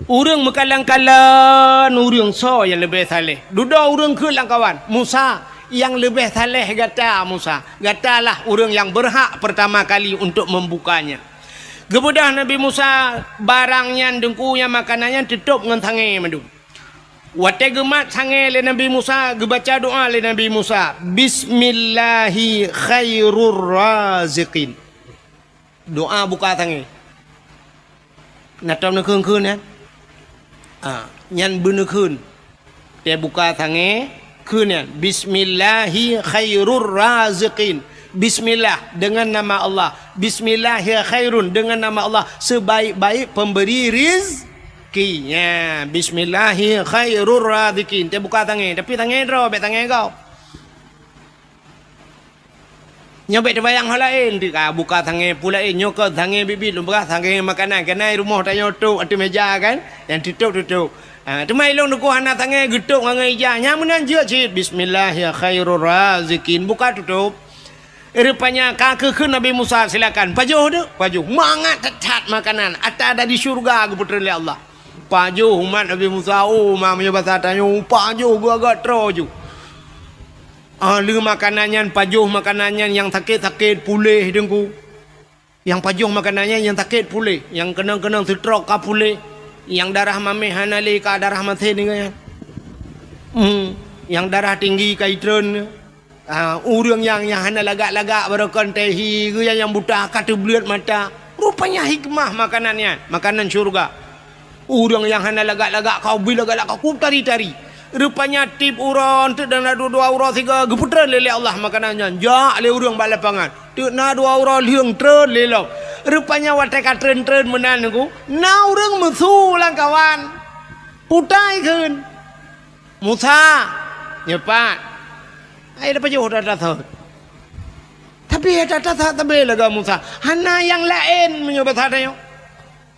Ureuëng meukalon-kalon ureuëng soe nyang leubeh saleh. Dudoe ureuëng kheun lam kawan, "Musa, nyang leubeh saleh gata, Musa. Gatalah ureuëng nyang berhak pertama kali untuk membukanya." Geubeudôh Nabi Musa barang nyan, deungku, nyang makanan nyan teutôb ngon sangé mandum. Watée geumat sangé lé Nabi Musa, geubaca doá lé Nabi Musa, "Bismillahi khairur raziqin." Doá buka sangé. Na tom neukheun-kheun nyan? Ah, nyan beuneukheun. Teubuka sangé, kheun nyan, "Bismillahi khairur raziqin." Bismillah, dengan nama Allah. Bismillahi khairun, dengan nama Allah, sebaik-baik pemberi rizki. Ya, "Bismillahi khairur raziqin." Teubuka sangé, tapi sangé droe, bék sangé gob. Nyoe bék teubayang ho laén, teuka buka sangé pu laén, nyoe keuh sangé biet-biet lôn peugah, sangé makanan, keunan rumoh tanyoe tôb ateueh meja kan, nyang teutôb-teutôb. Ha, teuma ilôn teungku hana sangé geutôb ngon ija, nyang meunan jeuet cit, "Bismillahi khairur raziqin," buka tutôb. Rupanya ka kheun Nabi Musa, "Silakan, pajoh deuh, pajoh." Mangat that-that makanan, ata dari syurga geupeutreun lé Allah. Pajoh umat Nabi Musa, oh, ma meunyoe basa tanyoe, pajoh geuagak troe ju. Ah, lheueh makanan nyan, pajoh makanan nyan, nyang sakét-sakét puléh, Teungku. Nyang pajoh makanan nyan, nyang sakét puléh, nyang keunong-keunong seutrok ka puléh, nyang darah mamèh hana lé ka darah masen nyan. Hmm, nyang darah tinggi ka jitreun. Ah, ureuëng nyang, nyang hana lagak-lagak baroekon teuh hi, geuh nyang buta ka teubleuet mata. Rupanya hikmah makanan nyan, makanan syurga. Ureuëng nyang hana lagak-lagak, ka ubit lagak-lagak, ka tari-tari. Rupanya tiep uroe, teuk na dua-dua uroe sigoe, geupeutreun lé, lé Allah makanan nyan. Jak lé ureuëng bak lapangan. Teuk na dua uroe lheueng treun lé lom. Rupanya watée ka treun-treun meunan nyoe, na ureuëng meusu lam kawan. Putai kheun, "Musa, nyoe pat. Hai, dah pajoh ata-ata sot." Tapi ata-ata sot sabé lagak Musa. Hana nyang laén meunyoe basa tanyoe.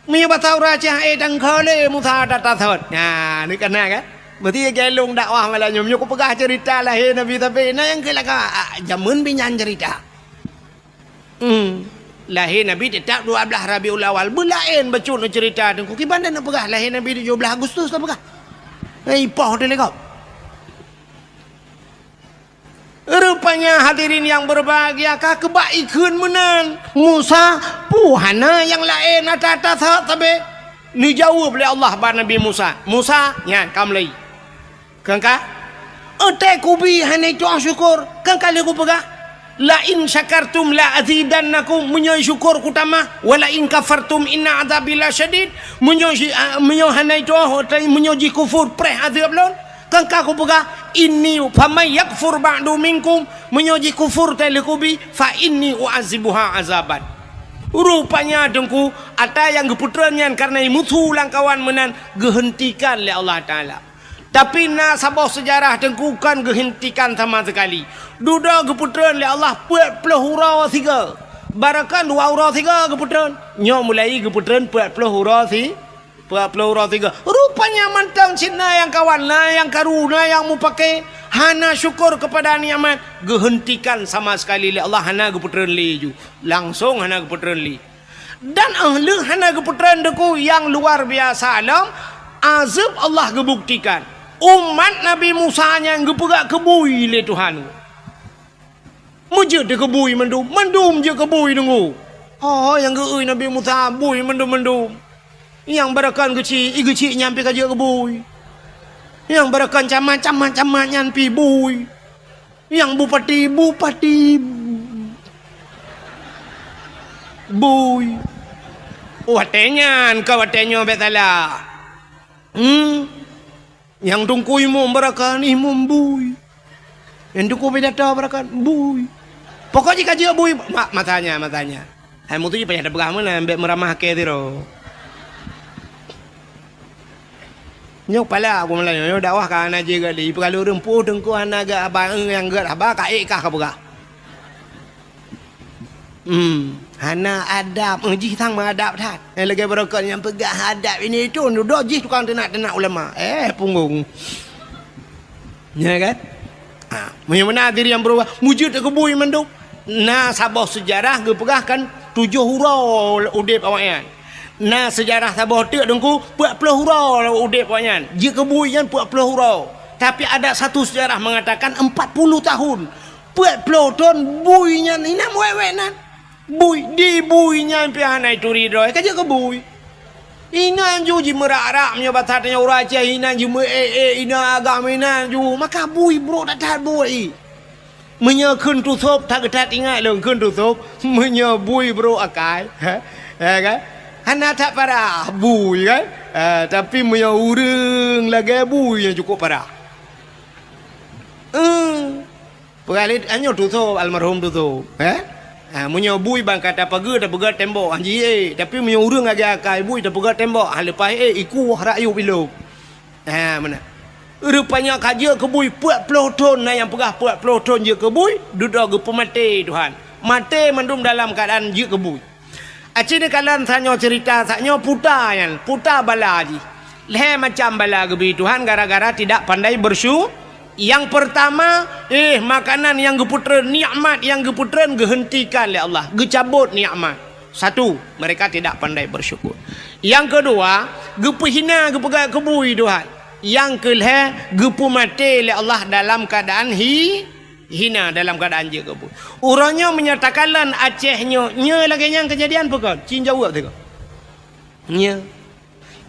Meunyoe basa ureuëng Aceh, "Eh, tangkho lé Musa ata-ata sot." Nah, ni kana kan? Meusti galong dakwah malam nyoe. Meunyoe kupeugah cerita lahé Nabi Thabit, na nyang keu laka, ah, jameun binyan cerita. Hmm. Lahé Nabi teutap dua blaih Rabiul Awal. Beulaén bacut cerita Teungku. Kiban dah neupeugah lahé Nabi tujoh blaih Agustus neupeugah. Eh, ipoh teuh lé gob. Rupanya hadirin yang berbahagia, ka keubak ikheun meunan. Musa, pu hana nyang laén ata-ata sot sabé. Neujaweueb lé Allah bak Nabi Musa, "Musa, nyan ka mulai. Keu ka? Eutai kubi hana itu'oh syukur, keu ka lheueh kupeugah, 'La in syakartum la azidannakum,' meunyoe syukur kutamah, 'wa la in kafartum inna adzabi lasyadid,' meunyoe si-, a, meunyoe hana itu'oh, eutai meunyoe jikufur, preh azeueb lôn." Keu ka kupeugah, "Inni faman yakfur ba'du minkum," meunyoe jikufur teuh lé kubi, "fa inni u'azibuha azaban." Rupanya Teungku, ata nyang geupeutreun nyan kareuna meusu lam kawan meunan geuheuntikan lé Allah Taala. Tapi na saboh seujarah Teungku kon geuheuntikan sama seukali. Dudoe geupeutreun lé Allah peuet ploh uroe sigoe. Baroekon dua uroe sigoe geupeutreun. Nyoe mulai geupeutreun peuet ploh uroe si-, Peuet ploh uroe sigoe. Rupanya mantong cit na nyang kawan, na nyang karu, na nyang mupake, hana syukur keupada nikmat, geuheuntikan sama seukali lé Allah, hana geupeutreun lé ju. Langsong hana geupeutreun lé. Dan 'oh lheueh hana geupeutreun Teungku nyang luar biasa lom, azeueb Allah geubuktikan. Umat Nabi Musa nyan geupeugah keubui lé Tuhan. Meujeuet teuh keubui mandum, mandum jeuet keubui Teungku. Oh, nyang geu-eu Nabi Musa bui mandum-mandum. Nyang baroekon geuchik, i geuchik nyan pih ka jeuet keubui. Nyang baroekon camat, camat, camat nyan pih bui. Nyang bupati, bupati bui. Watée nyan, ka watée nyoe bék salah. Hmm. Nyang teungku imum beurakan, imum bui. Nyang teungku pidato beurakan, bui. Pokok jih ka jeuet bui, ma-, masanya, masanya. Hai mutu jih payah tapeugah meunan, bék meuramah kée sidroe. Nyoe pala aku meulayeue, nyoe dakwah ka hana jeuet gali, peugah lé ureuëng peue teungku hana gét haba, nyang gét haba ka ék kah ka peugah. Hmm, hana adab. Eh, jih sang meuadab that. Eh, lagée barokon nyang peugah adab ini itu, dudoe jih tukang teunak-teunak ulama. Eh, punggong. Ya kan? Ah, meunyoe meunan diri nyang beurubah, mujud keubui mandum. Na saboh seujarah geupeugah kan tujoh uroe udeb awaknyan. Na seujarah saboh teuk Teungku, peuet ploh uroe udeb awaknyan. Jeuet keu bui nyan peuet ploh uroe. Tapi ada satu seujarah mengatakan empat puluh tahun. Peuet ploh thon bui nyan inan wék-wék nan. Bui, di bui nyan pih hana ituri droe, ka jeuet keu bui. Inan ju jimeurah-rah meunyoe basa tanyoe ureueng Aceh, inan jimeue-ék-ék, inan agam inan ju, maka bui brok that-that bui. Meunyoe kheun tusôb, that-that ingat lôn kheun tusôb, meunyoe bui brok akai, ha, ya kan? Hana that parah bui kan? Ha, tapi meunyoe ureueng lagèe bui nyang cukôp parah. Eh. Peugah lé, nyoe tusôb, almarhum tusôb, eh? Ha, meunyoe bui ban ka tapageue, tapeugöt tembok, han jih, eh. Tapi meunyoe ureueng lagèe akai bui, tapeugöt tembok, ha, leupah, eh, ikueh rakyueb ilông. Ha, meunan. Rupanya ka jeuet keu bui peuet ploh thon, na nyang peugah peuet ploh thon jeuet keu bui, dudoe geupeumaté Tuhan. Maté mandum dalam keuadaan jeuet keu bui. Aci neukalon tanyoe ceurita, tanyoe puta nyan, puta bala jih. Lhèe macam bala geubri Tuhan gara-gara tidak pandai bersyu-, Nyang peurtama, eh, makanan nyang geupeutreun, nikmat nyang geupeutreun geuheuntikan lé Allah, geucabot nikmat. Satu, mereka tidak pandai bersyukur. Nyang keudua, geupeuhina, geupeugah keu bui Tuhan. Nyang keulhèe, geupeumaté lé Allah dalam keuadaan hi-, hina, dalam keuadaan jeuet keu bui. Uroe nyoe meunyoe takalon Aceh nyoe, nyoe lagèe nyan keujadian peue kon? Cit jaweueb sigoe. Nyoe.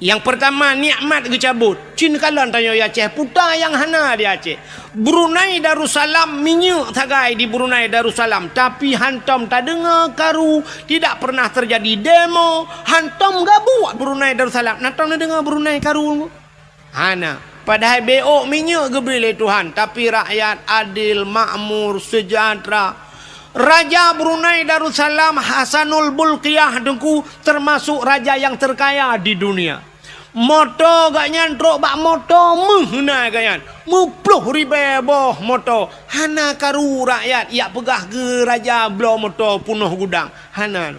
Nyang peurtama, nikmat geucabot. Cit neukalon tanyoe Aceh, puta nyang hana di Aceh. Brunei Darussalam, minyeuk sagai di Brunei Darussalam, tapi hantom tadeungoe karu, tidak pernah terjadi demo, hantom gabuek Brunei Darussalam. Na tom neudeungoe Brunei karu? Hana. Padahai B O minyeuk geubri lé Tuhan, tapi rakyat adil, makmur, sejahtera. Raja Brunei Darussalam Hasanul Bolkiah Teungku termasuk raja nyang terkaya di dunia. Moto gobnyan trok bak moto meuh na gobnyan. Meuploh ribèe boh moto. Hana karu rakyat jak peugah keu raja bloe moto peunoh gudang. Hana.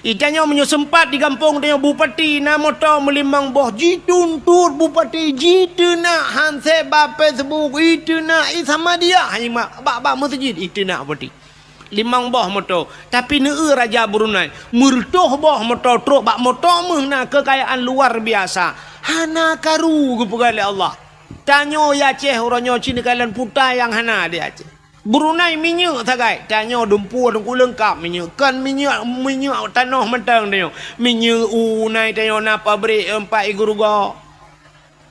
Itanyoe meunyoe seumpat di gampông tanyoe bupati na moto meulimong boh, jituntot bupati, jiteunak handset bak Facebook, iteunak i Samadiyah, hai mak, bak, bak meuseujid iteunak bupati. Limong boh moto, tapi neueu raja Brunei, meureutôh boh moto trok bak moto meuh na keukayaan luar biasa. Hana karu geupeugah lé Allah. Tanyoe Aceh uroe nyoe cit neukalon puta nyang hana di Aceh. Brunei minyeuk sagai, tanyoe dumpeue teungku leungkap minyeuk. Kon minyeuk, minyeuk tanoh mantong tanyoe. Minyeuk u na tanyoe na pabrik, eh, pat i Geureuga.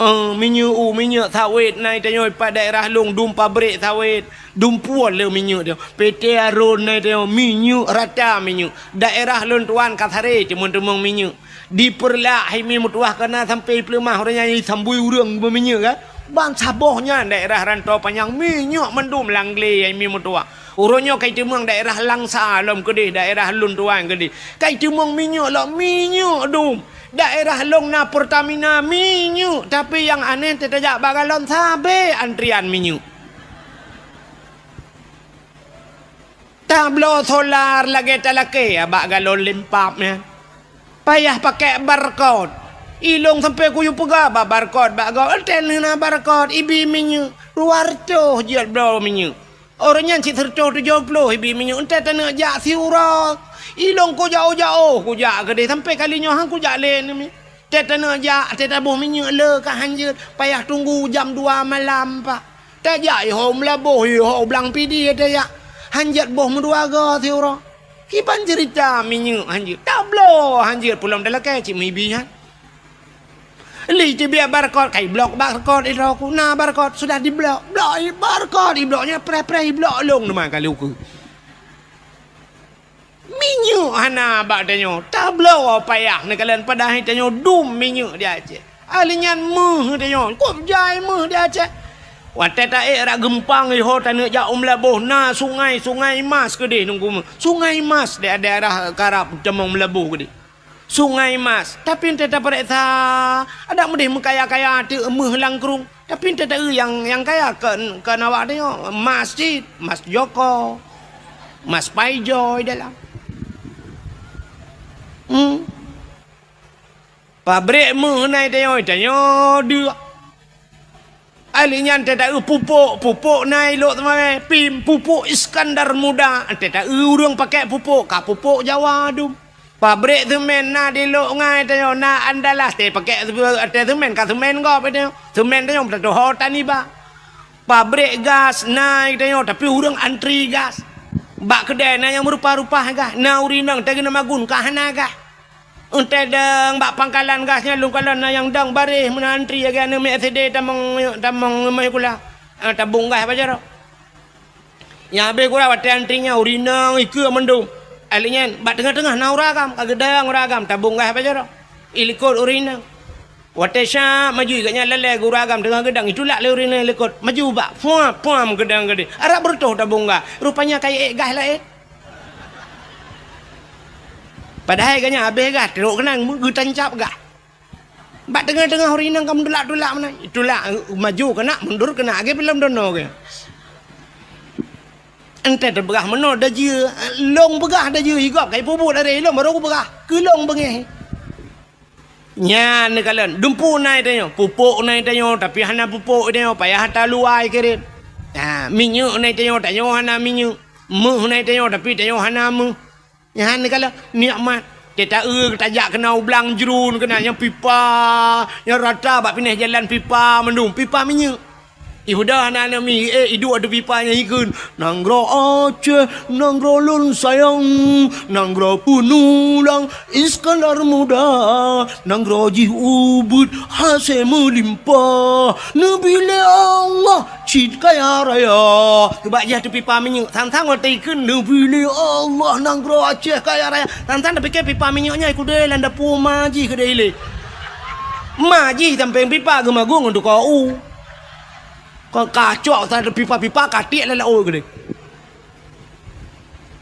Eh, minyeuk u, minyeuk sawét na tanyoe pat daerah lôn dum pabrik sawét. Dumpeue le minyeuk tanyoe. P T Arun na tanyoe minyeuk rata minyeuk. Daerah lôn tuan ka saré teumon-teumon minyeuk. Di Peureulak hai mi meutuwah ka na sampoe i Peuleumah, uroe nyan i sambui ureueng beuminyeuk kan. Ban saboh nyan daerah Rantau Panyang minyeuk mandum lam glé hai mi meutuwah. Uroe nyoe kai teumeung daerah Langsa lom keudeh, daerah lôn tuan keudeh. Kai teumeung minyeuk lom, minyeuk dum. Daerah lôn na Pertamina minyeuk, tapi nyang aneh teutajak bak galon sabé antrian minyeuk. Tabloe solar lagèe talakèe bak galon lempap nyan. Payah pakai barcode. Ilôn sampoe kuyue peugah bak barcode bak gob, "Enten hana barcode, ibi minyeuk." Dua reutôh jeuet bloe minyeuk. Uroe nyan cit sireutôh tujoh ploh ibi minyeuk, enten taneuk jak siuroe. Ilôn kujak-ujak, oh, kujak keudeh sampoe kali nyoe han kujak lé nyoe. Teuh taneuk jak, teuh taboh minyeuk le ka hanjeuet, payah tunggu jam dua malam, Pak. Tajak iho Meulaboh, iho Blang Pidie tajak. Hanjeuet boh meudua goe siuroe. Kiban ceurita minyeuk hanjeuet. Tabloe hanjeuet, peulom talakèe cit meuibi nyan. Li teubiet barcode, kai blok barcode i droe ku. Na barcode, sudah diblok. Blok i barcode, iblok nyan preh-preh, iblok lôn teuma kali ukeue. Minyeuk hana bak tanyoe, tabloe payah neukalon padahai tanyoe dum minyeuk di Aceh. Ahli nyan meuh tanyoe, kop jai meuh di Aceh. Watèe taék rot geumpang iho taneuk jak u Meulaboh na sungai, Sungai Mas keudeh nunggu meuh. Sungai Mas di daerah karab tamong Meulaboh keudeh. Sungai Mas, tapi ente tapareksa, adak meudeh meukaya-kaya teuk meuh langkrueng. Tapi ente taeu nyang, nyang kaya kon, kon awak tanyoe, mas cit, mas Joko, mas Paijoy dalam. Hmm. Pabrik meuh na i tanyoe, tanyoe deuk. Ahli nyan teuta eu pupuk, pupuk na ilok teumawai, pim, pupuk Iskandar Muda, teuta eu ureuëng pakai pupuk, ka pupuk Jawa dum. Pabrik semen na di Lok Ngai tanyoe, na Andalas, teupakai ateueh semen, ka semen gob tanyoe. Semen tanyoe tatuho taniba. Pabrik gas na tanyoe, tapi ureuëng antri gas. Bak keudai na nyang meurupa-rupa gas, na ureuëng inong teugeuna magun ka hana gas. Eunteuk dong bak pangkalan gas nyan lôn kalon na nyang dong baréh meunan antri lagée aneuk miet S D tamong, tamong meuhukula. Ah, tabong gas bak jaroe. Nyang habéh gura watée antri nyan ureuëng inong ikeue mandum. Ahli nyan bak teungoh-teungoh na ureuëng agam, ka geudong ureuëng agam tabong gas bak jaroe. Ilikot ureuëng inong. Watée syab maju gobnyan lalée gura agam teungoh geudong, itulak lé ureuëng inong ilikot. Maju bak, puam, puam geudong geude. Arab beureutoh tabong gas. Rupanya ka iék gas laén. Padahai gobnyan habéh gas, trok keunan geutancab gas. Bak teungoh-teungoh ureuëng inong ka meutulak-tulak meunan. Itulak, maju keunak, mundur keunak, lagée filem dono geuh. Eunteuk teupeugah meunoe dajeue, lôn peugah dajeue, i gob ka ipeubuet lagée ilôn barô kupeugah, keu lôn beungéh. Nyan neukalon, dumpeue na tanyoe, pupuk na tanyoe, tapi hana pupuk tanyoe, payah ata luwa ikirém. Ha, minyeuk na tanyoe, tanyoe hana minyeuk. Meuh na tanyoe, tapi tanyoe hana meuh. Nyan neukalon nikmat. Teuta eu tajak keunoe u Blang Jruen keunan nyang pipa, nyang rata bak pineh jalan pipa mandum, pipa minyeuk. Ihuda hana aneuk miet, eh, iduek ateueh pipa nyan ikheun, "Nanggroe Aceh, nanggroe lôn sayang, nanggroe peunulang Iskandar Muda, nanggroe jih ubit hase meulimpah, neubi lé Allah cit kaya raya." Bak jih ateueh pipa minyeuk, sang-sang watée ikheun, "Neubi lé Allah nanggroe Aceh kaya raya." Sang-sang tapike pipa minyeuk nyan ikudée lam dapue ma jih keudeh ilée. Ma jih sampéng pipa geumagun ngon tukang u. Ka kacok sa pipa-pipa ka tiek lam laôt keudeh.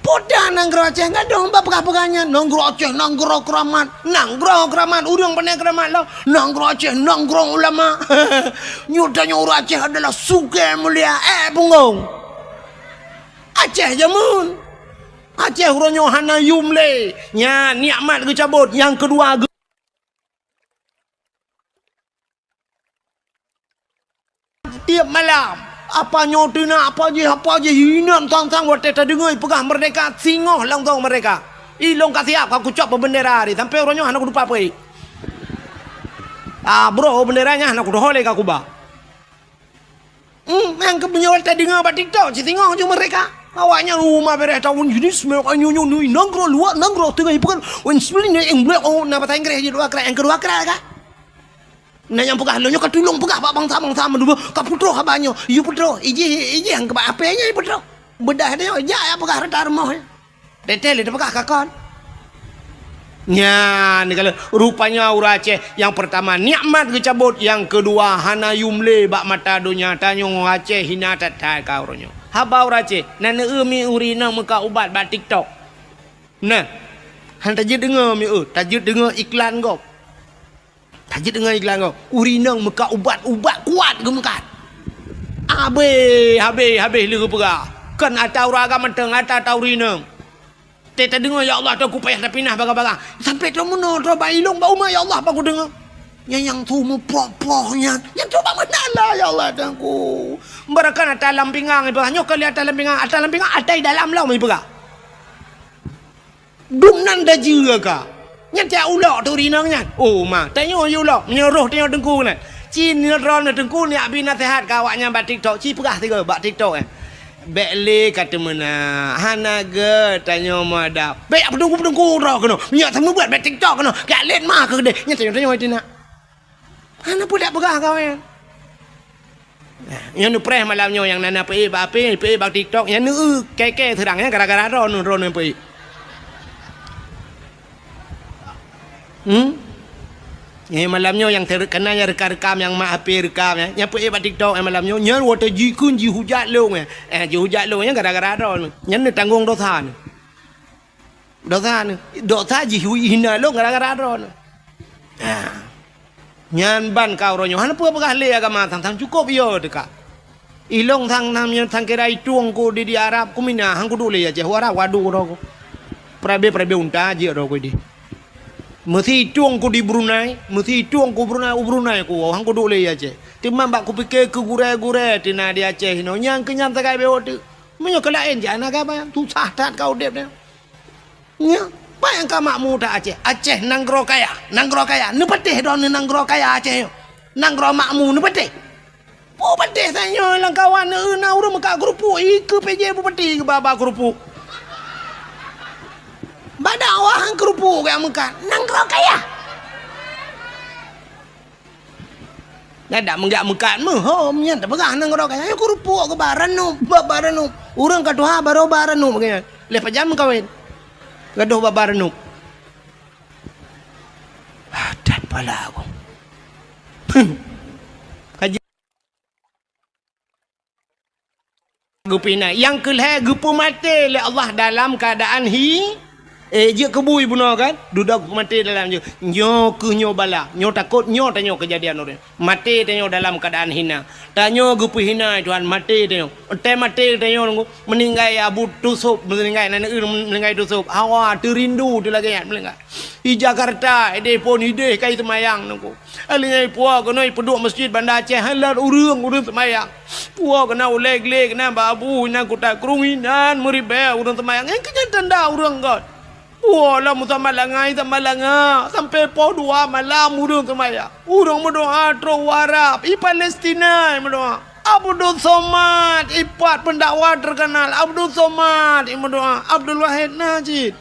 Peue nanggroe Aceh gadôh bak peugah-peugah nyan, nanggroe Aceh nanggroe keuramat, nanggroe keuramat, ureuëng pandai keuramat lom, nanggroe Aceh nanggroe ulama. Nyoe tanyoe ureuëng Aceh adalah sugée mulia, eh, punggong. Aceh jameun. Aceh uroe nyoe hana yum lé. Nyan nikmat geucabot, nyang keudua geu- Tiep malam, apa nyoe teunak, apa jih, apa jih, inan sang-sang watée tadeungoe peugah merdeka, singoh langsong merdeka. Ilong ka siap, ka kucok peubeundera hari, sampai uroe nyoe hana kutupa peuék. Ah, broh beundera nyan hana kutuho lé ka kuba. Hmm, nyang keu meunyoe tadeungoe bak TikTok, cit singoh ju merdeka. Awaknyan uma bereh tahun jenis, nyoe nyoe nanggroe luwa, nanggroe teungoh ipeugah, wen sebenarnya yang boleh, oh, na bahasa Inggris je dua kali, yang kedua kali kan. Na nyang peugah lôn nyoe ka tulông peugah bak bansa-bansa meudua, ka putôh haba nyoe. Yue putôh, ijih, ijih nyang keubah apé nyoe putôh. Beudah nyoe, jak ya peugah rata rumoh nyoe. Teuntèe lé teupeugah ka kon. Nyan kalau rupanya ureueng Aceh nyang peurtama nikmat geucabot, nyang keudua hana yum lé bak mata donya. Tanyoe Aceh hina that-that ka uroe nyoe. Haba ureueng Aceh, na neueu mi ureueng inong meuka ubat bak TikTok. Nah, han tajeuet deungoe mi eu, tajeuet deungoe iklan gob. Tajeuet deungon iklan gob, ureueng inong meukat ubat, ubat kuat geumeukat. Habéh, habéh, habéh lé geupeugah. Kon ata ureueng agam mantong, ata, ata ureueng inong. Teuh tadeungoe, "Ya Allah, Tuhanku payah tapinah bagah-bagah." Sampoe troh meunoe, troh bak ilong, bak umat, "Ya Allah, bak kudeungoe." Nyang, nyang tu meuproh-proh nyan. Nyang tu bak meunan lah, "Ya Allah, Tuhanku." Barakan ata lam pingang ipeugah. Nyoe kali ata lam pingang, ata lam pingang, ata i dalam lom ipeugah. Dum nan dajeue ka. Nyan tiep ulok tu rinong nyan. Oh, ma, tanyoe yue ulok, meunyoe roh tanyoe teungku nyan. Ci nyoe droeneuh teungku neujak bi naseuhat keu awaknyan bak TikTok, ci peugah sigoe bak TikTok nyan. Bèk lé ka teumeunak, hana gèt tanyoe meuadab. Bèk jak peuteungku-peuteungku droe keunoe. Meunyoe seumeubeuet bèk TikTok keunoe, jak lét ma keu keudeh. Nyan tanyoe-tanyoe teunak. Hana peue dak peugah kawén. Nyoe neupreh malam nyoe nyang na, na peuék bak H P, peuék bak TikTok, nyan neu kèe-kèe seurang nyan gara-gara droeneuh, droeneuh peuék. Hmm? Nyoe malam nyoe nyang ter-, kana nyang rekam-rekam, nyang mak H P rekam, nyan, nyang peuék bak TikTok, nyan malam nyoe, nyan watèe jikheun jihujat lôn, eh, jihujat lôn, nyan gara-gara droeneuh. Nyan neutanggong dosa neuh. Dosa neuh, dosa jih hina lôn gara-gara droeneuh. Ha. Nyan ban ka uroe nyoe hana peue peugah lé agama sang-sang cukôp yo teuka. Ilong sang nam nyan sang kira itueng ku di, di Arab ku mina han kuduek lé Aceh, u Arab wadu droe ku. Perabe-perabe unta jeuet droe ku di. Meusitung ku di Brunei, meusitung ku Brunei, u Brunei ku woe, han kuduek lé i Aceh. Teuma bak kupike keu gurée-gurée teuh na di Aceh inoe, nyang keu nyan sagai bék teuk. Meunyoe keu laén jak na gaba, susah that ka udeb nyoe. Nyoe, pajan ka makmu that Aceh. Aceh nanggroe kaya, nanggroe kaya. Neupatéh droeneuh nanggroe kaya Aceh nyoe. Nanggroe makmu neupatéh. Bupati tanyoe lam kawan, na ureuëng meukat keurupuk, ikeue P J bupati geuba-ba keurupuk. Bak dakwah han keurupuk geuh meukat, nanggroe kaya. Dak meugah meukat meuhom nyan tapeugah nanggroe kaya, nyoe keurupuk geuba ranup, ba-ba ranup. Ureuëng ka tuha barô ba ranup geuh nyan. Lheueh pajan meukawen. Gadôh ba-ba ranup. Ah, that pala aku. Kaji geupina. Nyang keu lhée geupeumaté lé Allah dalam keuadaan hi, eh, jeuet keu bui bunoe kan? Dudoe geupeumaté dalam jeuet. Nyoe keuh nyoe bala, nyoe takot, nyoe tanyoe keujadian ureuëng. Maté tanyoe dalam keuadaan hina. Tanyoe geupeuhina Tuhan, maté tanyoe. Watée maté tanyoe, meuninggai Abu Tusôb, meuninggai, na neu-eu meuninggai Tusôb. Hawa teurindu teu lagée nyan meuninggai. Di Jakarta, ideh phon ideh kai seumayang nungku. Alheuh nyan ipuwoe keunoe ipeuduek meuseujid Banda Aceh, han lheueh ureuëng, ureuëng seumayang. Puwoe keunoe ulée glé keunoe bak abu inan kuta krueng inan meuribée ureuëng seumayang. Nyang keu nyan tanda ureuëng göt. Puwoe lom meusamat langa, samat langa, sampoe poh dua malam ureuëng seumayang. Ureuëng meudoá trok u Arab, i Palestina meudoá. Abdul Somad, ipat peundakwa teukeunal, Abdul Somad, i meudoá, Abdul Wahid Najid.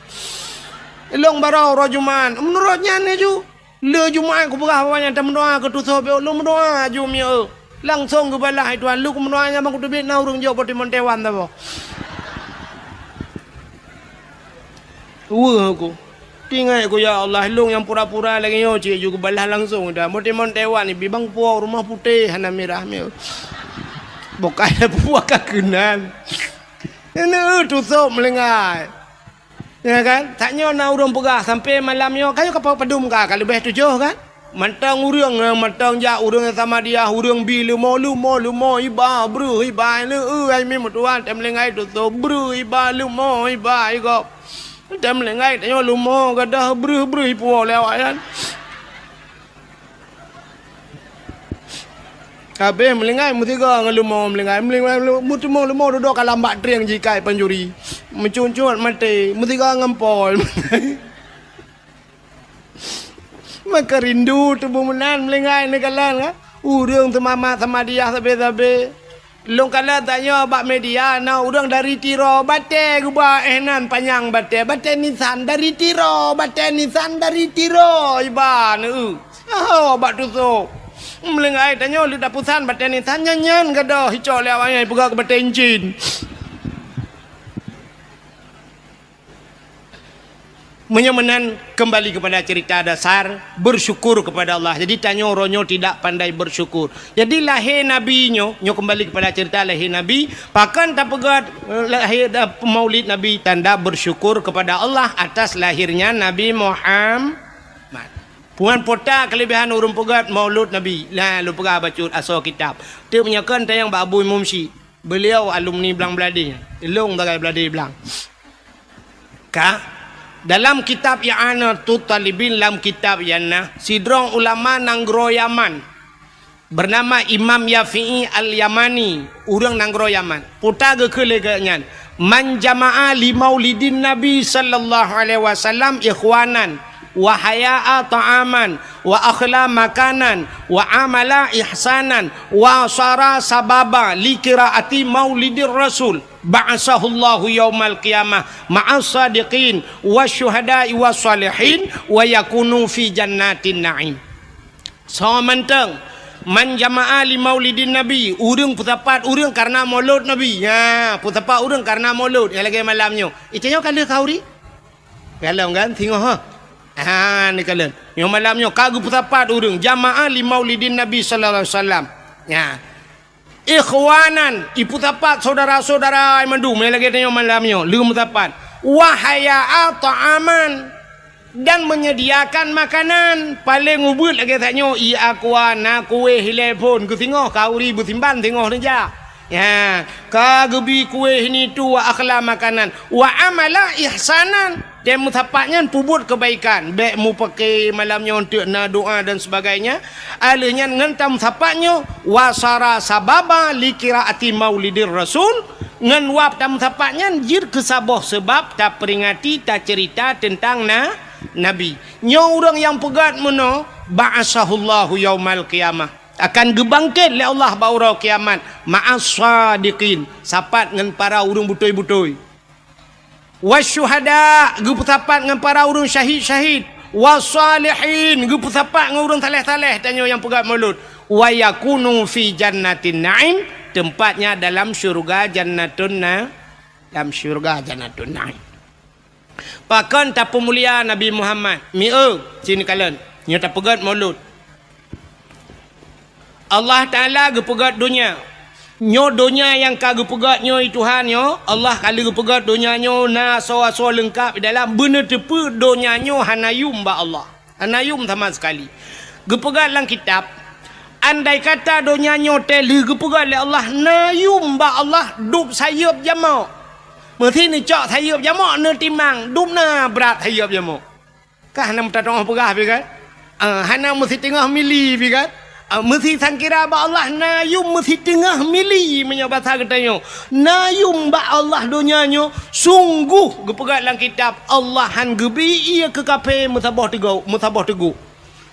Ilong barô uroe Jumat. Meunurot nyan laju, lé Jumat kupeugah bak nyan tameudoá keu Tusôb, lôn meudoá aju mieu. Langsong geubalah Tuhan, lôn meudoá nyan bang kuteubiet na ureuëng jok bak timon Taiwan saboh. Weueh aku. Teuingat aku, "Ya Allah, lôn nyang pura-pura lagée nyoe cit ju geubalah langsong dah. Meutimon Taiwan ibi bang puwoe rumoh putéh hana mirah meuh." Bukai puwoe ka keunan. Neu-eu Tusôb meulinggai. Ya kan? Tanyoe na ureuëng peugah sampoe malam nyoe, ka yue ka padum ka, ka leubeh tujoh kan? Mantong ureuëng, eh, mantong jak ureuëng Samadiyah, ureuëng bi leumo, leumo, leumo iba, breuh iba, leu-eu ai mi meutuan, tem linggai Tusôb, breuh iba, leumo iba, i gob. Tem linggai tanyoe leumo, gadoh breuh, breuh ipuwoe lé awak nyan. Habéh meulinggai meusigoe ngon leumo meulinggai, meulinggai, meulinggai, meuteumé leumo dudoe ka lam bak trieng jikai pancuri. Meucut-cut maté, meusigoe ngon pol. Maka rindu tuboh meunan meulinggai neukalon ka. Ureuëng seumama Samadiyah sabe-sabe. Lôn kalon tanyoe bak media na ureuëng dari Tiro, batée geuba éh nan panyang batée, batée nisan dari Tiro, batée nisan dari Tiro, iba neu-eu. Saho bak Tusôb. Meulinggai tanyoe leuda pusan batée nisan nyan-nyan gadoh icok lé awaknyan ipeugah keu batée incin. Meunyoe meunan, kembali kepada cerita dasar, bersyukur kepada Allah. Jadi, tanyoe uroe nyoe tidak pandai bersyukur. Jadi, lahé Nabi nyoe, nyoe kembali kepada cerita lahé Nabi, pakon tapeugah, eh, lahé, eh, maulid Nabi, tanda bersyukur kepada Allah atas lahirnya Nabi Muhammad. Puan pota kelebihan ureuëng peugah maulud Nabi. Nah, lôn peugah bacut asoe kitab. Teuk meunyoe kon tayang bak Abu Imum Syik. Beliau alumni Blang Bladé. Ilong sagai Bladé Blang. Ka, dalam kitab I'anatut Talibin, lam kitab nyan na, sidroe ulama nanggroe Yaman, bernama Imam Yafi'i Al-Yamani, ureuëng nanggroe Yaman. Peue geukheun lé geuh nyan, "Man jama'a li maulidin Nabi sallallahu alaihi wasallam ikhwanan, wa haya'a ta'aman, wa akhla makanan, wa amala ihsanan, wa sara sababa li qiraati maulidir rasul." Ba'asahullahu yaumal qiyamah ma'as sadiqin wasyuhada'i wassalihin wa yakunu fi jannatin na'im. Soe mantong, man jama'a li maulidin nabi, ureuëng peusapat ureuëng karena maulud nabi. Ha, peusapat ureuëng karena maulud. Nyang lagée malam nyoe. Itanyoe ka lheueh khauri? Galom kan? Singoh ha? Ha, ni kalon. Nyoe malam nyoe ka geupeusapat ureuëng jama'a li maulidin nabi sallallahu alaihi wasallam. Ya. Ikhwanan, ipeusapat syedara-syedara mandum nyang lagée tanyoe malam nyoe, lheueh meusapat. Wa haya'a ta'aman, dan menyediakan makanan, paleng ubeuet lagée tanyoe, i aqua na kueh ilée phon, keusingoh khauri beusimban singoh neujak. Ya, ka geubi kueh nitu wa akhla makanan, wa amala ihsanan. Watée meusapat nyan peubuet keubaikan, bék mupake malam nyoe eunteuk na doa dan sebagainya. Aleuh nyan ngon tameusapat nyoe, wasara sababa li qiraati maulidir rasul, ngon wab tameusapat nyan jeuet keu saboh seubab taperingati, taceurita teuntang na, Nabi. Nyoe ureuëng nyang peugét meunoe, ba'atsahullahu yaumal qiyamah, akan geubangkét lé Allah bak uroe kiamat, ma'as shadiqin, sapat ngon para ureuëng beutôi-beutôi. Wasyuhada, geupeusapat ngon para ureuëng syahid-syahid. Wassalihin, geupeusapat ngon ureuëng saleh-saleh, tanyoe nyang peugét mulod. Wa yakunu fi jannatin na'im, tempatnya dalam syurga jannatun na-, dalam syurga jannatun na'im. Pakon tapeumulia Nabi Muhammad? Mieu, sini kalon. Nyoe tapeugét mulod. Allah Taala geupeugét donya. Nyoe donya nyang ka geupeugét nyoe, Tuhan nyoe, Allah ka lheueh geupeugét donya nyoe na asoe-asoe leungkap di dalam, beuneuteupeu donya nyoe hana yum bak Allah. Hana yum sama sekali. Geupeugét lam kitab, andai kata donya nyoe teuh lheueh geupeugét lé Allah na yum bak Allah, dub sayeuep jamok. Meusi neucok sayeuep jamok, neutimang, dub na brat sayeuep jamok. Kah hana meutatong peugah pi kan? Ah, hana meusiteungoh mili pi kan? Ah, meusi sangkira bak Allah na yum meusiteungoh mili meunyoe basa geutanyoe. Na yum bak Allah donya nyoe, sungguh geupeugah lam kitab, Allah han geubi ié keu kafé meusaboh teugok, meusaboh teugok.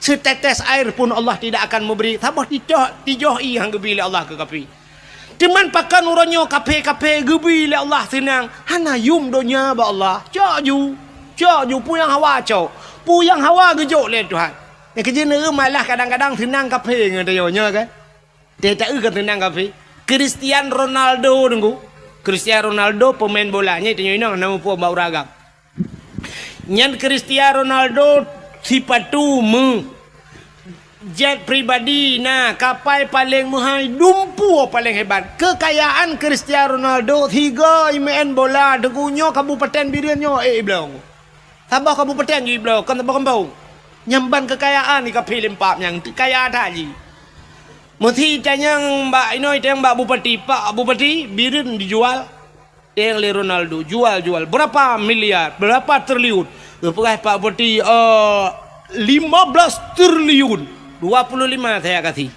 Setetes air pun Allah tidak akan memberi, saboh tijoh, tijoh ié han geubi lé Allah keu kafé. Teuma pakon uroe nyoe kafé-kafé geubi lé Allah seunang, hana yum donya bak Allah. Cok ju, cok ju, peue nyang hawa cok, peue nyang hawa geujok lé Tuhan. Nyang keujeuet neueu malah kadang-kadang seunang kafé ngon tanyoe nyoe kan. Teuh taeu kan seunang kafé. Cristiano Ronaldo nunggu. Cristiano Ronaldo pemain bola, nyan tanyoe inong nama peue bak ureueng agam. Nyan Cristiano Ronaldo sipatu meu, jet pribadi na, kapai paleng meuhai, dumpeue paleng hebat. Keukayaan Cristiano Ronaldo sigoe imeu'en bola teungoh nyoe kabupaten Bireuen nyoe, eh, ibloe. Saboh kabupaten jih ibloe, kon saboh gampông. Nyan ban keukayaan di kafé limpab nyan, kaya that jih. Meusi tanyong bak inoe, tanyong bak bupati, "Pak Bupati, Bireuen dijual." Teng lé Ronaldo, jual, jual. Berapa miliar, berapa triliun? Geupeugah Pak Bupati, eh, lima belas triliun. Dua puluh lima saya kasih.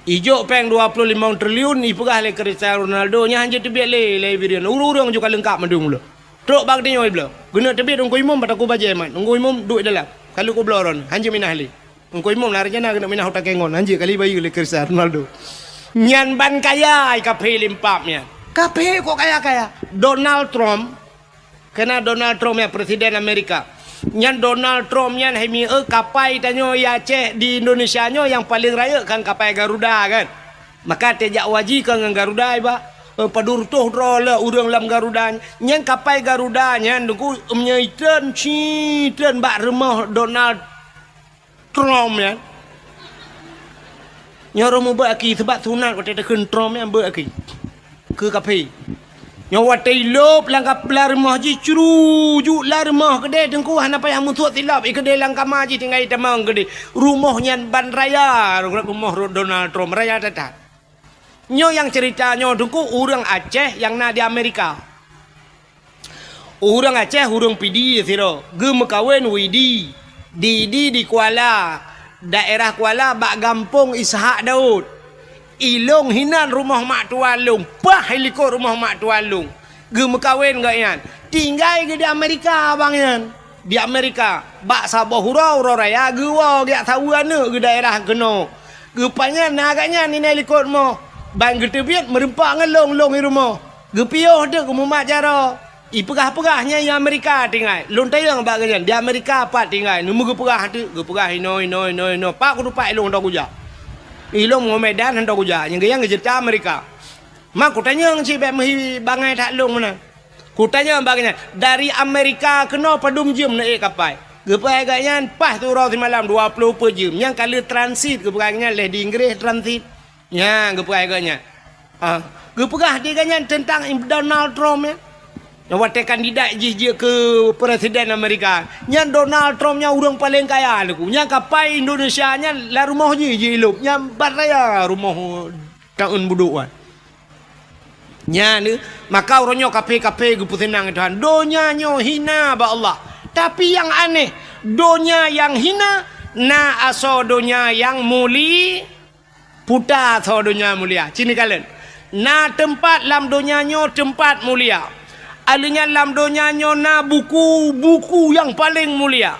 Ijok péng dua puluh lima triliun, ipeugah lé Cristiano Ronaldo, nyan hanjeuet teubiet lé, lé Bireuen. Ureueng-ureueng juga leungkap mandum ulo. Trok bak geutanyoe ibloe. Geuneuk teubiet Teungku Imum, bak Teungku Bajée mat. Teungku Imum duek dalam. Kalu kubloe ron, hanjeuet minah lé. Teungku Imum na rencana keuneuk minah u Takengon, hanjeuet kali bayeue lé Cristiano Ronaldo. Nyan ban kaya ai kafé limpab nyan. Kafé kok kaya-kaya? Donald Trump, keunan Donald Trump nyan presiden Amerika. Nyan Donald Trump nyan hai mieu kapai tanyoe di Aceh, di Indonesia nyoe nyang paleng rayeuk kan kapai Garuda kan. Maka teuh jak haji ka ngon Garuda iba. Eh, padub reutôh droe lé ureueng lam Garuda. Nyan kapai Garuda nyan Teungku meunyoe itreun, ci treun bak rumoh Donald Trump nyan. Nyoe ureueng mubeuet aki, seubab sunat watée takheun Trump nyan beuet aki. Keu kafé. Nyoe watée ilop lam kap-, lam rumoh jih, curu ju lam rumoh keudeh Teungku, hana payah meusuet silop, i keudeh lam kama jih tinggai tamong keudeh. Rumoh nyan ban raya, rumoh Donald Trump, raya that-that. Nyoe nyang cerita nyoe Teungku, ureueng Aceh nyang na di Amerika. Ureueng Aceh, ureueng Pidie sidroe, geumeukawen Widi, di, di, di Kuala, daerah Kuala bak gampông Ishak Daud. Ilong hinan rumoh mak tuan lôn, paih likot rumoh mak tuan lôn. Geumeukawen gobnyan, tinggai geuh di Amerika bang nyan. Di Amerika, bak saboh uroe, uroe raya geuwoe geujak saweue aneuk geuh daerah keunoe. Geupajan na gobnyan inai likot rumoh, ban geuteubiet meureumpok ngon lôn, lôn i rumoh. Geupiôh teuk geumumat jaroe. Ipeugah-peugah nyan i Amerika tinggai. Lôn tanyong bak gobnyan, di Amerika pat tinggai? Neumeu geupeugah teuk, geupeugah inoe, inoe, inoe, inoe. Pat kutupat ilôn hana kujak. Ilôn ngon Medan hana kujak. Nyang geuh nyan geuceuta Amerika. Ma kutanyong cit bék meuhi bangai that lôn meunan. Kutanyong bak gobnyan, dari Amerika keunoe padum jeuem neuék kapai? Geupeugah gobnyan, paih siuroe simalam dua ploh peuet jeuem. Nyan ka lheueh transit, geupeugah gobnyan lheueh di Inggréh transit. Nyan geupeugah gobnyan. Ah, geupeugah di gobnyan teuntang Donald Trump nyan. Nyang watée kandidat jih jeuet keu presiden Amerika. Nyan Donald Trump nyan ureueng paleng kaya Teungku. Nyan kapai Indonesia nyan lam rumoh jih jiilop. Nyan ban raya rumoh taun budok wan. Nyan, maka uroe nyoe kaphé-kaphé geupeuseunang Tuhan. Donya nyoe hina bak Allah. Tapi nyang aneh, donya nyang hina na asoe donya nyang muli-, puta asoe donya mulia. Ci neukalon. Na teumpat lam donya nyoe teumpat mulia. Alheuh nyan lam donya nyoe na buku-buku nyang paleng mulia.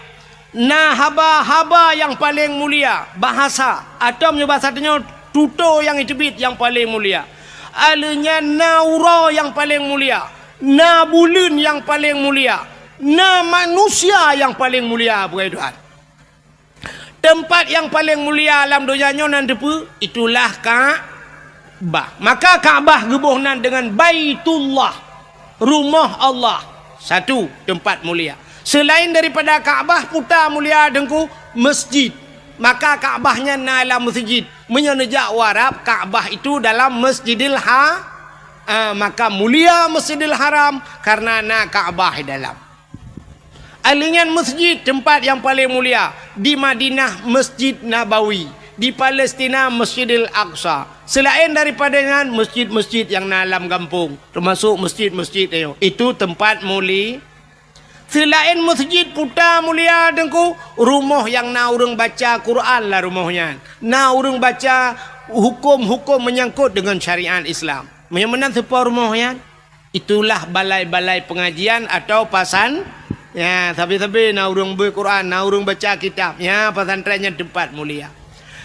Na haba-haba nyang paleng mulia, bahasa, atau meunyoe bahasa tanyoe, tutoe nyang jiteubiet nyang paleng mulia. Alheuh nyan na uroe nyang paleng mulia, na buleuen nyang paleng mulia, na manusia nyang paleng mulia, peugah Tuhan. Teumpat nyang paleng mulia lam donya nyoe nan teupeue? Itulah Ka-, Ka'bah. Maka Ka'bah geuboh nan deungon Baitullah, rumoh Allah. Satu, teumpat mulia. Seulaén daripada Ka'bah, puta mulia Teungku, masjid. Maka Ka'bah nyan na lam masjid. Meunyoe neujak u Arab, Ka'bah itu dalam Masjidil Ha-, ah, maka mulia Masjidil Haram karena na Ka'bah di dalam. Alheuh nyan masjid teumpat nyang paleng mulia, di Madinah Masjid Nabawi, di Palestina Masjidil Aqsa. Seulaén daripada nyan, masjid-masjid nyang na lam gampông, teumasok masjid-masjid nyoe, itu teumpat muli-, seulaén masjid puta mulia Teungku, rumoh nyang na ureuëng baca Quran lam rumoh nyan, na ureuëng baca huköm-huköm meunyangkot deungon syariat Islam. Meunyoe meunan, soe po rumoh nyan? Itulah balai-balai pengajian atau pasan-, ya, sabe-sabe na ureuëng beuet Quran, na ureuëng baca kitab. Ya, pesantren nyan teumpat mulia.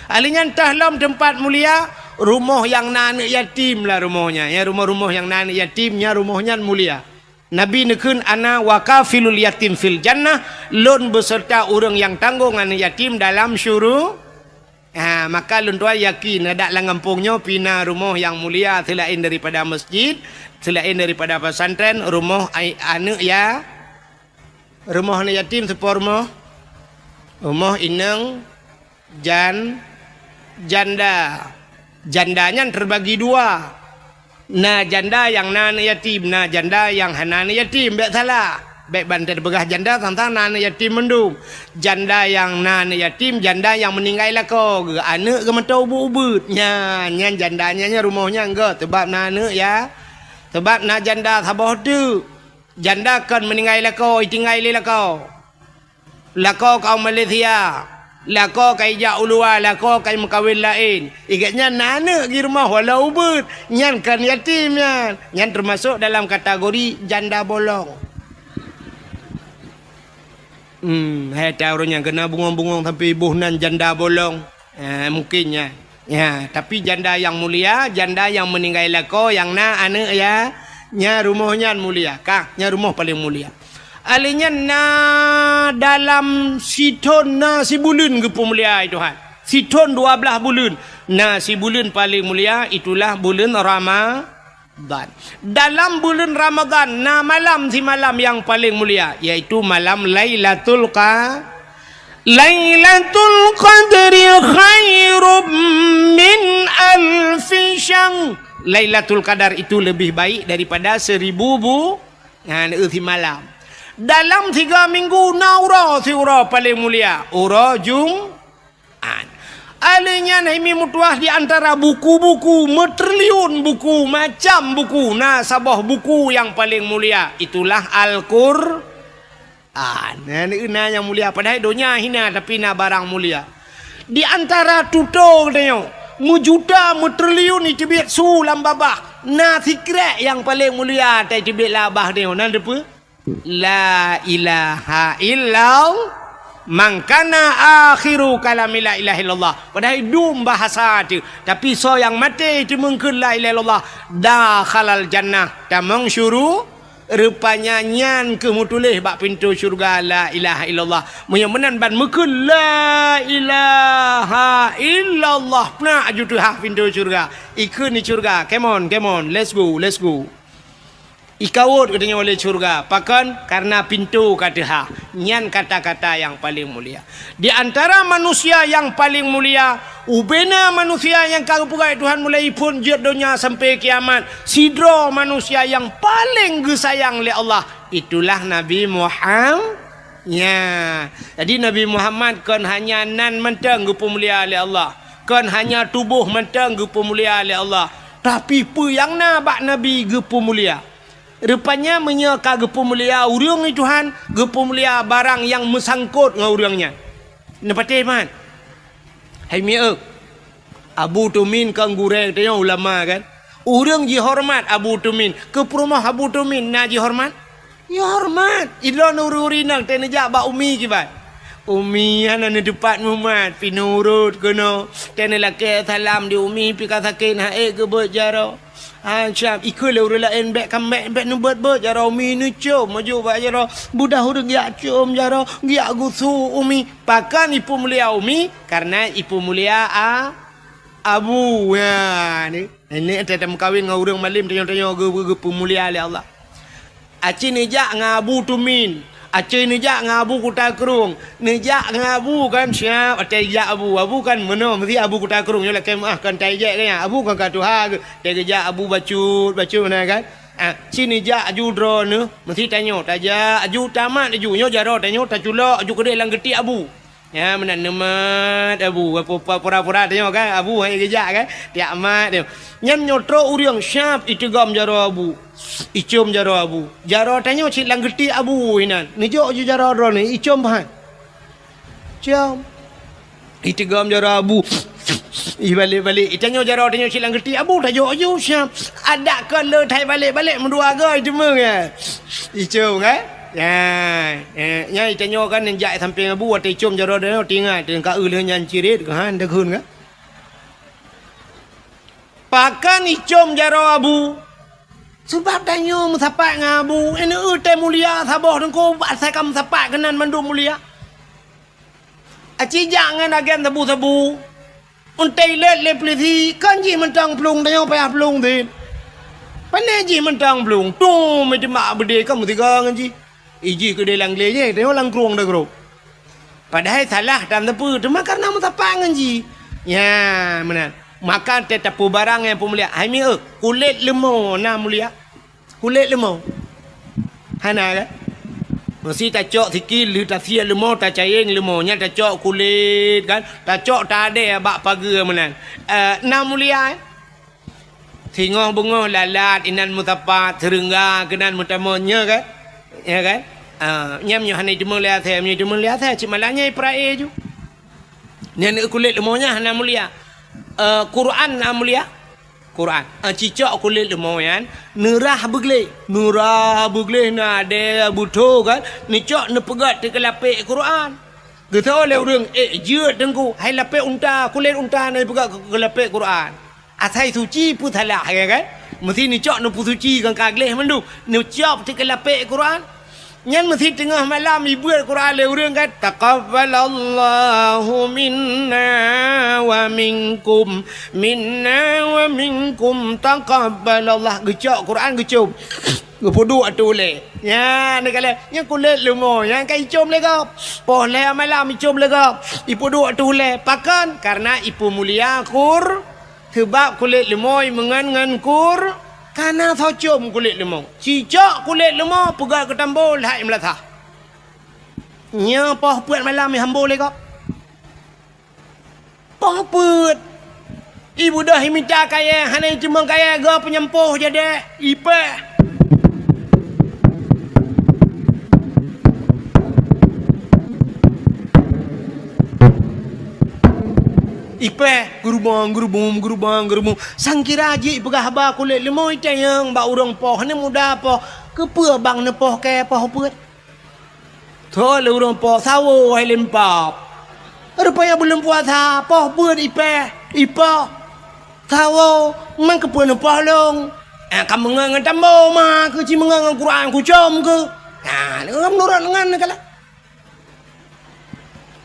Alheuh nyan teuh lom teumpat mulia, rumoh nyang na aneuëk yatim lam rumoh nyan. Ya, rumoh-rumoh nyang na aneuëk yatim, nyan rumoh nyan mulia. Nabi neukheun, "Ana wa kafilul yatim fil jannah," lôn beuseurta ureuëng nyang tanggong aneuëk yatim dalam syuru-, Ha, maka lôn tuan yakin, adak lam gampông nyoe pih na rumoh nyang mulia seulaén daripada masjid, seulaén daripada pesantren, rumoh ai-, aneuëk ya-, rumoh aneuëk yatim, soe po rumoh? Rumoh inong jan-, janda. Janda nyan teubagi dua. Na janda nyang na aneuëk yatim, na janda nyang hana aneuëk yatim, bék salah. Bék ban tapeugah janda sang-sang na aneuëk yatim mandum. Janda nyang na aneuëk yatim, janda nyang meuninggai lakoe, geu-, aneuëk geuh mantong ubeuet-ubeuet. Nyan, nyan janda nyan, nyan rumoh nyan geuh, sabab na aneuëk ya-, sabab na janda saboh teuk. Janda kon meuninggai lakoe, itinggai lé lakoe. Lakoe ka u Malaysia, lakoe ka ijak u luwa, lakoe ka imeukawen laén. Igét nyan na aneuëk di rumoh walau ubeuet, nyan kon yatim nyan. Nyan teumasok dalam kategori janda bolong. Hmm, hai ta ureuëng nyang keuneuk bungong-bungong sampoe iboh nan janda bolong. Eh, mungkin nyan. Ya, tapi janda nyang mulia, janda nyang meuninggai lakoe, nyang na aneuëk ya, nyan rumoh nyan mulia. Ka, nyan rumoh paleng mulia. Alheuh nyan na dalam sithon na sibuleuen geupeumulia Tuhan. Sithon dua blaih buleuen. Na sibuleuen paleng mulia, itulah buleuen Rama-, Ramadan. Dalam buleuen Ramadan na malam simalam nyang paleng mulia, yaitu malam Lailatul Qa-, Lailatul Qadri khairum min alfi syahr. Lailatul Qadar itu lebih baik daripada seribu bu-, ha, simalam. Dalam tiga minggu na uroe siuroe paleng mulia, uroe Jum-, An. Alheuh nyan hai meutuah di antara buku-buku, meutriliun buku, macam buku, na saboh buku nyang paleng mulia, itulah Al-Qur'an. Na, na nyang mulia, padahai donya hina, tapi na barang mulia. Di antara tutoe geutanyoe, meujuta, meutriliun iteubiet su lam babah, na sikrek nyang paleng mulia, tai teubiet lam babah tanyoe, na teupeue? La ilaha illallah. Man kana akhiru kalami la ilaha illallah. Padahai dum bahasa teuh. Tapi soe nyang maté teumeung kheun la ilaha illallah, dakhalal jannah, tamong syuru-, rupanya nyan keuh meutuléh bak pintoe syeuruga la ilaha illallah. Meunyoe meunan ban meukheun la ilaha illallah, peunak aju teuhah pintoe syeuruga. Ikheun di syeuruga. Come on, come on. Let's go, let's go. Ikawot geutanyoe lé syeuruga. Pakon? Karena pintoe ka teuhah. Nyan kata-kata nyang paleng mulia. Di antara manusia nyang paleng mulia, ubena manusia nyang ka geupeugah Tuhan mulai phon jeuet donya sampai kiamat, sidroe manusia nyang paleng geusayang lé Allah, itulah Nabi Muham-, nya. Jadi Nabi Muhammad kon hanya nan mantong geupeumulia lé Allah, kon hanya tuboh mantong geupeumulia lé Allah, Tapi peue nyang na bak Nabi geupeumulia. Rupanya meunyoe ka geupeumulia ureuëng di Tuhan, geupeumulia barang nyang meusangkot ngon ureuëng nyan. Neupatéh man. Hai mieu, Abu Tumin kan gurée tanyoe ulama kan. Ureuëng jihoreumat Abu Tumin, keu peurumoh Abu Tumin na jihoreumat? Jihoreumat. Idroe neuri-uri nang teuh neujak bak umi kiban. Umi hana neuteupat mumat, pi nurot keunoe. Teuh neulakée salam di umi pi ka sakét, ha'ék geubeuet jaroe. Ancam ikeu lé ureuëng laén bék kambek bék neubeuet-beuet jaroe umi neucom maju bak jaroe. Budah ureuëng giak com jaroe, giak gusu umi. Pakon ipeumulia umi? Karena ipeumulia a Abu, ha, ni. Ini ente tameukawen ngon ureuëng malem tanyoe-tanyoe geu-, geu-, geupeumulia lé Allah. Aci neujak ngon Abu Tumin, aci neujak ngon Abu Kuta Krueng, neujak ngon Abu kan siap, até jak Abu, Abu kan meunoe meusi Abu Kuta Krueng nyoe lakée meuah kan tai jek kan, Abu kan ka tuha geu, teugeujak Abu bacut, bacut meunan kan. Ah, ci neujak aju droeneuh, meusi tanyoe tajak aju tamat aju nyoe jaroe tanyoe taculok aju keudeh lam geuti Abu. Nyan meunan neumat Abu, pura-pura tanyoe kan, Abu hai geujak kan, tiak mat tanyoe. Nyan nyoe trok ureuëng siap iteugom jaroe Abu, icom jaroe Abu. Jaroe tanyoe cit lam geuti Abu inan. Neujok ju jaroe droeneuh, icom pahan. Com. Iteugom jaroe Abu. Ibalek-balek. Itanyoe jaroe tanyoe cit lam geuti Abu tajok ju siap. Adak kon le thai balek-balek meudua goe iteumeueng ya. Icom kan? Ya, eh, nyan itanyoe kan neujak sampéng Abu watée icom jaroe droeneuh tingat teuka eu lheueh nyan cirit keuhan deughun kan? Pakon icom jaroe Abu? Sabab tanyoe meusapat ngon Abu, ineue teuh mulia saboh teungku asai ka meusapat keunan mandum mulia. Aci jak ngon agen sabu-sabu. Untée ilét lé peulisi, kon jih mantong plueng tanyoe payah plueng sit. Pane jih mantong plueng, tum iteumak beudé ka meusigoe ngon jih. Ijih keudeh lam glé jih, tanyoe lam krueng deuh grob. Padahai salah tan teupeu, teuma kareuna meusapat ngon jih. Nyan meunan. Maka teuh tapeubarang nyang peumulia. Hai mieu, kulét leumo na mulia. Kulét leumo. Hana kan? Meusi tacok sikil lheueh tasiek leumo, tacayeng leumo, nyan tacok kulét kan, tacok tadée bak pageue meunan. Eh, na mulia, eh? Singoh beungoh lalat inan meusapat, seureungga keunan meutamong, nyo kan? Ya kan? Ah, nyan meunyoe hana jiteumeung lé asée, meunyoe jiteumeung lé asée, cit malam nyan ipra-e ju. Nyan kulét leumo nyan hana mulia. Eh, Quran na mulia. Quran. Ah, cicok kulét leumo nyan, neurah beugleh. Neurah beugleh na adée beutôi kan? Neucok neupeugét teuh keu lapék Quran. Geutho lé ureuëng, "Eh, jeuet teungku, hai lapék unta, kulét unta na ipeugét keu, keu lapék Quran." Asai suci peue salah, ya kan? Meusi neucok neupeusuci kan ka gleh mandum. Neucok teuh keu lapék Quran. Nyan meusi teungoh malam ibeuet Quran lé ureuëng kan, "Taqabbalallahu minna wa minkum, minna wa minkum taqabbalallah." Geucok Quran geucom. Geupeuduek ateueh ulée. Nyan, neukalon, nyan kulét leumo, nyan ka icom lé gob. Poh lhée malam icom lé gob. Ipeuduek ateueh ulée. Pakon? Kareuna ipeumulia Qur-, Sabab kulét leumo meungon ngon kur, kana soe com kulét leumo. Cicok kulét leumo peugah keu tambo lhai meulasah. Nyoe poh peuet malam ihambo lé gob. Poh peuet. Ibeudôh imita kayée, hana iteumeung kayée, goe peunyampoh jadék, ipéh. Ipéh, geurubong, geurubum, geurubong, geurubum. Sangkira jih peugah haba kulét leumo itanyong bak ureuëng poh, hana muda poh. Keupeue bang neupoh kée poh peuet? Thon lé ureuëng poh, sawo hai lempap. Rupanya buleuen puasa, poh peuet ipéh, ipoh. Sawo, man keupeue neupoh lôn? Eh, ka meungon ngon tambo ma, keu ci meungon ngon Quran kucom keu. Nah, meunurot ngon kala.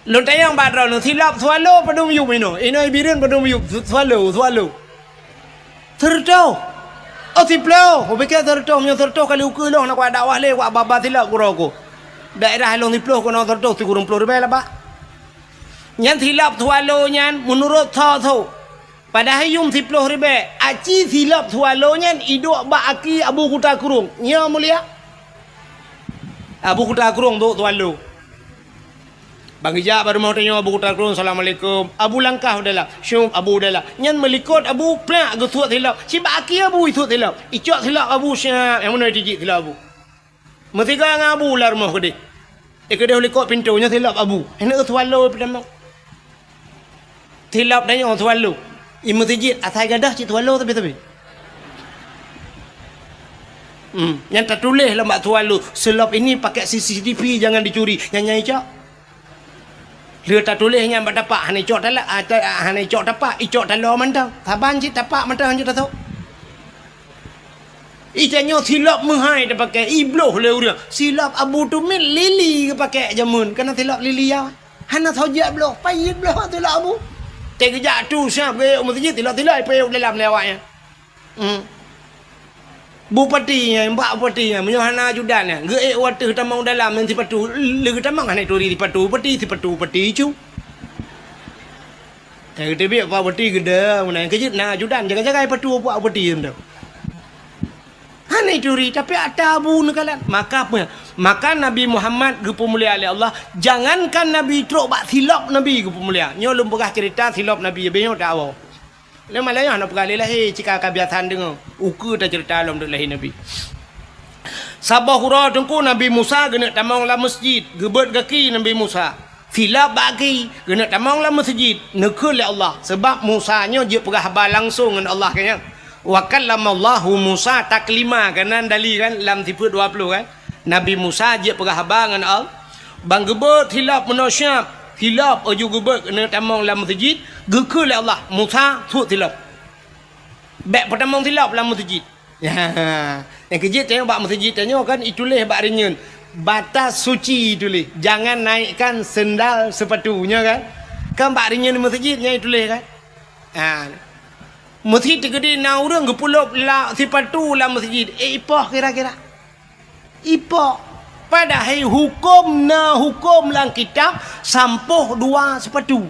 Lôn tanyong bak droeneuh, silop swallow padum yup inoe? Inoe Bireuen padum yup? Su-, swallow, swallow. Seureutoh. Oh, siploh. Kupike seureutoh, meunyoe seureutoh kali ukeue lôn, na kuat dakwah lé, kuat babah silop keudroe ku. Daerah lôn siploh, keunoe seureutoh, sikureueng ploh ribée lah, Pak. Nyan silop swallow nyan, meunurot soe-soe. Padahai yum siploh ribée, aci silop swallow nyan iduek bak aki Abu Kuta Krueng. Nyo mulia. Abu Kuta Krueng duek swallow. Ban geujak bak rumoh tanyoe Abu Kuta Krueng, "Assalamualaikum." Abu langkah u dalam. Syup, Abu u dalam. Nyan meulikot Abu, plak geusuet silop. Cit bak aki Abu isuet silop. Icok silop Abu siap. Nyang meunoe tijik silop Abu. Meusigoe ngon Abu lam rumoh keudeh. Eh, keudeh likot pintoe nyoe silop Abu. Hana swallow peutamong. Silop tanyoe swallow. I meuseujid asai gadôh cit swallow tapi-tapi. Hmm, nyang tatuléh lam bak swallow, "Silop ini pakai C C T V, jangan dicuri." Nyan nyang icok. Lheueh tatuléh nyan bak tapak, hana icok tala-, ah, ta-, ah, hana icok tapak, icok taloe mantong. Saban cit tapak mantong hanjeuet tasôk. Ih, tanyoe silop meuhai tapakée, ibloh lé ureuëng. Silop Abu Tumit lili geupaké jameun, kana silop lili ya. Hana soe jak bloh, payet bloh silop Abu. Teugeujak tu siap geuék u meuseujid, silop-silop payet dalam lé awaknyan. Hmm. Bupati nyan, bak bupati nyan, meunyoe hana ajudan nyan, geuék u ateueh tamong dalam ngon sipatu, lé geutamong hana turi sipatu bupati, sipatu bupati cu. Nyang geuteubiet bak bupati geude, meunan keujeuet na ajudan, jaga-jaga sipatu bak bupati nyan. Hana turi, tapi ata Abu neukalon. Maka apa? Maka Nabi Muhammad geupeumulia lé Allah, jangankan Nabi trok bak silop Nabi geupeumulia. Nyoe lôn peugah cerita silop Nabi, habéh nyoe tawoe. Lé malam nyoe hana peugah lé lahé, cit ka kebiasaan deungoe. Ukeue tacerita lom deuek lahé Nabi. Saboh uroe teungku Nabi Musa geuneuk tamong lam meuseujid, geubeuet gaki Nabi Musa. Silop bak gaki, geuneuk tamong lam meuseujid, neukheun lé Allah, sabab Musa nyoe jeuet peugah haba langsong ngon Allah keu nyan. "Wa kallamallahu Musa taklima," keunan dali kan lam sifeuet dua ploh kan. Nabi Musa jeuet peugah haba ngon Allah. Ban geubeuet silop meunoe siap, silop laju geubeuet keuneuk tamong lam meuseujid, geukheun lé Allah, "Musa, suet silop. Bék peutamong silop lam meuseujid." Ya, nyang keujeuet tanyoe bak meuseujid tanyoe kan ituléh bak rinyun, "Batas suci" ituléh, "Jangan naikkan sendal sepatu," nyoe kan. Kan bak rinyun meuseujid nyan ituléh kan. Ha. Meuseujid teukeudi na ureuëng geupeulop la-, sipatu lam meuseujid, eh, ipoh kira-kira. Ipoh. Padahai huköm na huköm lam kitab sampoh dua sipatu.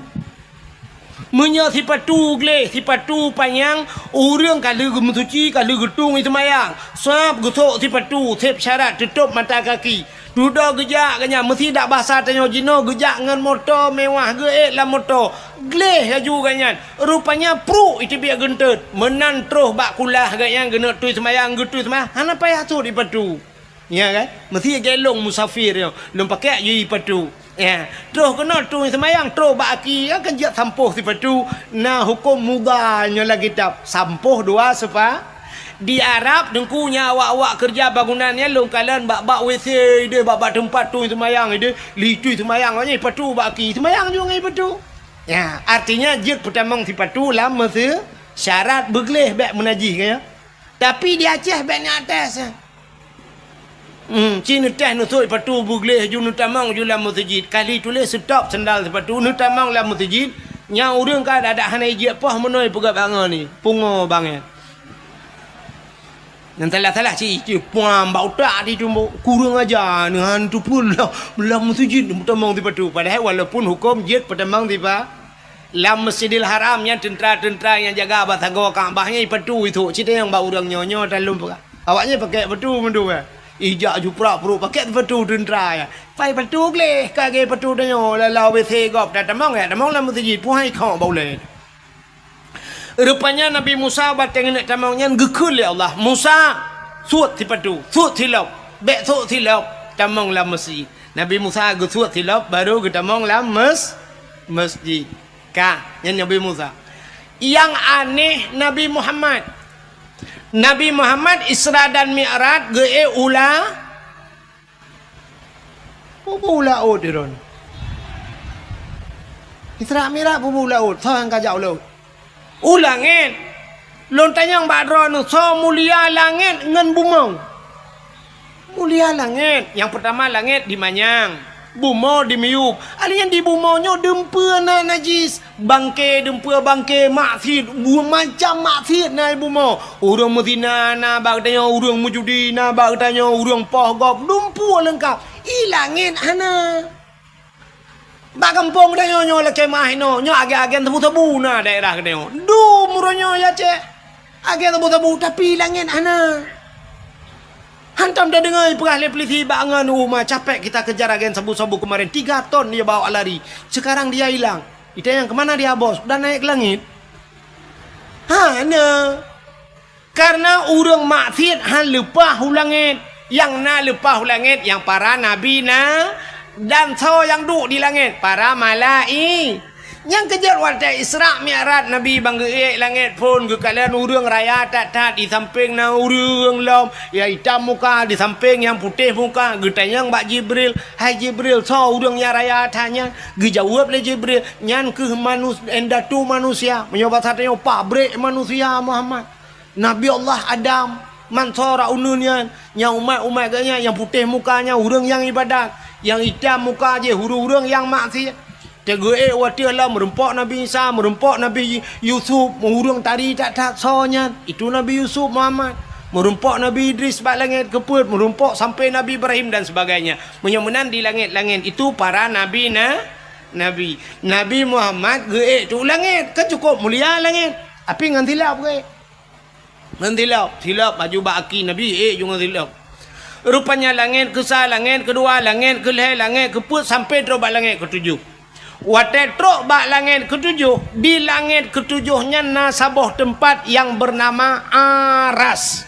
Meunyoe sipatu gleh, sipatu panyang, ureuëng ka lheueh geumeusuci, ka lheueh geutueng i seumayang. Sab geusok sipatu, seb syarat teutôb mata kaki. Dudoe geujak geuh nyan, meusi dak basa tanyoe jinoe geujak ngon moto mewah geuék lam moto. Gleh laju geuh nyan. Rupanya pruek iteubiet geunteut. Meunan troh bak kulah geuh nyan geuneuk tui seumayang, geutui seumayang. Hana payah sot ipatu. Ya kan? Meusi gelong musafir nyoe. Lôn pakai jih ipatu. Ya. Troh keunoe tui seumayang, troh bak aki, ya kan, jak sampoh sipatu. Na huköm mudha nyoe lam kitab. Sampoh dua sepa-, Di Arab, teungku, nyang awak-awak keureuja bangunan nyan lôn kalon bak-bak W C ideh, bak-bak teumpat tui seumayang ideh, li tui seumayang awaknyan ipatu bak aki, seumayang juga ngon ipatu. Ya, artinya jeuet peutamong sipatu lam meuseujid, syarat beugleh bék meunajih, kan, ya. Tapi di Aceh bék na atas, ya. Hmm, ci neuteh neusok sipatu beugleh ju neutamong ju lam meuseujid. Kali tuléh stop sendal sipatu neutamong lam meuseujid. Nyang ureuëng ka adak hana ijak poh meunoe peugah bangon ni. Pungo bangai. Nyang salah-salah ci, ci puang bak utak di tumbok. Kurang aja neuhan tupul lah. Lam meuseujid neutamong sipatu. Padahai walaupun huköm jeuet peutamong sipa-, Lam Masjidil Haram nyan teuntra-teuntra nyang jaga bak sagoe Ka'bah nyan ipatu ithok, cit nyang bak ureuëng nyoe-nyoe talom peugah. Awaknyan pakai patu mandum, eh. Ijak juprak pruek pakai patu teuntra, ya. Pai patu gleh, ka gei patu tanyoe, lalau W C gob, tatamong, ya, tamong lam meuseujid, puhai khok bak ulée. Rupanya Nabi Musa bateng neuk tamong nyan geukheun lé Allah, "Musa, suet sipatu, suet silop, bék sok silop, tamong lam meuseujid." Nabi Musa geusuet silop, baru geutamong lam mes-, meuseujid. Ka, nyan Nabi Musa. Nyang aneh Nabi Muhammad. Nabi Muhammad Isra dan Mi'raj geuék u la-, pubu laôt droen. Isra Mi'raj pubu laôt, soe nyang ka jak u laôt? U langét. Lôn tanyong bak droeneuh, soe mulia langét ngon bumoe? Mulia langét. Nyang peurtama langét dimanyang, bumoe dimiyueb. Alèh nyan di bumoe nyoe dumpeue na najis, bangke dumpeue bangke maksiet, bu-, macam maksiet na di bumoe. Ureuëng meuzina na bak geutanyoe, ureuëng meujudi na bak geutanyoe, ureuëng poh gob, dumpeue leungkap. I langét hana. Bak gampông geutanyoe nyoe lakée meuah inoe, nyoe agen-agen sabu-sabu na daerah geutanyoe. Dum uroe nyoe ya cek. Agen sabu-sabu, tapi langét hana. Hantom tadeungoe peugah lé polisi bak ngon uma, capek kita kejar agen sabu-sabu kemarin, tiga ton dia bawa lari. Sekarang dia hilang. Ditanyong, "Kemana dia, Bos?" "Udah naik ke langit." Hana. Karena ureuëng maksiat han leupah u langét. Nyang na leupah u langét nyang para nabi na dan soe nyang duek di langét, para malai. Nyang keujeuet watée Isra Mi'raj Nabi ban geuék langét phon geukalon ureuëng raya that-that, di sampéng na ureuëng lom, nyang itam muka, di sampéng nyang putéh muka, geutanyong bak Jibril, "Hai Jibril, soe ureuëng nyang raya that nyan?" Geujaweueb lé Jibril, "Nyan kheueh manus-, indatu manusia, meunyoe basa tanyoe pabrék manusia, Muhammad." Nabi Allah Adam, man soe rot uneuen nyan, nyang umat-umat geuh nyan, nyang putéh muka nyan ureuëng nyang ibadat, nyang itam muka jih ureuëng-ureuëng nyang maksiat. Teugeuék watée lom meurumpok Nabi Isa, meurumpok Nabi Yusuf, ureuëng tari that-that soe nyan, itu Nabi Yusuf Muhammad. Meurumpok Nabi Idris bak langét keupeuet, meurumpok sampai Nabi Ibrahim dan sebagainya. Meunyoe meunan di langét-langét itu para nabi na, nabi. Nabi Muhammad geuék tu langét, kan cukup mulia langét. Tapi ngon silop geuék. Ngon silop, silop laju bak aki Nabi, ék ju ngon silop. Rupanya langét keusa, langét keudua, langét keulhée, langét keupeuet sampai trok bak langét keutujoh. Watée trok bak langét keutujoh, di langét keutujoh nyan na saboh teumpat nyang beunama Aras.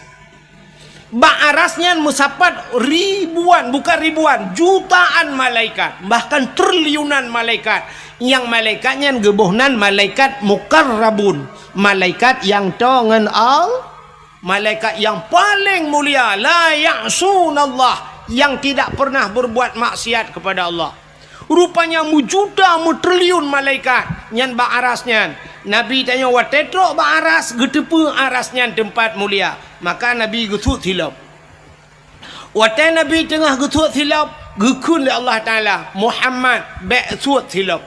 Bak Aras nyan meusapat ribuan, bukan ribuan, jutaan malaikat, bahkan triliunan malaikat. Nyang malaikat nyan geuboh nan malaikat mukarrabun. Malaikat nyang toe ngon Al-, malaikat nyang paleng mulia, la ya'sunallah, nyang tidak pernah berbuat maksiat kepada Allah. Rupanya meujuta meutriliun malaikat nyan bak Aras nyan. Nabi tanyoe watée trok bak Aras, geuteupeue Aras nyan teumpat mulia. Maka Nabi geusuet silop. Watée Nabi teungoh geusuet silop, geukheun lé Allah Taala, "Muhammad, bék suet silop."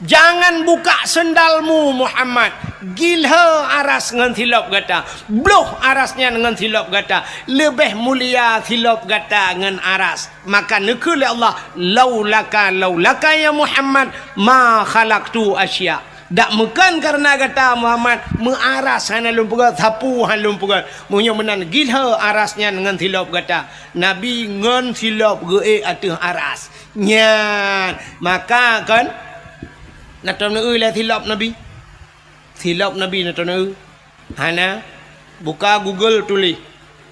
"Jangan buka sendalmu, Muhammad. Gilhée Aras ngon silop gata. Bloh Aras nyan ngon silop gata. Leubeh mulia silop gata ngon Aras." Maka neukheun lé Allah, "Laulaka, laulaka ya Muhammad, ma khalaqtu asya." Dak meukan kareuna gata Muhammad, meu Aras hana lôn peugét, sapeue hana lôn peugét. Meunyoe meunan gilhée Aras nyan ngon silop gata. Nabi ngon silop geuék ateueh Aras. Nyan, maka kon, na tom neueu lé silop Nabi. Silop Nabi na tom neueu. Hana, buka Google tuléh,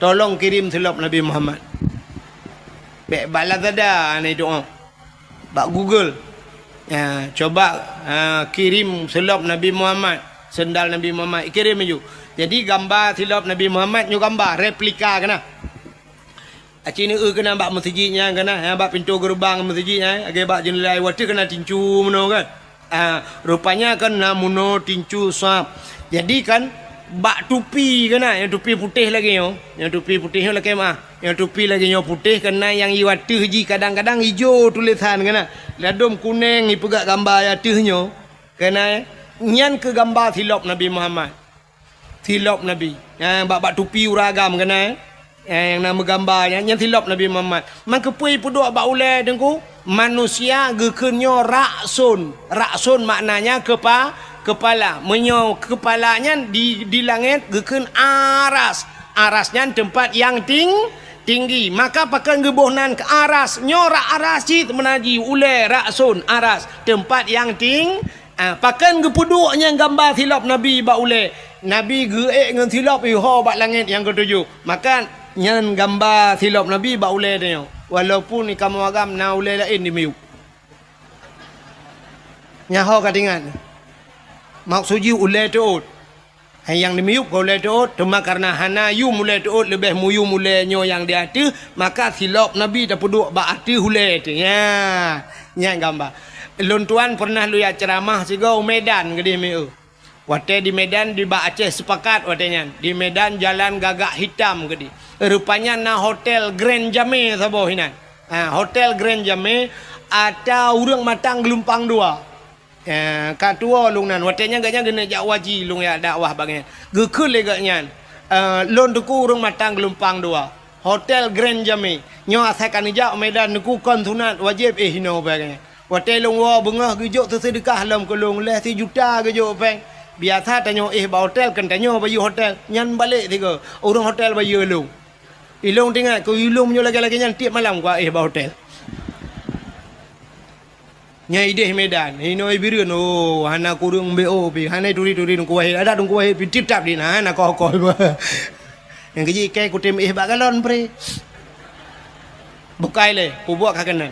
"Tolong kirim silop Nabi Muhammad." Bék bak Lazada hana doa. Bak Google. Ya, coba, ha, kirim silop Nabi Muhammad, sendal Nabi Muhammad, kirim laju. Jadi gamba silop Nabi Muhammad nyoe gamba replika keunan. Aci neueu keunan bak meuseujid nyan keunan, ha, bak pintoe geureubang meuseujid nyan, lagée bak jeunela watée keunan tincu meunoe kan. Ah, rupanya kan na meunoe tincu sab. Jadi kan bak tupi keunan, nyang tupi putéh lagée nyoe, nyang tupi putéh nyoe lakée meuah, nyang tupi lagée nyoe putéh keunan nyang ié ateueh jih kadang-kadang ijo tulésan keunan. Ladôm kuneng ipeugah gamba ateueh nyoe keunan, nyan keu gamba silop Nabi Muhammad. Silop Nabi. Nyang bak, bak tupi ureuëng agam keunan, eh, nyang na meugamba nyan, nyan silop Nabi Muhammad. Man keupeue ipeuduek bak ulée Teungku? Manusia geukheun nyoe rakson. Rakson maknanya kepa-, kepala. Meunyoe kepala nyan di, di langét geukheun aras. Aras nyan teumpat nyang ting-, tinggi. Maka pakon geuboh nan keu aras? Nyoe rak aras cit meunan jih ulée rakson aras. Teumpat nyang ting-, Ah, pakon geupeuduek nyan gamba silop Nabi bak ulée? Nabi geuék ngon silop iho bak langét nyang keutujoh. Maka nyan gamba silop Nabi bak ulée tanyoe. Walaupun di kamoe agam na ulée laén di miyueb. Nyan ho ka teuingat. Maksud jih ulée teuôt. Hai nyang di miyueb ka ulée teuôt, teuma kareuna hana yum ulée teuôt, leubeh muyum ulée nyoe nyang di ateueh, maka silop Nabi tapeuduek bak ateueh ulée teuh. Nya, nyan gamba. Lôn tuan peureunah lôn jak ceuramah sigoe u Medan keudeh mieu. Watée di Medan, di bak Aceh Seupakat watée nyan. Di Medan jalan gagak hitam keudeh. Rupanya na hotel Grand Jame saboh inan. Ha, hotel Grand Jame ata ureuëng matang geulumpang dua. Eh, ka tuwoe lôn nan, watée nyan gobnyan geuneuk jak haji, lôn jak dakwah bak gobnyan. Geukheun lé gobnyan, eh, lôn teungku ureuëng matang geulumpang dua. Hotel Grand Jame. Nyoe asai ka neujak u Medan teungku kon sunat wajéb, eh, hinoe bak gobnyan. Watée lôn woe beungoh geujok teuseudeukah lom keu lôn, lhée sijuta geujok péng. Biasa tanyoe éh bak hotel, kon tanyoe bayeue hotel. Nyan balek sigoe, ureuëng hotel bayeue lôn. Ilong teuingat keu ilong meunyoe lagèe-lagèe nyan tiep malam kuéh bak hotel. Nyang ideh Medan, inoe Bireuen, oh, hana kureueng B O pih, hana turi-turi Teungku Wahid, adak Teungku Wahid pih titap di na, hana koh-koh. Nyang keujih ikai kutem éh bak galon pre. Bukai lé, pubuet ka keunan.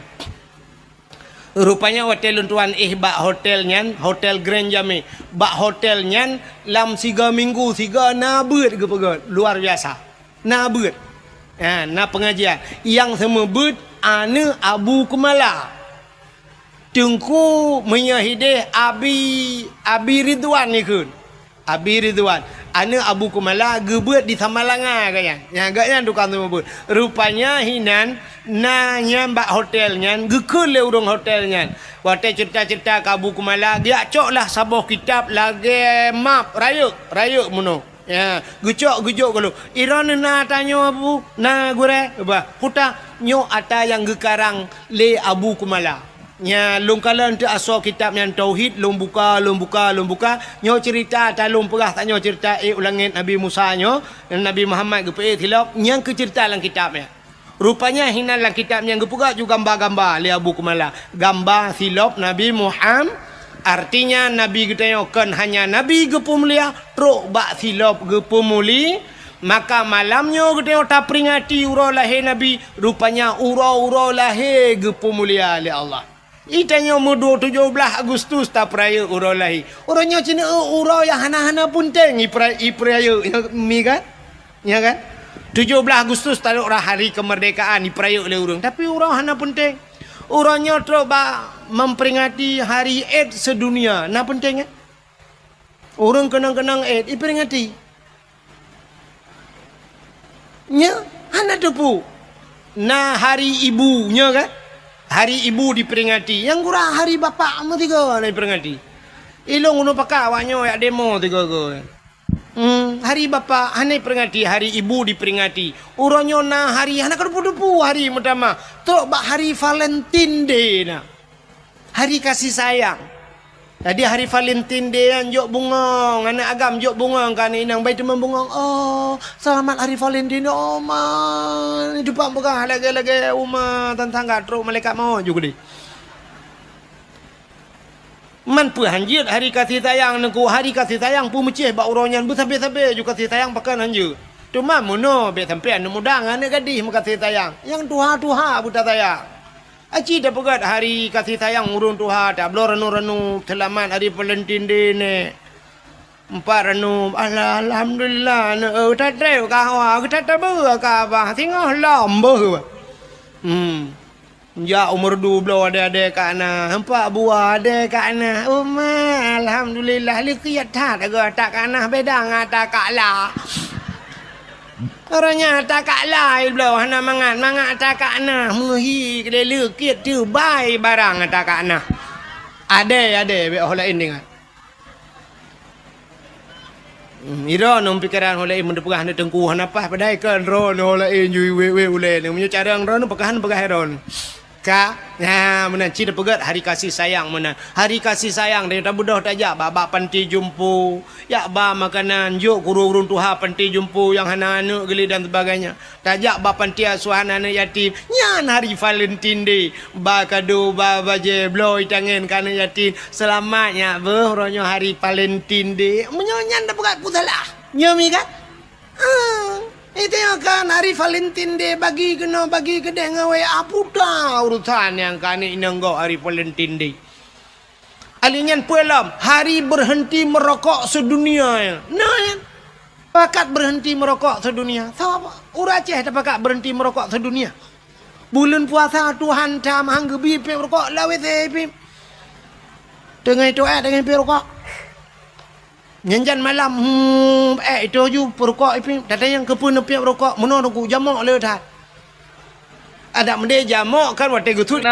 Rupanya watèe lôn tuan éh bak hotel nyan, Hotel Grand Jamé, bak hotel nyan lam siga minggu siga na beuet geupeugöt, luar biasa. Na beuet. Ha, na pengajian. Nyang seumeubeuet aneuk Abu Keumala. Teungku meunyoe hideh Abi, Abi Ridwan ikheun. Abi Ridwan, aneuk Abu Keumala geubeuet di Samalanga gobnyan. Nyan gobnyan tukang seumeubeuet. Rupanya hinan na nyan bak hotel nyan, geukheun lé ureueng hotel nyan. Watèe ceurita-ceurita keu Abu Keumala, geujak cok lah saboh kitab lagèe map, rayeuk, rayeuk meunoe. Ya, geucok geujok geuh. Droeneuh na tanyoe Abu, na gurèe, bah, peue ata nyoe ata nyang geukarang lé Abu Keumala. Nya lôn kalon teuk asoe kitab nyan tauhid, lôn buka, lôn buka, lôn buka. Nyoe ceurita ata lôn peugah tanyoe ceurita ék u langèt Nabi Musa nyoe, Nabi Muhammad geupeuék silop, nyan keuh ceurita lam kitab nyan. Rupanya hinan lam kitab nyan geupeugah ju gamba-gamba lé Abu Keumala. Gamba silop Nabi Muham-, artinya Nabi geutanyoe kon hanya Nabi geupeumulia, trok bak silop geupeumuli-, maka malam nyoe geutanyoe taperingati uroe lahé Nabi, rupanya uroe-uroe lahé geupeumulia lé Allah. Itanyoe meuduek tujoh blaih Agustus tapeurayeuk uroe lahé. Uroe nyoe cit uroe nyang hana-hana peunteng ipera-, ipeurayeuk, nyo mi kan? Nyo kan? Tujoh blaih Agustus taduek rah hari kemerdekaan ipeurayeuk lé ureueng, tapi uroe hana peunteng. Uroe nyoe trok bak memperingati hari AIDS sedunia, na peunteng kan? Ureueng keunong-keunong AIDS iperingati. Nyo hana teupeu. Na hari ibu nyo kan? Hari ibu diperingati. Nyang gura hari bapak meusigoe hana diperingati. Ilong uneuk pakat awak nyoe jak demo sigoe-goe. Hmm, hari bapak hana diperingati, hari ibu diperingati. Uroe nyoe na hari hana kateupeue-teupeue hari meutamah. Trok bak hari Valentine Day na. Hari kasih sayang. Jadi hari Valentine Day nyan jok bungong, aneuk agam jok bungong keu aneuk inong, bai teuma bungong, "Oh, selamat hari Valentine, oh ma." Dupat peugah lagèe-lagèe uma tantangga trok malaikat maut ju keudeh. Man peue hanjeuet hari kasih sayang nangku, hari kasih sayang peumeucéh bak uroe nyan beusabe-sabe ju kasih sayang pakon hanjeuet. Teuma meunoe bèk sampoe aneuk muda ngon aneuk gadih meukasih sayang, nyang tuha-tuha beuta sayang. Aci tapeugöt hari kasih sayang ureueng tuha, tabloe ranup-ranup, seulamat hari Valentine Day nèk. Empat ranup, alah, alhamdulillah, neu, eh, tatrép ka hawa, geutat tabeue ka abah, singoh lom beuh. Hmm. Jak umur dua belas adèe-adèe ka na, empat buah adèe ka na. Uma, alhamdulillah, likot that, agoe ata ka na, beda ngon ata ka la. Uroe nyan ata ka la, ibloe hana mangat, mangat ata ka na, meuhi keudéh leukit teubai barang ata ka na. Adèe, adèe, bèk ho laén ingat. Hmm, droeneuh pikeran ho laén, meuneupeugah aneuk teungku hana paih, padahai kan droeneuh ho laén ju wék-wék ulèe nyoe. Meunyoe carông droeneuh, peugah hana peugah droeneuh. Ka, nah, meunan cit tapeugöt hari kasih sayang meunan. Hari kasih sayang, dan tabeudôh tajak bak, bak panti jumpo, jak ba makanan, jok keu ureueng-ureueng tuha panti jumpo nyang hana aneuk geuh lé dan sebagainya. Tajak bak panti asuhan aneuk yatim, nyan hari Valentine Day. Ba kado, ba bajèe, bloe itangen keu aneuk yatim. Seulamat nyak beuh, uroe nyoe hari Valentine Day. Meunyoe nyan tapeugöt peue salah. Nyo mi kan? Ah, itu nyoe kan hari Valentine Day, bagi keunoe, bagi keudéh ngon W A, puta urusan nyang keu aneuk inong gob hari Valentine Day. Alèh nyan peue lom, hari berhenti merokok sedunia nyan. Nah, nyan. Pakat berhenti merokok sedunia. Saba, ureueng Aceh tapakat berhenti merokok sedunia. Buleuen puasa Tuhan that meuhang geubi pèp rukok lam W C pih. Teungoh itôh èk, teungoh pèp rukok. Nyan jan malam, hmm, èk itôh ju peuet rukok pih. Tatanyong keupeue neupèp rukok, meunoe teungku jamok le that. Adak meudeh jamok kan watèe geusut.